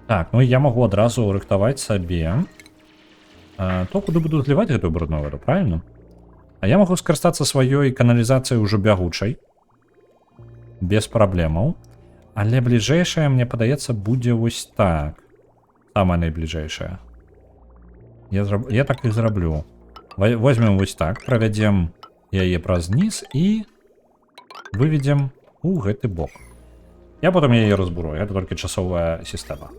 Так, ну я магу адразу рыхтаваць сабе то, куды буду зліваць гэтую брудную ваду, правильно? А я магу скарыстацца сваёй каналізацыяй, ўжо бягучай. Без праблемаў. Але бліжэйшая, мне падаецца, будзе вось так. Самая найбліжэйшая. Я так і зраблю. Возьмем вось так, правядзем яе праз ніз і выведзем у гэты бок. Я потым яе разбуру, гэта толькі часовая сістэма.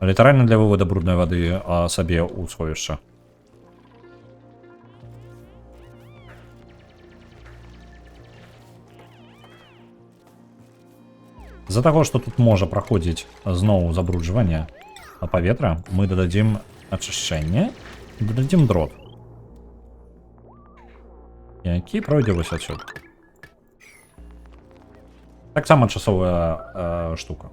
Літаральна для вывода брудной вады сабе ў сховішча. З-за таго, што тут можа праходзіць зноў забруджванне паветра, мы дададзім ачышчэнне, дададзім дрот, які пройдзе вось адсюль. Таксама часовая штука.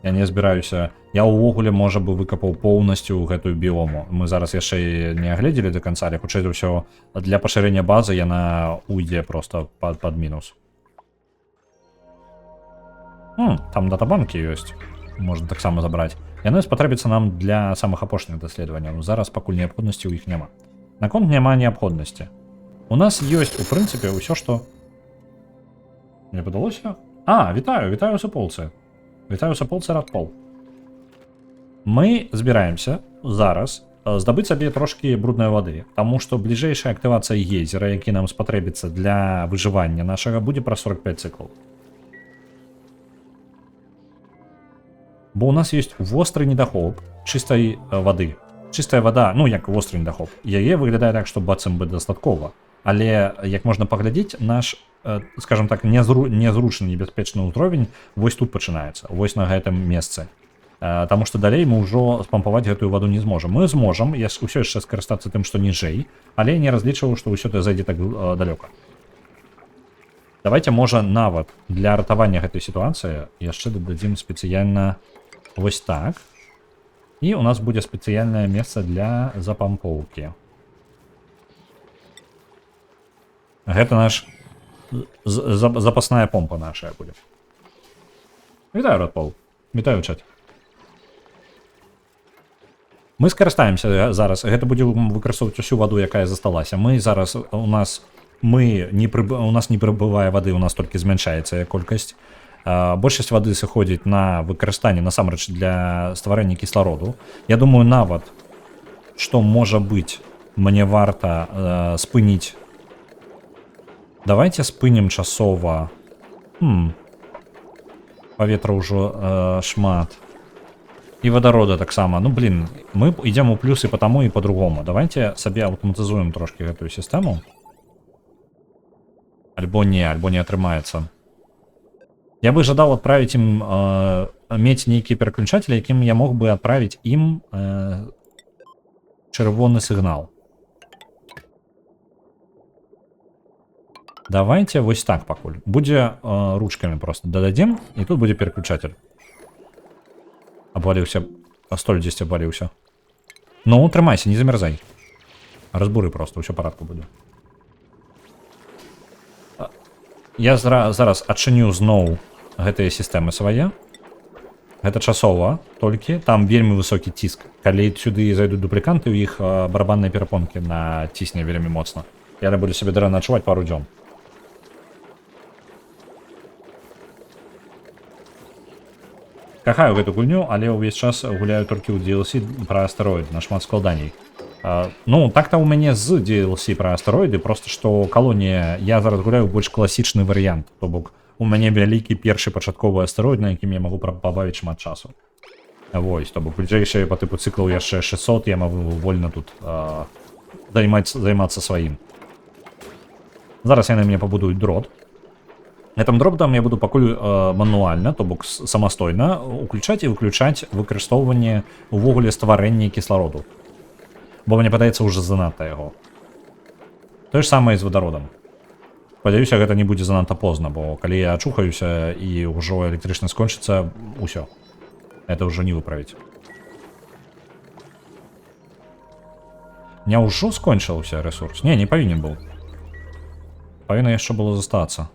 Я не збіраюся. Я ўвогуле, можа бы, выкапаў поўнасцю гэтую біому. Мы зараз яшчэ і не агледзелі до конца, але хутчэй за ўсё, для пашырэння базы яна уйдзе просто пад мінус. Там датабанкі ёсць. Можна таксама забраць. Яны спатрэбяцца нам для самых апошніх даследаванняў. Зараз пакуль неабходнасці ў іх няма. Наконт няма неабходнасці. У нас ёсць, у прынцыпе, ўсё, што... Мне падалося? А, вітаю, вітаю, суполцы. Вітаю, суполцы, Радпол. Мы збіраемся зараз здабыць сабе трошкі бруднай вады, таму што бліжэйшая актывацыя гейзера, які нам спатрэбіцца для выжывання нашага, будзе праз 45 цыклаў. Бо у нас есть востры недахоп чыстай вады. Чыстая вода, ну як востры недахоп. Яе выглядае так, што бацам бы дастаткова. Але, як можна паглядзець, наш, скажем так, нязручны, небяспечны ўзровень вось тут пачынаецца, вось на гэтым месцы. Таму што далей мы ўжо спампаваць гэтую ваду не зможам. Мы зможам я ўсё яшчэ скарыстацца тым, што ніжэй, але не разлічваў, што ўсё это зайдзе так далёка. Давайте, можа, нават для ратавання гэтай сітуацыі яшчэ дададзім спецыяльна вось так. І у нас будзе спецыяльнае месца для запампоўкі. Гэта наш запасная помпа наша будзе. Вітаю, Радпол. Вітаю, чат. Мы скарыстаемся зараз. Гэта будзе выкарыстоўваць усю ваду, якая засталася. Мы зараз у нас мы не прыб... у нас не прыбывае вады, у нас толькі змяншаецца яе колькасць. Большасць вады сыходзіць на выкарыстанне насамрэч для стварэння кіслароду. Я думаю, нават што, можа быць, мне варта спыніць. Давайте спынім часова. Паветра ўжо шмат. І вадарода таксама. Ну блин, мы ідзем у плюсы по таму і по-другому. Давайте сабе аўтаматызуем трошкі гэтую сістэму. Альбо не атрымаецца. Я бы жадаў адправіць ім, мець нейкі пераключатель, якім я мог бы адправіць ім чырвоны сігнал. Давайте вось так пакуль. Будзе ручкамі просто дададзім, і тут будзе пераключатель. Абваліўся. А столь дзесьці абваліўся. Ну, трымайся, не замерзай. Разбуры просто, ўсё парадку будзе. Я зараз адчыню зноў гэтыя сістэмы свае. Гэта часова толькі, там вельмі высокі ціск. Калі сюды зайдуць дупліканты, у іх барабанныя перапонкі націсне вельмі моцна. Яны будуць сябе дрэнна адчуваць пару дзён. Кахаю гэту гульню, але ўвесь час гуляю толькі ў DLC пра астэроид, нашмат складаней. Ну, так-то у мяне з DLC пра астэроіды, просто што калонія, я зараз гуляю больш класічны варыянт, то бок у мяне вялікі першы пачатковы астэроід, на якім я магу пабавіць шмат часу. Вось, то бок бліжэйшыя па тыпу цыклаў яшчэ 600, я магу вольна тут займацца сваім. Зараз яны мне пабудуюць дрот. Гэтым дротам я буду пакуль мануальна, то бок самастойна, уключаць і выключаць выкарыстоўванне увогуле стварэння кіслароду. Бо мне падаецца, ўжо занадта яго. Тое ж самае з вадародам. Спадзяюся, гэта не будзе занадта позна, бо калі я ачухаюся і ўжо электрычна скончыцца, усё. Это ўжо не выправіць. Няўжо скончыўся рэсурс? Не, не павінен быў. Павінна яшчэ было застацца.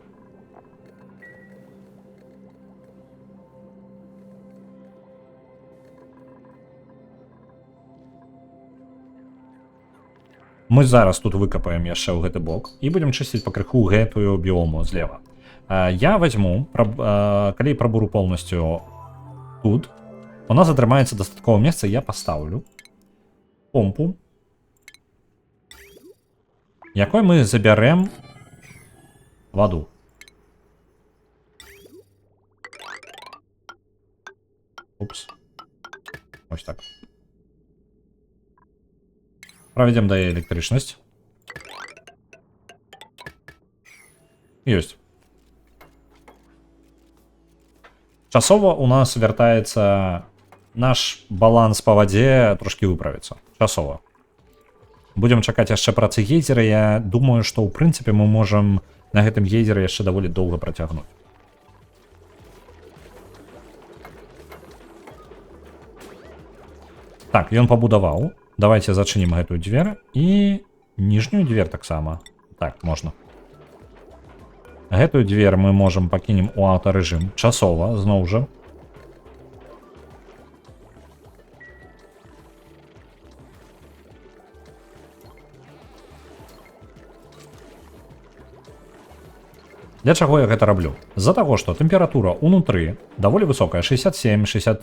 Мы зараз тут выкапаем яшчэ ў гэты бок і будзем чысціць пакрыху гэтую біому злева. Я возьму, калі прабуру полностью тут, у нас атрымаецца дастаткова месца, я пастаўлю помпу, якой мы забярэм ваду. Упс. Ось так. Правядзем да электрычнасць. Ёсць. Часова у нас вяртаецца наш баланс па вадзе, трошкі выправіцца. Часова. Будзем чакаць яшчэ працы гейзера. Я думаю, што ў прынцыпе мы можам на гэтым гейзеры яшчэ даволі доўга працягнуць. Так, ён пабудаваў. Давайте зачынім гэтую дверь і ніжнюю дверь таксама. Так, можна. Гэтую дверь мы можам пакінем у аўтарэжым часова, зноў жа. Для чаго я гэта раблю? З-за таго, што тэмпература ўнутры даволі высокая, 67-68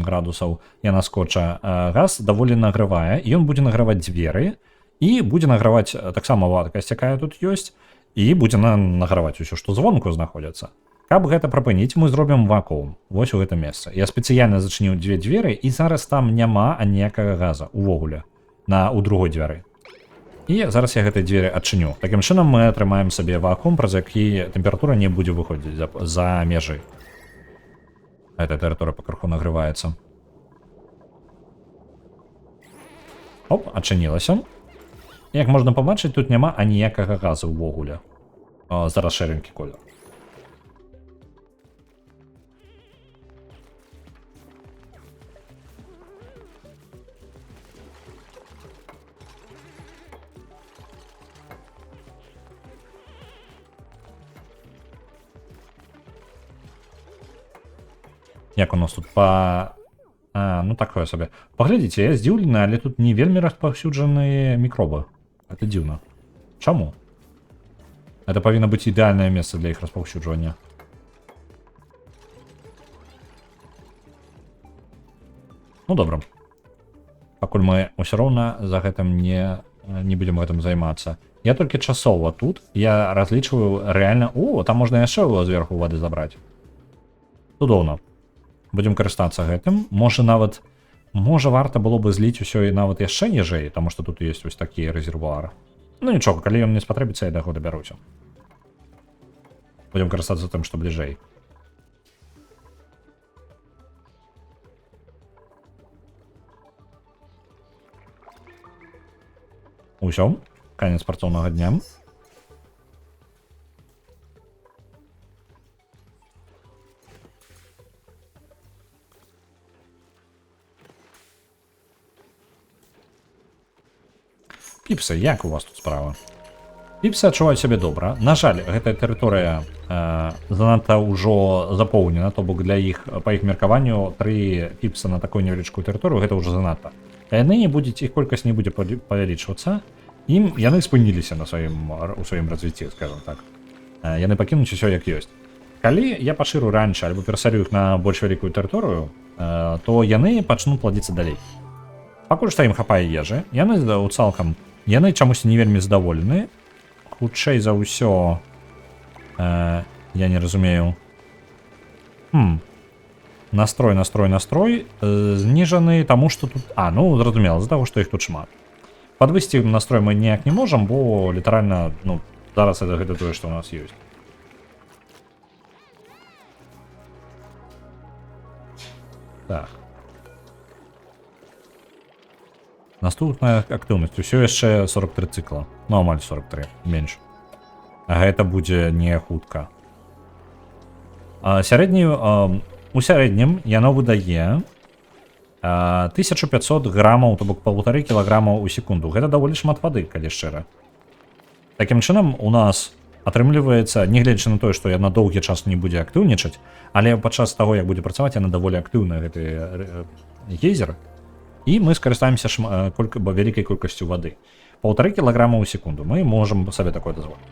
градусаў яна скоча. Газ даволі награвае, і ён будзе награваць дзверы, і будзе награваць таксама вадкасць, якая тут ёсць, і будзе награваць усё, што звонку знаходзіцца. Каб гэта прапыніць, мы зробім вакуум. Вось у гэта месца. Я спецыяльна зачыніў дзве дзверы, і зараз там няма аніякага газа увогуле у другой дзвяры. І зараз я гэтыя дзверы адчыню. Такім чынам мы атрымаем сабе вакуум, праз які тэмпература не будзе выходзіць за межы. Эта тэрыторыя пакрыху нагрываецца. Оп, адчынілася. Як можна пабачыць, тут няма аніякага газу ўвогуле. О, зараз шэренькі колер. Як у нас тут па... А, ну такое сабе. Паглядзіце, я здзіўлены, але тут не вельмі распаўсюджаныя мікробы. Это дзіўна. Чаму? Это павінна быць ідэальнае месца для іх распаўсюджвання. Ну добра. Пакуль мы ўсё роўна за гэтым не будзем гэтым займацца. Я толькі часова тут, я разлічваю рэальна... О, там можна яшчэ зверху вады забраць. Цудоўна. Будзем карыстацца гэтым. Можа нават... Можа варта было бы зліць усё і нават яшчэ ніжэй, таму што тут ёсць вось такі рэзервуар. Ну нічога, калі ён не спатрэбіцца, я да яго дабяруся. Будзем карыстацца тым, што бліжэй. Усё, канец працоўнага дня. Піпсы, як у вас тут справа? Піпсы адчуваюць сябе добра. На жаль, гэтая тэрыторыя занадта ўжо запоўнена, то бок для іх, па іх меркаванню, тры піпса на такую невялічкую тэрыторыю гэта ўжо занадта. Яны не будуць, іх колькасць не будзе павялічвацца. Ім яны спыніліся на сваім у сваім развіцці, скажем так. Яны пакінуць усё як ёсць. Калі я пашыру раньше альбо перасалю іх на больш вялікую тэрыторыю, то яны пачнуць пладзіцца далей. Пакуль што ім хапае ежы, яны цалкам, яны чамусьці не вельмі задаволены. Хутчэй за ўсё, я не разумею. Настрой, настрой, настрой зніжаны таму, што тут... А, ну, зразумела, з-за таго, што іх тут шмат. Падвысці настрой мы ніяк не можам, бо літаральна, ну, зараз гэта тое, што ў нас ёсць. Так. Наступная актыўнасць. Усё яшчэ 43 цыкла. Ну, амаль 43, менш. А гэта будзе не хутка. А, у сярэднім яно выдае 1500 грамаў, то бок паўтары кілаграма ў секунду. Гэта даволі шмат вады, калі шчыра. Такім чынам, у нас атрымліваецца, нягледзячы на тое, што яна доўгі час не будзе актыўнічаць, але падчас таго, як будзе працаваць, яна даволі актыўна, гэты гейзер, і мы скарыстаемся вялікай колькасцю вады. Паўтары кілаграма ў секунду. Мы можам сабе такое дазволіць.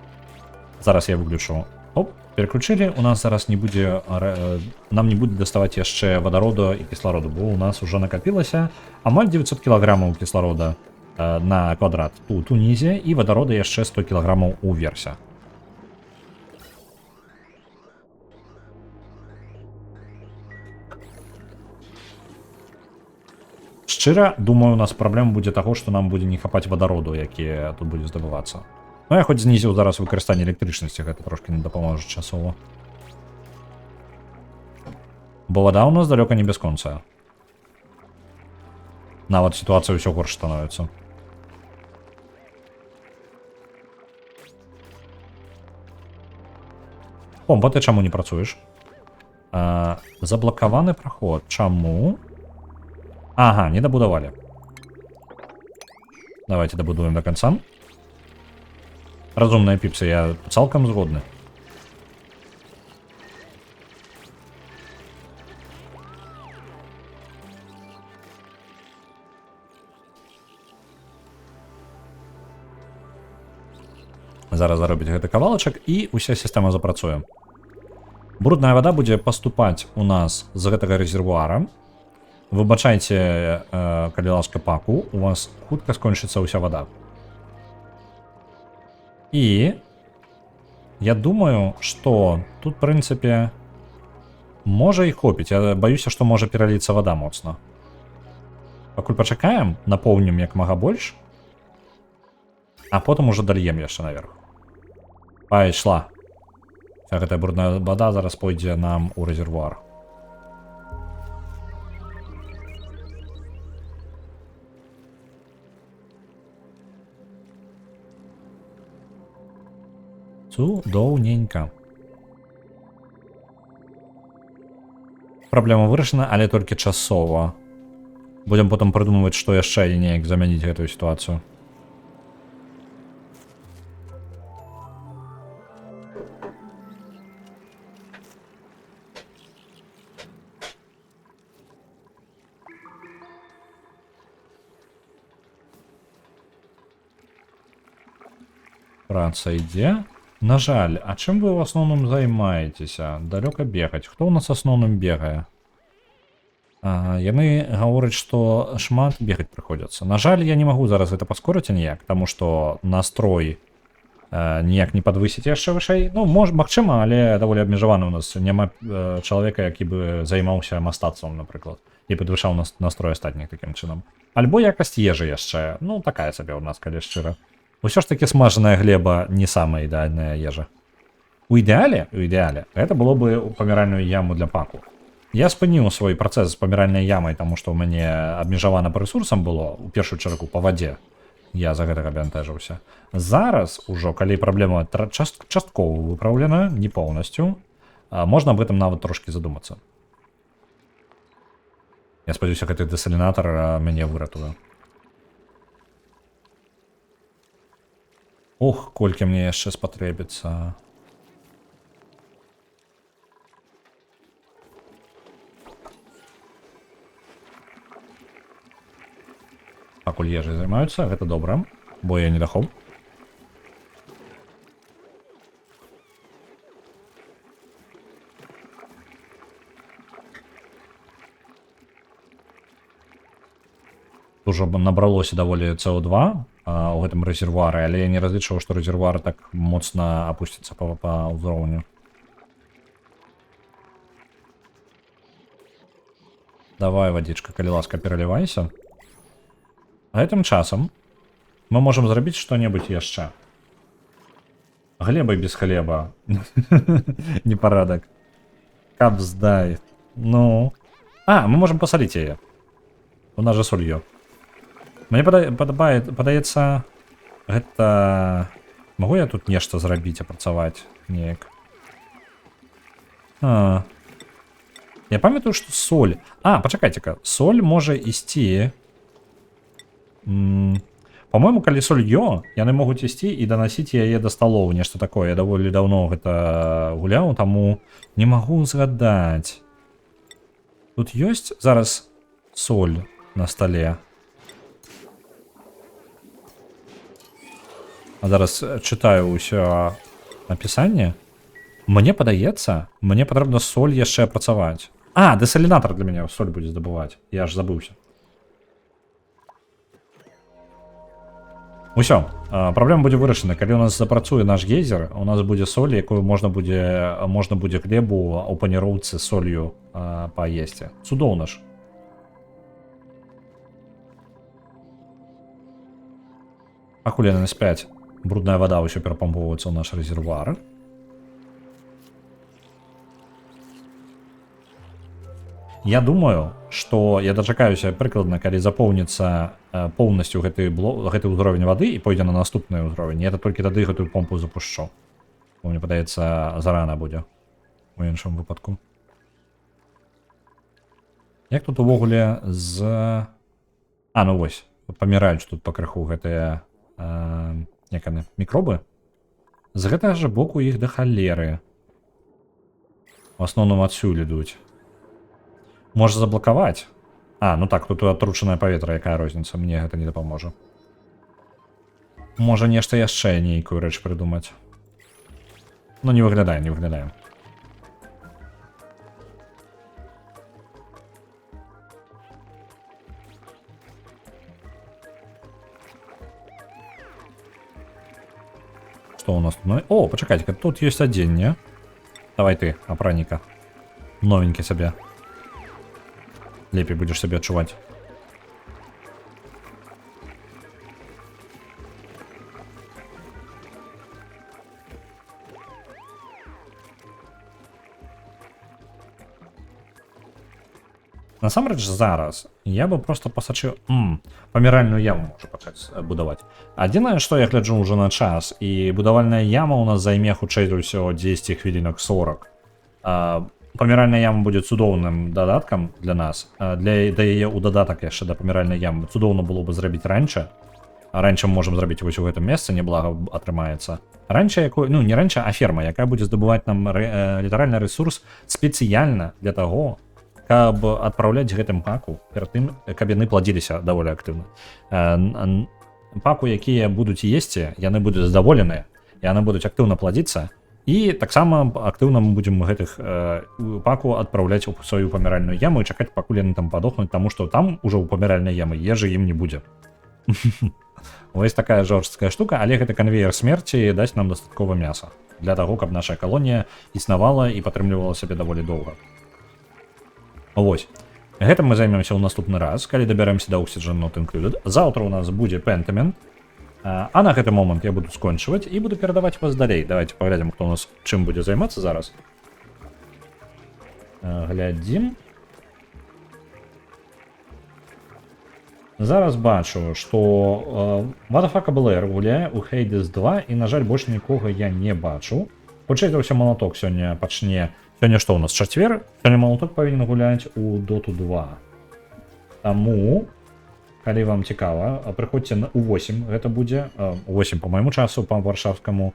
Зараз я выключу. Оп, пераключылі. У нас зараз не будзе, нам не будзе даставаць яшчэ вадароду і кіслароду, бо у нас уже накапілася амаль 900 кілаграмаў кісларода на квадрат тут унізе і вадарода яшчэ 100 кілаграмаў уверсе. Шчыра, думаю, у нас праблема будзе таго, што нам будзе не хапаць вадароду, які тут будзе здабывацца. Ну, я хоць знізіў зараз выкарыстанне электрычнасці, гэта трошкі не дапаможа часова. Бо вада ў нас далёка не бясконцая. Нават сітуацыя ўсё горш становіцца. Помпа, ты чаму не працуеш? А, заблакаваны праход. Чаму? Ага, не дабудавалі. Давайте дабудуем до конца. Разумная піпса, я цалкам згодны. Зараз заробіць гэты кавалачак, і уся сістэма запрацуе. Брудная вада будзе паступаць у нас з гэтага рэзервуара. Выбачайце, калі ласка, паку, у вас хутка скончыцца ўся вада. І я думаю, што тут, в прынцыпе, можа і хопіць. Я баюся, што можа пераліцца вада моцна. Пакуль пачакаем, напоўнім як мага больш, а потым уже дальем яшчэ наверх. Пайшла. Вся гэтая брудная вада зараз пойдзе нам у рэзервуар. Цудоўненька. Праблема вырашана, але толькі часова. Будзем потым прыдумваць, што яшчэ і неяк замяніць гэтую сітуацыю. Праца ідзе. На жаль, а чым вы ў асноўным займаецеся? Далёка бегаць. Хто ў нас асноўным бегае? А, яны гавораць, што шмат бегаць прыходзіцца. На жаль, я не магу зараз гэта паскорыць ніяк, таму што настрой ніяк не падвысіць яшчэ вышэй. Ну, магчыма, але даволі абмежаваны, у нас няма чалавека, які бы займаўся мастацтвам, напрыклад, і падвышаў настрой астатніх такім чынам. Альбо якасць ежы яшчэ, ну, такая сабе ў нас, калі шчыра. Усё ж такі смажаная глеба не самая ідэальная ежа. У ідэале, гэта было бы паміральную яму для паку. Я спыніў свой працэс з паміральнай ямай, таму што ў мяне абмежавана па рэсурсам было, у першую чаргу па вадзе. Я за гэтага бянтэжыўся. Зараз ужо, калі праблема часткова выпраўлена, не поўнасцю, можна об этом нават трошкі задумацца. Я спадзяюся, гэты дэсалінатар мяне выратуе. Ох, колькі мне яшчэ спатрэбіцца. Пакуль ежай займаюцца, гэта добра, бо я не дахоп. Ужо набралося даволі СО2 у гэтым рэзервуары, але я не разлічваў, што рэзервуар так моцна апусціцца па ўзроўню. Давай, вадзічка, калі ласка, пералівайся. А гэтым часам мы можам зрабіць што-небудзь яшчэ. Глеба без хлеба. Непарадак. Кабздай. Ну. А, мы можам пасаліць яе. У нас жа соль ё. Мне падаецца, гэта... Магу я тут нешта зрабіць, апрацаваць неяк? А. Я памятаю, што соль... А, пачакайце-ка. Соль можа ісці... По-моему, калі соль ё, яны могуць ісці і данасіць яе да сталоў, нешта такое. Я даволі даўно гэта гуляў, таму не магу згадаць. Тут ёсць зараз соль на стале. А зараз чытаю ўсё апісанне. Мне падаецца, мне патрэбна соль яшчэ апрацаваць. А, дэсалінатар для мяне соль будзе здабываць. Я аж забыўся. Усё, праблема будзе вырашана. Калі у нас запрацуе наш гейзер, у нас будзе соль, якую можна будзе хлебу ў паніроўцы з солью паесці. Цудоўна ж. Пакуль яны спяць, брудная вода ўсё перапампоўваецца ў наш рэзервуар. Я думаю, што я дачакаюся прыкладна, калі запоўніцца поўнасцю гэты ўзровень вады і пойдзе на наступны ўзровень. Я толькі тады гэтую помпу запушчу. Бо мне падаецца, зарана будзе у іншым выпадку. Як тут увогуле з... А, ну вось, паміраюць тут пакрыху гэтыя, як яны, мікробы. З гэтага ж боку іх да халеры. У асноўным адсюль ідуць. Можа заблакаваць? А, ну так, тут атручанае паветра, якая розніца, мне гэта не дапаможа. Можа нешта яшчэ нейкую рэч прыдумаць. Ну не выглядае, не выглядае. Что у нас тут? О, пачакайце-ка, тут ёсць адзенне. Давай ты, апраніка. Новенькі сабе. Лепей будзеш сябе адчуваць. Насамрэч зараз я бы просто пасачыў, паміральную яму можа пачаць будаваць. Адзінае, што я гляджу ўжо на час, і будавальная яма ў нас займе хутчэй за ўсё 10 хвілінак 40. Паміральная яма будзе цудоўным дадаткам для нас. Да яе ў дадатак яшчэ да паміральнай ямы цудоўна было бы зрабіць ранчо. А ранчо мы можам зрабіць вось у гэтым месцы, неблага атрымаецца. Ранчо, якую, ну, не ранчо, а ферма, якая будзе здабываць нам літаральна рэсурс спецыяльна для таго, каб адпраўляць гэтым паку перад тым, каб яны пладзіліся даволі актыўна. Паку, якія будуць есці, яны будуць задаволеныя, яны будуць актыўна пладзіцца, і таксама актыўна мы будзем гэтых паку адпраўляць у сваю паміральную яму і чакаць, пакуль яны там падохнуць, таму што там ужо ў паміральнай ямы ежы ім не будзе. Вось такая жорсткая штука, але гэты канвеер смерці дасць нам дастаткова мяса для таго, каб наша калонія існавала і падтрымлівала сябе даволі доўга. Вось. Гэтым мы займемся ў наступны раз, калі дабярэмся да Oxygen Not Included. Заўтра у нас будзе Pentiment. А на гэты момант я буду скончваць і буду перадаваць вас далей. Давайте паглядзім, хто у нас чым будзе займацца зараз. Глядзім. Зараз бачу, што Ватафака БЛР гуляе ў Hades 2 і, на жаль, больш нікога я не бачу. Хутчэй за ўсё, Малаток сёння пачне. Сёння што ў нас, чацвер? Сёння Малаток павінен гуляць у Доту 2. Таму, калі вам цікава, прыходзьце у 8, гэта будзе, у 8 по майму часу, па варшавскаму,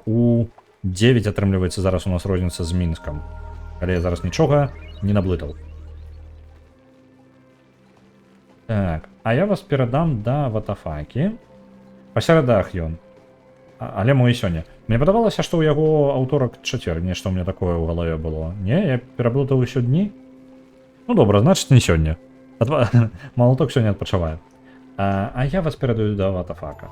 у 9 атрымліваецца зараз у нас розніца з Мінскам. Калі я зараз нічога не наблытаў. Так, а я вас перадам да Ватафакі. Па серадах ён. Але мо і сёння. Мне падавалася, што ў яго аўторак, чацвер, нешта ў меня такое ў галаве было. Не, я пераблытаў усё дні. Ну добра, значыць, не сёння. Малаток сёння адпачывае. А я вас перадаю да Ватафака.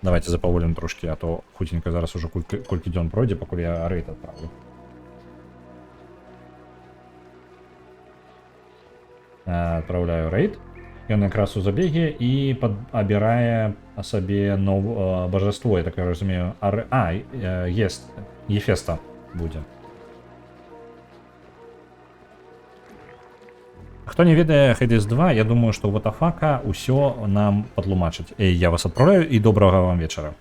Давайте запаволім трошкі, а то хуценька зараз ужо колькі дзён пройдзе, пакуль я рэйд адправлю. Адпраўляю рэйд. Ён якраз у забеге і абірае сабе божаство, я так разумею, Ес, Ефеста будзе. Хто не ведае Hades 2, я думаю, што Ватафака ўсё нам патлумачыць. Эй, я вас адпраўляю і добрага вам вечара.